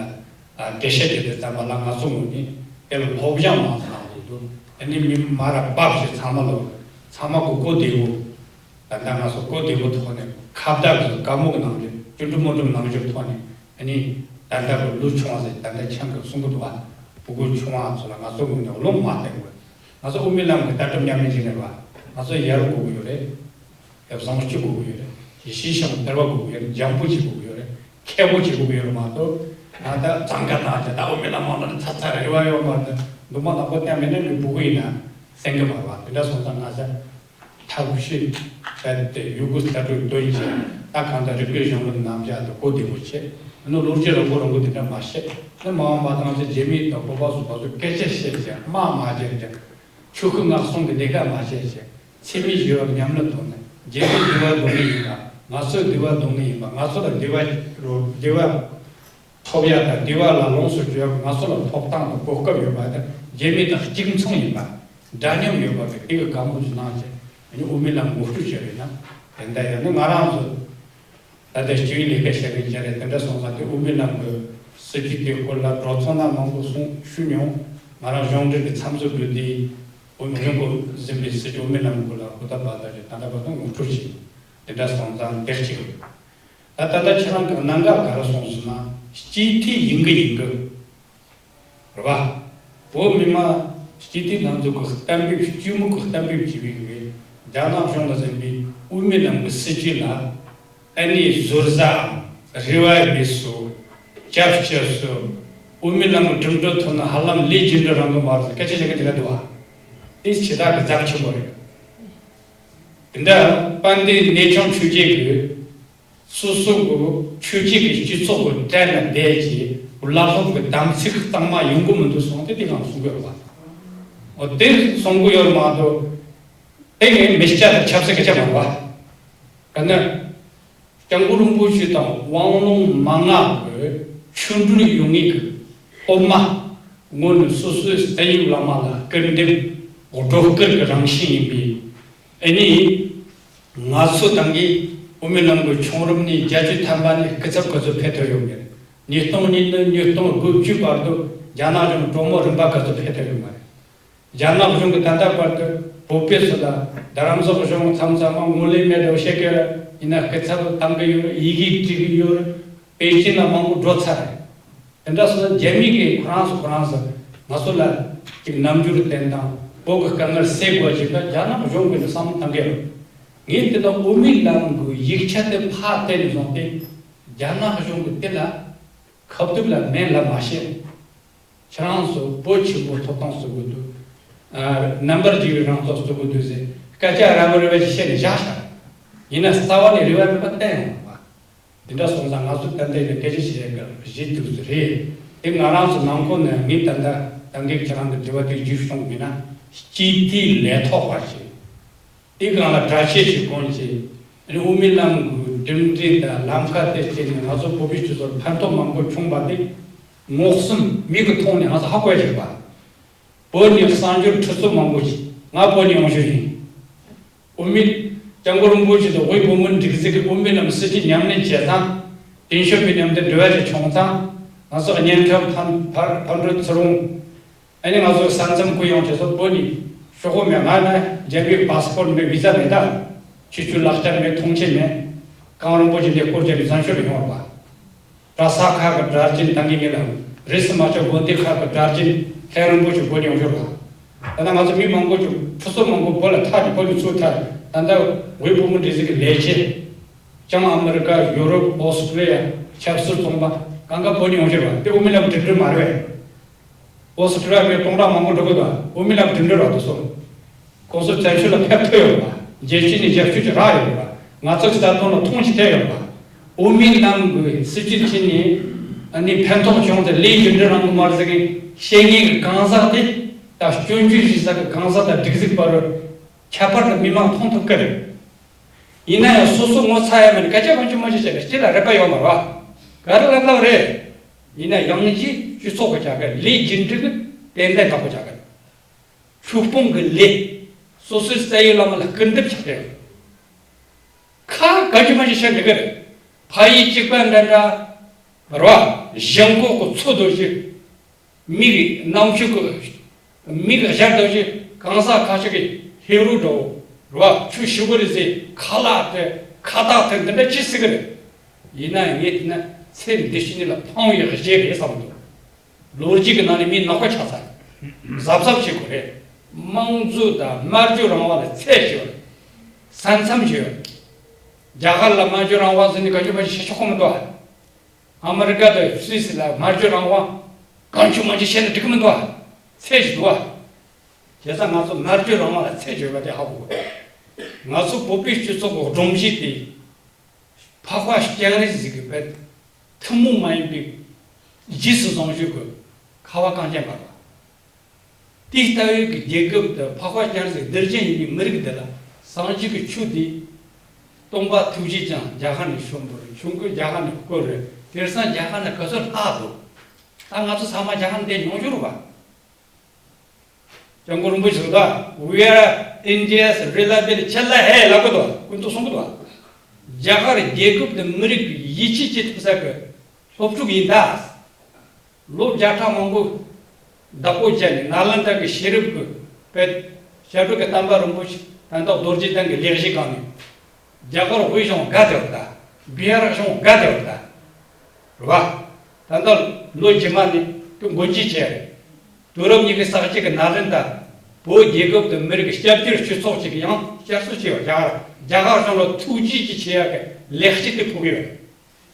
འགྲེལ་བཤད་བྱེད་དུས་ཙམ་པ་ལ་ང་ཚོ་ངོས་ནས་དེ་ལ་སློབ་སྦྱོང་མང་ཙམ་གནང་དགོས་འདུག་ཨ་ནི་མི་མ་ར་བབས་ཤིག་ཚང་མ་ལོ། ཚང་མ་གོ་གོ་བདེ་བོ། ད་ལྟ་ང་ཚོ་གོ་བདེ་བོ་ཐོག་ནས་ཁ་བརྡ་གི་བཀའ་མོལ་གི་ནང་དུ་ཅུང་ཀྲུང་མོ་ཀྲུང་ནང་ཞུགས་ཐོག་ནས། ཨ་ནི་ད་ལྟ་གི་ལོ་ཆུང་བ་ཟེར། ད་ལྟ་ཁྱེད་ཀྱིས་གསུང་གི་འདུག་བ། ཕྲུ་གུ་ཆུང་བ་ཚོ་ལ་ང་ཚོ་ངོས་ནས་བློ་མ་གཏད་དགོས། ང་ཚོ་དབུ་མའི་ལམ་གི་ལྟ་གྲུབ་ཉམས་ལེན་བྱེད་ནས་བ། ང་ཚོ་ཡར་དགོས་ཀྱི་ཡོད་རེད། བཟང་སྤྱོད་དགོས་ཀྱི་ཡོད་རེད། ཡེ་ཤེས་ཤིང་བརྡར་བ་དགོས་ཀྱི་ཡོད་རེད། འཇམ་པོ་བྱེད་དགོས་ཀྱི་ཡོད་རེད། མཁས་པོ་བྱེད་དགོས་ཀྱི་ཡོད་རེད་མ་གཏོགས། ང་ད་གཙང་ཁ་བཏང་བྱས་ད་དབུ་མའི་ལམ་མང་ན་ཚ་ཚ་རེ་བ་ཡོད་མ་རེད། འདུག་མ་ནག་པོ་བསྟན་མེད་ན་མི་ཕྲུ་གུ་ཡིན་ན་གསན་གི་མ་རེད་བ། དེ་འདྲ་སོང་ཙང་ང་ཚོ་ཐབས་ཤེས་བྱས་ཏེ་ཡུལ་སྐོར་ལྟ་གྲུབ་སྟོན་བྱས། ད་གང་ལྟར་རིག་པའི་གཞུང་ལུགས་རྣམ་གཞག་དེ་གོ་བདེ་པོ་བྱས། ཨ་ནི་ལོ་རྒྱུས་རིང་པོ་རིང་པོ་དེ་འདྲ་མ་བཤད། ཨ་ནི་མ་འོངས་པ་ང་ཚོ་རྒྱ་མི་དང་བོད་པ་སོགས་པ་ཚོ་སྐད་ཆ་བཤད་བྱས་དམག་མ་བརྒྱབ་བྱས། ཆོས་ཁུལ་མངའ་གསུམ་གྱི་ལས་ཀ་མ་བྱས་བྱས། འཚེ་མེད་ཞི་བའི་ཉམས་ལེན་ཐོག་ནས་རྒྱལ་པོའི་བདེ་བ་སྡུག་བསྔལ་ཡིན་པ། ང་ཚོའི་བདེ་བ་སྡུག་བསྔལ་ཡིན་པ། ང་ཚོ་ལ་བདེ་བ་རོ་བདེ་བ་ཐོབ་ཡ་དང་བདེ་བ་ལ་ལོངས་སུ་སྤྱོད་ཡ་ང་ཚོ་ལ་ཐོབ་ཐང་དང་གོ་སྐབས་ཡོད་པ་དང་། རྒྱལ་མི་དང་གཅིག་མཚུངས་ཡིན་པ། འདྲ་མཉམ་ཡོད་པ་གི་དེ་གི་བཀའ་མོལ་ཞིག་གནང་བྱས། ཨ་ནི་དབུ་མའི་ལམ་ངོ་སྤྲོད་བྱས་པ་ཡིན་ན། དེ་འདྲ་ཡོད་ན་ང་རང་ཚོ་ད་ལྟ་སྤྱི་པའི་ལས་ཀ་བྱེད་མཁན་ཅིག་རེད། དེ་འདྲ་སོང་ཙང་དེ་དབུ་མའི་ལམ་གྱི་སྲིད་བྱུས་དེའི་སྐོར་ལ་གྲོས་ཚོགས་ནང་མང་པོ་གསུང་ཞུས་མྱོང་། ང་རང་གཞུང་འབྲེལ་གྱི་མཚམས་སུ་བསྡུས་ཏེ། དབུ་མའི་རིང་པོ་ཟིན་པའི་སྲིད་བྱུས་དབུ་མའི་ལམ་སྐོར་ལ་ཧུར་ཐག་འབད་ཐག་བྱས་ད་ལྟ་བར་དུ་ངོ་སྤྲོད་བྱས། དེ་འདྲ་སོང་ཙང་དེར་གཅིག་རེད། ད་ད་ལྟ་ཁྱེད་རང་གི་གནད་འགག་ག་རེ་སོང་ཟེར་ན། སྤྱི་འཐུས་ཡིན་གི་ཡིན་གི། རེད་བ། བོད་མི་མང་སྤྱི་འཐུས་ལྷན་ཚོགས་ཀྱི་གཏན་འབེབས་བཅོས་མིན་གྱི་གཏན་འབེབས་བྱས་པའི་རྒྱ་ནག་གཞུང་ལ་ཟིན་པའི་དབུ་མའི་ལམ་གྱི་སྲིད་བྱུས་ལ་ཨ་ནི་ཟུར་ཟའམ་རེ་བ་མེད་སོ། སྐྱབས་བཅོལ་སོ། དབུ་མའི་ལམ་གྱི་གྲུབ་འབྲས་ཐོབ་ན་ཧ་ལམ་ལས་རྒྱུ་འབྲས་རང་གི་མ་རེད། སྐད་ཆ་བཤད་མཁན་དེ་འདྲ་འདུག་བ། དེ་ཇི་ལྟར་གི་ཚབས་ཆེན་པོ་རེད། དེ་འདྲ་དཔལ་ལྡན་གནས་ཆུང་ཆོས་རྒྱལ་གྱིས། སོ་སོ་གི་ཆོས་བརྒྱུད་ཀྱི་སྤྱི་ཚོགས་ཀྱི་གྲལ་ལ་བསྡད་ཀྱི་བླ་སློབ་ཀྱི་དམ་ཚིག་གཙང་མ་ཡོང་གི་མི་འདུག་གསུངས་ཏེ་དེ་གང་གསུང་གི་ཡོད་པ། འོ་དེ་གསུང་གི་ཡོད་མ་གཏོགས། དེ་ངས་མི་སྐྱ་དང་ཆབ་སྲིད་ཀྱི་ཆ་མ་རེད་པ། ག་ནས། སྐྱབས་མགོན་རིན་པོ་ཆེ་དང་དབང་ལུང་མན་ངག་གི་ཆོ་འཕྲུལ་ཡོང་ངེས་ཀྱི་སློབ་མ། སྔོན་ནས་སོ་སོའི་བསྟན་ཡིག་བླ་མ་ལ་སྐུར་འདེབས་སྒྲོ་སྐུར་གྱི་རང་བཞིན་ཡིན་པས། ཨ་ནི། ང་ཚོ་ཏང་གིས་དབུ་མའི་ལམ་གྱི་བྱུང་རིམ་ནས་བརྒྱད་ཅུ་ཐམ་པ་ནས་སྐུ་ཚབ་ག་ཚོད་ཕེབས་ཐུབ་ཡོད་མེད། ཉིས་སྟོང་ཉིས་བདུན་ཉིས་སྟོང་དགུ་བཅུ་བར་དུ་རྒྱ་ནག་གཞུང་གྲོས་མོལ་རིམ་པ་ག་ཚོད་ཕེབས་ཐུབ་ཡོད་མ་རེད། རྒྱ་ནག་གཞུང་གིས་ད་ལྟ་བར་དུ་བོད་པའི་ཚོ་ལ་རྡ་རམ་ས་གཞུང་མཚམས་མཚམས་མ་ངོ་ལས་མེད་འགྲོ་བཤད་ཀྱི་རེད། ཡིན་ན་སྐུ་ཚབ་བཏང་གི་ཡོད་རེད། ཡི་གེ་བྲིས་གི་ཡོད་རེད། པེ་ཅིན་ལ་མང་པོ་འགྲོ་ཚར་རེད། དེ་འདྲ་སོང་ཙང་རྒྱ་མི་གིས་ཁོ་རང་ཚོ་ཁོ་རང་ཚོ་ང་ཚོ་ལ་ཅིག་རྣམ་འགྱུར་བསྟན་དང་བོད་ཀྱི་དཀའ་ངལ་སེལ་དགོས་ཅིག་ལ་རྒྱ་ནག་གཞུང་གིས་བསམ་བློ་བཏང་གི་རེད། ངས་དེ་ན་དབུ་མའི་ལམ་གྱི་ཡིག་ཆ་དེ་ཕར་བལྟས་ནས་བཟུང་སྟེ་རྒྱ་ནག་གཞུང་གིས་དེ་ལ་ཁ་ཐུག་ལ་མེད་ལབ་མ་ཤེས། ཁྱེད་རང་ཚོ་བོད་ཆེན་པོ་ཐོབ་ཐང་རྩོད་གི་འདུག་ཨ། རྣམ་པར་རྒྱལ་བའི་རང་རྟོགས་རྩོད་གི་འདུག་ཟེར་སྐད་ཆ་ར་མི་ར་བ་ཅིག་བཤད་ནས་བཞག་ཤག་ཡིན་ན་རྩ་བ་ནས་རེ་བ་མེད་པ་བསྟན་ཡོང་བ། འདི་འདྲ་སོང་ཙང་ང་ཚོ་ཏན་ཏན་ལ་སྐད་ཆ་བཤད་ཡག་གི་གཞི་དུས་སུ་རེད། དེ་ང་རང་ཚོ་ནང་ཁོངས་ནས་ངས་ད་ལྟ་ད་གིན་ཁྱེད་རང་གི་དྲི་བ་དེ་རྒྱུས་བྱུང་མིན་ན་སྤྱི་འཐུས་ལས་ཐོག་པ་ཞིག་དེ་གང་ལ་གྲྭ་ཆས་ཤིག་གོན་བྱས། དབུ་མའི་ལམ་གྱི་སྒྲིམ་འགྲིམ་དང་ལམ་ཁ་དེ་བྱས་ནས་ང་ཚོ་བོད་པའི་སྤྱི་ཚོགས་ལ་ཕན་ཐོགས་མང་པོ་བྱུང་བ་དེ་ངོ་གསུམ་མིག་གིས་མཐོང་ནས་ང་ཚོ་ཧ་གོ་ཡ་ཡོད་པ། བོད་ནས་གསར་འབྱོར་ཁྲི་ཚོ་མང་པོ་ཞིག་ང་བོད་ནས་ཡོང་རྒྱུ་ཡིན། དབུ་མའི་སྐྱབས་མགོན་རིན་པོ་ཆེ་དང་དབུས་བོད་མིའི་སྒྲིག་འཛུགས་ཀྱི་དབུ་མའི་ལམ་སྲིད་སྤྱི་མཉམ་ལས་བྱས་ཙང་། ཏེང་ཞའོ་ཕིང་མཉམ་དུ་འབྲེལ་བ་ཞིག་བྱུང་ཙང་། ང་ཚོ་གཉེན་འཕྲད་ཕར་ཕར་ཕར་འགྲོ་ཚུར་འོང་། ཨ་ནི་ང་ཚོ་ས་མཚམས་ཁུལ་ཡོང་བྱས་སོ་བོད་ནས་ཤོག་གུ་མེད། ང་ན་རྒྱ་མིའི་པ་སི་པོར་མེད། བི་ཟ་མེད། ད་ཆོས་ཆོས་ལག་ཆ་མེད། ཐོངས་མཆན་མེད། གངས་རིན་པོ་ཆེ་འདི་སྐོར་བྱས་ནས་བཙན་བྱོལ་དུ་ཡོང་བ་རེད་པ། གྲྭ་ས་ཁག་གི་གྲྭ་རྒྱུན་ད་གིན་ངེད་ལ་རེས་སུ་མ་ཆོག་དགོན་སྡེ་ཁག་གི་གྲྭ་རྒྱུན་ལྷ་རིན་པོ་ཆེ་བོད་ནས་ཡོང་ཤོར་བ། ད་ནང་ང་ཚོ་མི་མང་པོ་ཅིག་ཁྲི་ཚོ་མང་པོ་བོད་ལ་ཐར་ནས་བོད་ནས་ཚུར་ཐར། ད་ལྟ་དབུས་བོད་མིའི་སྒྲིག་འཛུགས་ཀྱི་ལས་བྱེད། བྱང་ཨ་མི་རི་ཀ། ཡུ་རོབ། ཨོ་སི་ཀྲི་ལི་ཡ། ཆབ་སྲིད་ཚོང་པ་གང་ག་བོད་ནས་ཡོང་ཤོར་བ་དེ་དབུ་མའི་ལམ་འགྲིག་འགྲིག་མ་རེད་པས། ཨོ་སི་ཀྲི་ལི་ཡ་མི་སྟོང་ཕྲག་མང་པོ་འགྲོ་གི་འདུག་དབུ་མའི་ལམ་འགྲིག་འགྲིག་རག་འདུག་སོ། ཁོང་ཚོ་བཙན་བྱོལ་ལ་ཕེབས་ཐུབ་ཡོད་པ། རྒྱལ་སྤྱི་ནས་རྒྱབ་སྐྱོར་ཅིག་རག་ཡོད་པ། ང་ཚོ་གི་རྩ་དོན་ལ་མཐོང་ཆེན་ཐེབས་ཡོད་པ། དབུ་མའི་ལམ་གྱི་སྲིད་བྱུས་ཕྱིན་ནས་ཨ་ནི་ཕན་ཐོགས་བྱུང་སྟེ་ལས་རྒྱུ་འབྲས་རང་གི་མ་རེད་ཟེར་མཁན་བཤད་མཁན་གྱི་གང་ཟག་དེ་ད་སྐྱོན་བརྗོད་བྱེད་ས་གི་གང་ཟག་དང་སྒྲིག་འཛུགས་བར་ཁྱད་པར་དུ་མི་མང་མཐོང་ཐུབ་ཀྱི་རེད། ཡིན་ན་ཡང་སོ་སོ་ངོ་ཚ་ཡ་མེད་ན་སྐད་ཆ་མང་ཆེ་མང་ཆེ་བཤད་པའི་སྤྱི་ལ་རེ་བ་ཡོད་མ་རེད་པ། ག་རེ་ལབ་ལབ་རེད། ཡིན་ན་ཡང་ཅིག་སྤྱི་ཚོགས་ཀྱི་བྱ་དགའ་ལས་རྒྱུ་འབྲས་ཀྱི་ཏན་ཏན་དག་པོ་བྱ་དགའ། ཆོས་སྤོང་གི་ལས། སོ་སོའི་རྩ་བའི་བླ་མ་ལ་སྐུར་འདེབས་ཆགས་ཏེ། ཁ་ག་ཅི་མ་ཅི་བཤད་འདི་གར། ཕ་ཡུལ་གཅིག་པ་འདྲ་འདྲ། ར་བ། གཞན་གོ་གོ་ཚོ་དོ་ཞིག་མིག་གི་རྣམ་ཤེས་གོ། མིག་གི་ཞར་དོ་ཞིག་གང་ཟག་ཁ་ཤས་ཀྱི་ཧེ་རུ་འགྲོ། ར་བ། ཆུ་ཞི་བོ་རི་ཟེ་ཁ་ལག་དེ་ཁ་བཏགས་དེ་འདི་འདྲ་ཅི་སྲིད་གི་རེད། ཡིན་ན་ངས་བལྟས་ན་ཚེ་འདི་ཕྱི་གཉིས་ལ་ཕངས་ཡག་གཞས་རེད་བསམ་འདུག་ལོ་རྒྱུས་ཀྱི་ནང་ནས་མི་ནག་པ་ཆགས་ཚར། གཟབ་གཟབ་བྱེད་དགོས་རེད། དམངས་གཙོ་དང་སྨྲ་བརྗོད་རང་དབང་ལ་ཚད་ཅིག་ཡོད་རེད། ས་མཚམས་ཅིག་ཡོད་རེད། རྒྱ་གར་ལ་སྨྲ་བརྗོད་རང་དབང་ཟེར་ནས་ག་ཅི་མ་ཅི་བྱེད་ཆོག་གི་མི་འདུག་ཨ། ཨ་མི་རི་ཀ་དང་སུད་སི་ལ་སྨྲ་བརྗོད་རང་དབང་གང་བྱུང་མང་བྱུང་བཤད་ན་འགྲིག་གི་མི་འདུག་ཨ། ཚད་ཅིག་འདུག་ཨ། བྱས་ཙང་ང་ཚོ་སྨྲ་བརྗོད་རང་དབང་ལ་ཚད་ཅིག་ཡོད་པ་དེ་ཧ་གོ་དགོས། ང་ཚོ་བོད་པའི་སྤྱི་ཚོགས་ཀྱི་སྒྲོམ་གཞི་དེ། འཕགས་པ་སྤྱན་རས་གཟིགས་ཀྱི་བོད་ཐུན་མོང་མ་ཡིན་པའི་རྗེས་སུ་བཟུང་ཞུ་དགོས། ཁ་བ་གངས་ཅན་པ་ལ། དེ་ལྟ་བུའི་གི་རྒྱལ་ཁབ་དུ་འཕགས་པ་སྤྱན་རས་གཟིགས་གདུལ་བྱ་ཡིན་པའི་མི་རིགས་འདི་ལ་སངས་རྒྱས་ཀྱི་ཆོས་འདི། སྟོན་པ་ཐུགས་རྗེ་ཅན་རྒྱ་གར་ནས་བྱོན་པ་རེད། ཆོས་འཁོར་རྒྱ་གར་ནས་བསྐོར་རེད། དེང་སང་རྒྱ་གར་ནས་ག་ཚོད་ལྷག་འདུག་ད་ང་ཚོ་ཚང་མ་རྒྱ་གར་འདིར་མྱོང་རྒྱུ་རེད་པ། སྐྱབས་མགོན་རིན་པོ་ཆེ་ཟེར་བ། We are India's reliable chattel ཧེ་ལབ་གི་འདུག་སྐུ་མདུན་གསུང་གི་འདུག་རྒྱ་གར་རྒྱལ་ཁབ་དང་མི་རིགས་ཀྱི་ཡིད་ཆེས་བྱེད་ཐུབ་ས་གི་སློབ་ཕྲུག་ཡིན་ད། ལོ་བརྒྱ་ཕྲག་མང་པོ་བདག་པོ་བྱས་ནས་ནཱ་ལནྡ་གི་ཤེས་རབ་ཀྱི་དཔལ་ཞབས་དྲུང་གི་བསྟན་པ་རིན་པོ་ཆེ་དོན་དག་རྡོ་རྗེ་གདན་གྱི་ལས་གཞི་སྒང་ནས་རྒྱ་གར་དབུས་གཞུང་དགའ་བདེ་བ་ད། བི་ཧར་གཞུང་དགའ་བདེ་བ་ད། རེད་བ། ད་ལྟ་ལོ་རྗེས་མ་ནས་དུ་མགོ་འཇིག་བྱས་རེད། དུས་རབས་ཉི་ཤུ་རྩ་གཅིག་གི་ནང་ལོགས་ད་བོད་རྒྱལ་ཁབ་དང་མི་རིགས་སྐྱབས་བཅོལ་སྤྱི་ཚོགས་ཅིག་ཡང་བསྐྱར་གསོ་བྱས་པ། རྒྱ་གར་རྒྱ་གར་གཞུང་ལ་ཐུགས་རྗེ་ཅིག་བྱེད་ཡག་གི་ལེགས་སྐྱེས་དེ་ཕོག་གི་ཡོད་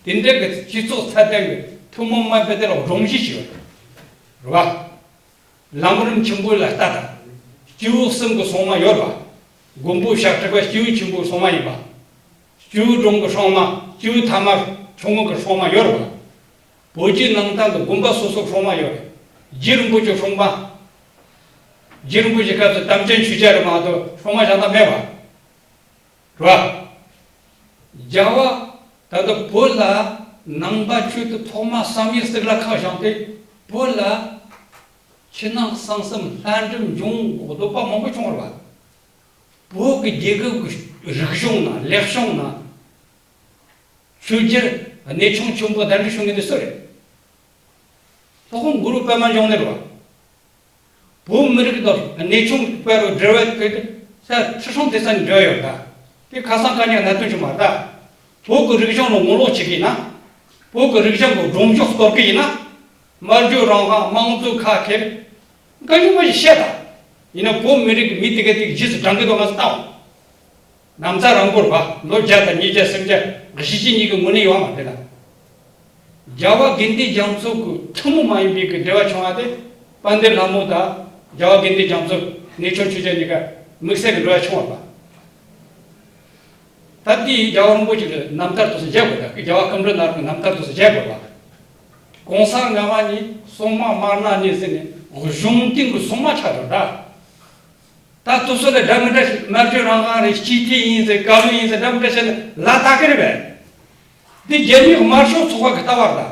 རེད། དེ་འདྲ་གི་སྤྱི་ཚོགས་ཚད་ལྡན་གྱི་ཐུན་མོང་མ་ཡིན་པའི་དེ་ལ་སྒྲོམ་གཞི་ཞིག་ཡོད་རེད་བ། ལམ་རིམ་ཆེན་པོ་ལ་ལྟ་དང་། སྐྱེས་བུ་གསུམ་གྱི་སྲུང་མ་ཡོད་རེད་བ། མགོན་པོ་ཞབས་ཁྲ་བ་སྐྱེས་བུ་ཆེན་པོའི་སྲུང་མ་ཡིན་པ། སྐྱེས་བུ་འབྲོང་གི་སྲུང་མ། སྐྱེས་བུ་ཐ་མ་ཆུང་ངུ་གི་སྲུང་མ་ཡོད་རེད་བ། བོད་བརྒྱུད་ནང་བསྟན་དུ་དགོན་པ་སོ་སོའི་སྲུང་མ་ཡོད་རེད། རྗེ་རིན་པོ་ཆེ་སྲུང་མ། རྗེ་རིན་པོ་ཆེ་སྐབས་སུ་དམ་ཅན་ཆོས་རྒྱལ་རེད་མ་གཏོགས་སྲུང་མ་གཞན་དག་མེད་པ། རེད་བ། རྒྱལ་བ་ད་ལྟ་བོད་ལ་ནང་པ་ཆོས་དེ་ཐོག་མ་བསམ་ཡས་གཙུག་ལག་ཁང་བཞེངས་ཏེ་བོད་ལ་ཕྱི་ནང་གསང་གསུམ་ལྷ་འབྲུག་འབྱུང་དགོས་འདོད་པ་མང་པོ་བྱུང་བ་རེད་བ། བོད་ཀྱི་རྒྱལ་ཁབ་ཀྱི་རིག་གཞུང་ནང་ལེགས་བྱུང་ནང་ཆོས་རྒྱལ་གནས་ཆུང་ཆེན་པོ་གདན་འདྲེན་ཞུ་མཁན་དེ་སུ་རེད། སློབ་དཔོན་གུ་རུ་པདྨ་འབྱུང་གནས་རེད་བ། བོད་མི་རིགས་དང་གནས་ཆུང་བར་དུ་འབྲེལ་བ་དེ་ས་ཁྲི་སྲོང་ལྡེ་བཙན་འབྲེལ་བ་ཡོད་ད། དེ་ཁ་སང་ཁ་ཉིན་གནད་དོན་བྱུང་བ་ད། བོད་ཀྱི་རིག་གཞུང་ལ་ངོ་ལོག་བྱེད་ཀྱི་ཡིན་ན། བོད་ཀྱི་རིག་གཞུང་གི་སྒྲོམ་གཞི་གཏོར་གྱི་ཡིན་ན། སྨྲ་བརྗོད་རང་དབང་དམངས་གཙོ་ཁ་ཁེར། འགའ་ཞིག་མ་ཞིག་བཤད་ད། ཡིན་ན་བོད་མི་རིགས་ཀྱི་མི་དེ་ག་དེ་རྗེས་སུ་འབྲང་གི་འདུག་ང་ཚོ་ལྟ་འོང་། ནམ་ཟླ་རང་པོར་བ་ལོ་བརྒྱ་དང་ཉིས་བརྒྱ་སུམ་བརྒྱ་གཞིས་བྱེས་གཉིས་ཀྱི་ངོས་ནས་ཡོང་བ་དེ་ལ། རྒྱལ་བ་དགེ་འདུན་རྒྱ་མཚོ་གི་ཐུན་མོང་མ་ཡིན་པའི་གི་འབྲེལ་བ་བྱུང་བ་དེ་དཔལ་ལྡན་ལྷ་མོ་དང་རྒྱལ་བ་དགེ་འདུན་རྒྱ་མཚོ་གནས་ཆུང་ཆོས་རྒྱལ་གཉིས་ཀ་དམིགས་བསལ་གྱི་འབྲེལ་བ་བྱུང་བ་པ། ད་དེའི་རྒྱལ་བ་རིན་པོ་ཆེ་གི་རྣམ་ཐར་དུ་སུ་བཞེས་དགོས་ད་རྒྱལ་བ་སྐུ་ཕྲེང་ནང་གི་རྣམ་ཐར་དུ་སུ་བཞེས་དགོས་པ། གོང་ས་ལྔ་པ་ནི་སྲུང་མ་དམར་ནག་གཉིས་ཟེར་ནས་གཞུང་དེང་གི་སྲུང་མ་ཆགས་འགྲོ་ད། ད་དུ་སུ་ལ་འདྲ་མི་འདྲ་ཞིག་སྨྲ་བརྗོད་རང་དབང་རེད་སྤྱི་འཐུས་ཡིན་ཟེར་བཀའ་བློན་ཡིན་ཟེར་འདྲ་མི་འདྲ་བཤད་ན་ལ་ད་གི་རེད་པས། འདི་རྒྱལ་མིའི་དམར་ཤོག་ཚོགས་པ་གི་ལྟ་བ་རེད།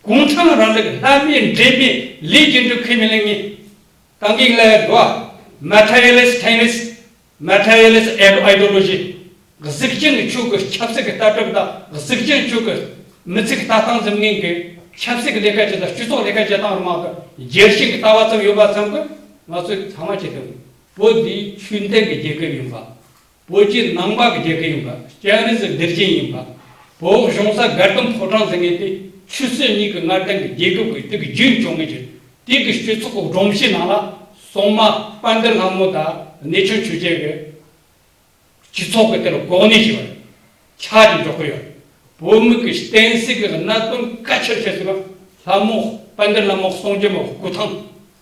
གུང་ཁྲན་རིང་ལུགས་ལྷ་མིའི་འདྲེ་མིའི་ལས་ཀྱི་འབྲུ་ཁས་མི་ལེན་ངེས། ད་གིན་ལས་དོ་མ་ཐ་ཡེ་ལེ་སི་ཐེན་ལེ་སི་མ་ཐ་ཡེ་ལེ་སི་ཨེ་ཨའི་ཌི་ཡོ་ལོ་ཇི། གཟུགས་ཅན་གྱི་ཆོས་ཀྱི་ཆབ་སྲིད་ཀྱི་ལྟ་གྲུབ་དང་གཟུགས་ཅན་ཆོས་ཀྱི་མི་ཚེ་གི་ལྟ་སྟངས་འཛིན་མཁན་གྱི་ཆབ་སྲིད་ཀྱི་ལས་ཀ་བྱེད་སྟངས་སྤྱི་ཚོགས་ལས་ཀ་བྱེད་སྟངས་རུ་མང་དུ་རྒྱལ་སྤྱི་གི་ལྟ་བ་ཙམ་ཡོད་པ་ཙམ་གྱིས་ང་ཚོས་ཚང་མ་བྱེད་དོན་བོད་འདི་ཆོས་ལྡན་གྱི་རྒྱལ་ཁབ་ཡིན་པ། བོད་ཀྱི་ནང་པ་གི་རྒྱལ་ཁབ་ཡིན་པ། སྤྱན་རས་གཟིགས་སྡེ་བརྒྱད་ཡིན་པ། བོད་གཞུང་ས་དགའ་ལྡན་ཕོ་བྲང་ཟེར་མཁན་དེ་ཆོས་སྲིད་གཉིས་ཀྱི་མངའ་སྡེ་གི་རྒྱལ་ཁབ་ཀྱི་དེ་གི་རྒྱུན་སྐྱོང་མཁན་གྱི་དེ་གི་སྤྱི་ཚོགས་ཀྱི་སྒྲོམ་གཞི་ནང་ལ་སྲུང་མ་དཔལ་ལྡན་ལྷ་མོ་དང་གནས་ཆུང་ཆོས་རྒྱལ་གྱི་སྤྱི་ཚོགས་ཀྱི་དེ་ལ་གོ་གནས་ཤིག་ཆགས་ཀྱི་འཇོག་གི་ཡོད། བོད་མི་གི་བསྟན་སྲིད་ཀྱི་གནད་དོན་གལ་ཆེར་བྱས་ཟིན་པ་ལྷ་མོ་དཔལ་ལྡན་ལྷ་མོ་གསུང་རྒྱུན་མ་སྐུ་ཐང་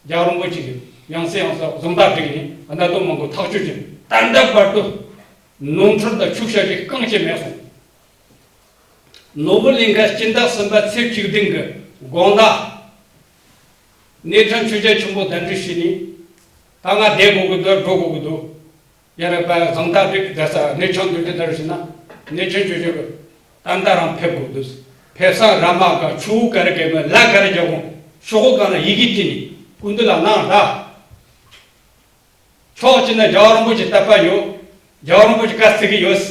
རྒྱལ་བ་རིན་པོ་ཆེ་གི་ཡང་སེ་ཡང་སེ་གཟེངས་རྟགས་བསྒྲིགས་ནས་གནད་དོན་མང་པོ་ཐག་གཅོད་ཀྱིས་ད་ལྟ་བར་དུ་ནོར་འཁྲུལ་དང་འཁྱུག་བཤད་ཀྱི་རྐང་གཅིག་མེད་སོང་། ནོར་བུ་གླིང་ཁ་སྤྱི་ཟླ་གསུམ་པ་ཚེས་བཅུ་བདུན་གྱི་དགོང་དག་གནས་ཆུང་ཆོས་རྒྱལ་ཆེན་པོ་གདན་འདྲེན་ཞུས་ནས་ད་ང་བསྡད་དགོས་ཀྱི་འདུག་འགྲོ་དགོས་ཀྱི་འདུག་ཡ་རབས་པ་གཟེངས་རྟགས་སྤྲད་དེ་ས་གནས་ཆུང་འདུག་དེ་ལྟར་ཞུས་ན་གནས་ཆུང་ཆོས་རྒྱལ་གྱིས་ད་ལྟ་རང་ཕེབས་དགོས་འདུག་ཕེབས་སང་ར་མ་ག་ཆུ་བོ་ག་རེ་གས་མ་ལ་ག་རེ་རྒྱག་གོང་ཤོག་གུ་གང་ལ་ཡི་གེ་བྲིས་ནས་སྐུ་མདུན་ལ་གནང་ར། ཕྱོགས་གཅིག་ན་རྒྱལ་བ་རིན་པོ་ཆེ་དད་པ་ཡོད། རྒྱལ་བ་རིན་པོ་ཆེ་བཀའ་བརྩི་གི་ཡོད།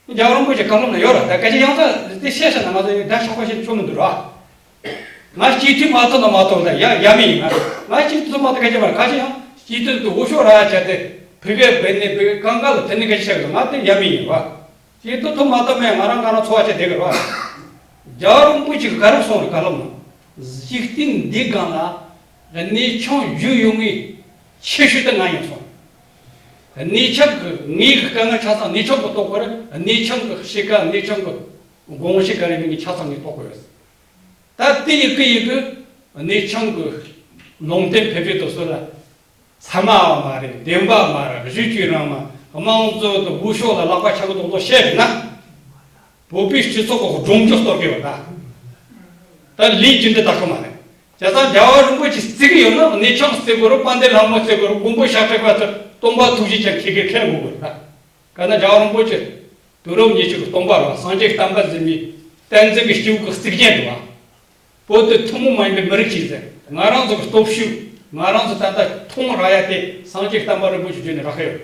རྒྱལ་བ་རིན་པོ་ཆེ་བཀའ་སློབ་ན་ཡོད་ར་ད་སྐད་ཆ་ཡང་ད་དེ་བཤད་བཤད་ན་ང་ཚོ་ཡི་དགྲ་ཆགས་པ་ཞིག་ཆོ་མི་འདུག་ར། ང་སྤྱི་འཐུས་མ་ཐོབ་ན་མ་ཐོབ་ད་ཡ་ཡ་མི་ཡིན་ང་། ང་སྤྱི་འཐུས་མ་ཐོབ་སྐད་ཆ་མ་ཁ་ཆེ་ཡང་སྤྱི་འཐུས་དུ་འོས་ཤོག་ར་བྱས་ཏེ་ཕི་གེ་བེད་ནས་ཕི་གེ་གང་ག་ལ་དེ་ནི་སྐད་ཆ་བཤད་གི་ང་དེ་ཡ་མི་ཡིན་ར། ཅིག་ཏུ་ཐུབ་མ་ཐུབ་མེད་ང་རང་ང་རང་འཚོ་བ་བྱེད་བསྡད་གི་རེད་བ། རྒྱལ་བ་རིན་པོ་ཆེ་གི་ག་རེ་གསུངས་རེད་བཀའ་སློབ་ནང་། འཇིག་རྟེན་འདི་སྒང་ལ་གནས་ཆུང་བརྒྱུད་ཡོང་ངེས་ཆེ་ཤོས་དེ་ང་ཡིན་གསུངས། གནས་ཆུང་གི་ངའི་གི་དཀའ་ངལ་ཆ་ཚང་གནས་ཆུང་གི་རྟོགས་དགོས་རེད། གནས་ཆུང་གི་གཤིས་ཀ་གནས་ཆུང་གི་དགོངས་གཞི་ག་རེ་ཡིན་ངས་ཆ་ཚང་ངས་རྟོགས་དགོས་རེད། ད་དེ་ཡི་གི་ཡི་གི་གནས་ཆུང་གི་ལུང་བསྟན་ཕེབས་པའི་དུས་སུ་ལ། ཚད་མ་བ་མ་རེད། བདེན་པ་མ་རེད། གཞི་བཅོས་རང་མ་དམངས་གཙོ་དང་འོས་ཤོག་ལ་ལག་པ་འཆང་གི་འདུག་ལོ་བཤད་རེད་ན། བོད་པའི་སྤྱི་ཚོགས་ཀྱི་སྒྲོམ་རྒྱུ་གཏོར་གི་ཡོད་ད། ད་ལས་ཀྱི་འདི་དག་གི་མ་རེད། བྱས་ཙང་རྒྱལ་བ་རིན་པོ་ཆེ་བརྩི་གི་ཡོད་ན་གནས་ཆུང་བརྩི་དགོས་རེད། དཔལ་ལྡན་ལྷ་མོ་བརྩི་དགོས་རེད། མགོན་པོ་ཞབས་ཁྲ་བ་ཚོ་སྟོན་པ་ཐུགས་རྗེ་ཅན་ཁྱེད་ཀྱིས་མཁྱེན་དགོས་རེད་ད། ག་ན་རྒྱལ་བ་རིན་པོ་ཆེ་དུས་རབས་ཉི་ཤུ་གི་སྟོན་པ་རེད་བ། སངས་རྒྱས་བསྟན་པ་འཛིན་མི་བསྟན་འཛིན་གྱི་སྐྱེས་བུ་གི་གཙུག་རྒྱན་རེད་བ། བོད་དེ་ཐུན་མོང་མ་ཡིན་པའི་མི་རིགས་ཅིག་ཟེར། ང་རང་ཚོ་གི་སྟོབས་ཤུགས་ང་རང་ཚོ་ད་ལྟ་མཐོང་རག་ཡ་དེ་སངས་རྒྱས་བསྟན་པ་རིན་པོ་ཆེ་བརྒྱུད་ནས་རག་གི་ཡོད།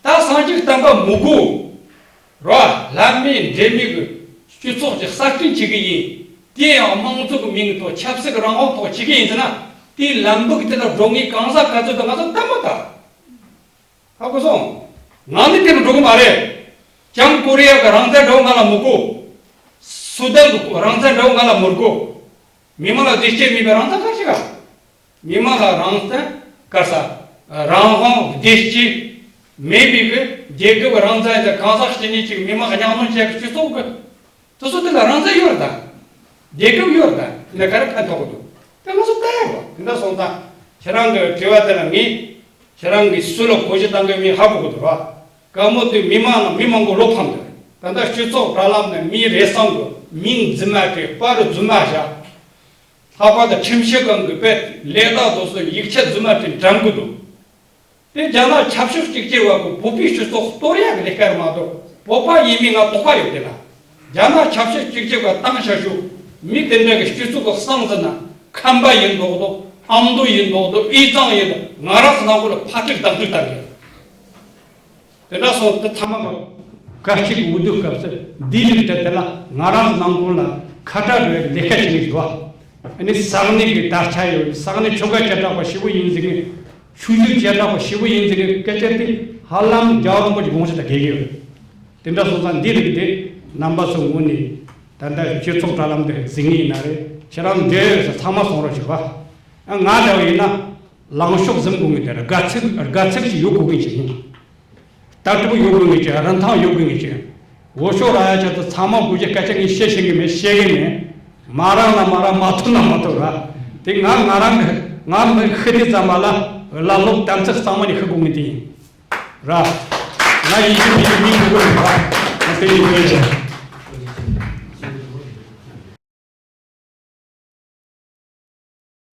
ད་སངས་རྒྱས་བསྟན་པ་མི་དགོས་ར། ལྷ་མིའི་འདྲེ་མི་གི་སྤྱི་ཚོགས་ཀྱི་གསར་སྐྲུན་བྱེད་གི་ཡིན། དེ་ཡང་དམངས་གཙོ་གི་མིང་ཐོག་ཆབ་སྲིད་ཀྱི་རང་དབང་ཐོག་བྱེད་གི་ཡིན་ཟེར་ན། དེའི་ལམ་བུ་གི་དེ་ལ་འགྲོ་ངེས་གང་ཟག་ག་ཚོད་དང་ང་ཚོ་ལྟད་མོ་ལྟ། ཧ་གོ་སོང་། ང་ནི་དེ་ལ་འགྲོ་གི་མ་རེད། བྱང་ཀོ་རི་ཡ་གི་རང་བཙན་འདྲ་བོ་ང་ལ་མི་དགོས། སུ་དན་གི་རང་བཙན་འདྲ་བོ་ང་ལ་མི་དགོས། མི་མང་ལ་བདེ་སྐྱིད་མེད་པའི་རང་བཙན་ག་རེ་བྱེད་ག་མི་མང་ལ་རང་བཙན་ག་རེ་ཟ། རང་དབང་བདེ་སྐྱིད་མེད་པའི་གི་རྒྱལ་ཁབ་རང་བཙན་ཟེར་གང་ཟག་གཅིག་གཉིས་གཅིག་མི་མང་གི་སྙིང་དོན་བྱེད་གི་སྤྱི་ཚོགས་གི་དེ་ཚོ་དེ་ལ་རང་བཙན་ཡོད་རེད་ད། རྒྱལ་ཁབ་ཡོད་རེད་ད། དེ་ལ་ག་རེ་ཕན་ཐོགས་གི་འདུག་དེ་ང་ཚོ་ལྟ་ཡ་རེད་བ། དེ་འདྲ་སོང་ཙང་ཁྱེད་རང་གི་དྲི་བ་དེ་ལ་ངས་ཁྱེད་རང་གིས་སུ་ལ་གོ་རྒྱུ་བཏང་གི་མིན་ཧ་གོ་གི་འདུག་ར། དཀའ་མོ་དེ་མི་མང་ནང་མི་མང་གི་བློ་ཕམ་འདུག་ད་ལྟ་སྤྱི་ཚོགས་དྲ་ལམ་ནས་མིའི་རེ་ཟུང་གི་མིང་རྫུན་མ་བྲིས་པར་རྫུན་མ་བཞག་ལྷག་པར་དུ་ཁྲིམས་ཞིབ་ཁང་གི་དཔེ་ལས་ད་དོ་སོ་ཡིག་ཆ་རྫུན་མ་བྲིས་འགྲམ་གི་འདུག་དེ་རྒྱ་ནག་ཆབ་སྲིད་གཅིག་གྱུར་བ་གི་བོད་པའི་སྤྱི་ཚོགས་གཏོར་ཡག་གི་ལས་ཀ་རེད་མ་གཏོགས་བོད་པ་ཡིན་མིན་ང་དོགས་པ་ཡོད་དེ་ལ། རྒྱ་ནག་ཆབ་སྲིད་གཅིག་གྱུར་བ་བཏང་བྱ་ཞུ། མི་དེ་འདྲ་གི་སྤྱི་ཚོགས་གི་གསང་ཟིན་ན་ཁམས་པ་ཡིན་མདོག་མདོག་ཨ་མདོ་ཡིན་མདོག་མདོག་དབུས་གཙང་ཡིན་མདོག་ང་རང་ཚོ་ནང་ཁུལ་ལ་ཕར་དཀྲུག་བདག་སྤྲོད་བཏང་གི་དེ་འདྲ་སོང་དུས་ཐ་མ་མ་སྐད་ཅིག་འུ་སྡུག་སྐབས་སུ་འདིའི་རིགས་དེ་དེ་ལ་ང་རང་ཚོ་ནང་ཁུལ་ལ་ཁ་བྲལ་འགྲོ་བའི་ལས་ཀ་བྱེད་ཀྱི་འདུག་ཨ་ནི་ས་གནས་ཀྱི་དར་ཆ་ཡོད། ས་གནས་ཆོལ་ཁ་བྱེ་བྲག་པ་ཞེ་པོ་ཡིན་ཟེར་གི་ཆུ་ཚོད་བརྒྱ་ཕྲག་པ་ཞེ་པོ་ཡིན་ཟེར་གི་སྐད་ཆ་དེ་ཧ་ལམ་རྒྱལ་བ་རིན་པོ་ཆེ་དགོངས་གཞི་དང་འགལ་གྱི་ཡོད། དེ་འདྲ་སོང་ཙང་འདི་རིགས་དེ་རྣམ་པ་ཚོའི་ངོས་ནས་ད་ལྟ་སྤྱི་ཚོགས་དྲ་ལམ་དུ་གཟིགས་ངེས་ཡིན་ན་རེད། ཁྱེད་རང་འབྲེལ་ཡོད་ས་ཚང་མ་གསུང་རོགས་ཞུ་བ། ང་འདྲ་བ་ཡིན་ན་ལངས་ཕྱོགས་ཟིན་དགོས་ངེས་དེ་རེད། དགའ་ཚིག་དགའ་ཚིག་ཅིག་ཡོད་དགོས་ངེས་ཅིག་ཡིན། ལྟ་གྲུབ་ཡོད་དགོས་ངེས་ཅིག་རིན་ཐང་ཡོད་དགོས་ངེས་ཅིག་འོས་ཤོག་རག་ཡ་ཆེད་དུ་ཚང་མ་དགོས་ཀྱི་སྐད་ཆ་ངས་བཤད་ཤེས་ཀྱི་མེད། བཤད་ཀྱི་མེད། མ་རག་ན་མ་རག་མ་ཐུབ་ན་མ་ཐུབ་ར། དེ་ང་ང་རང་གི་ང་མི་ཤི་དུས་ཙམ་པ་ལ་བླ་སློབ་དམ་ཚིག་གཙང་མ་ནས་ཤི་དགོས་ངེས་དེ་ཡིན་ར། ང་ཡིན་གྱི་མིན་གྱི་མིན་དགོས་ར། ང་དེ་ཡིན་དགོས་ཀྱི།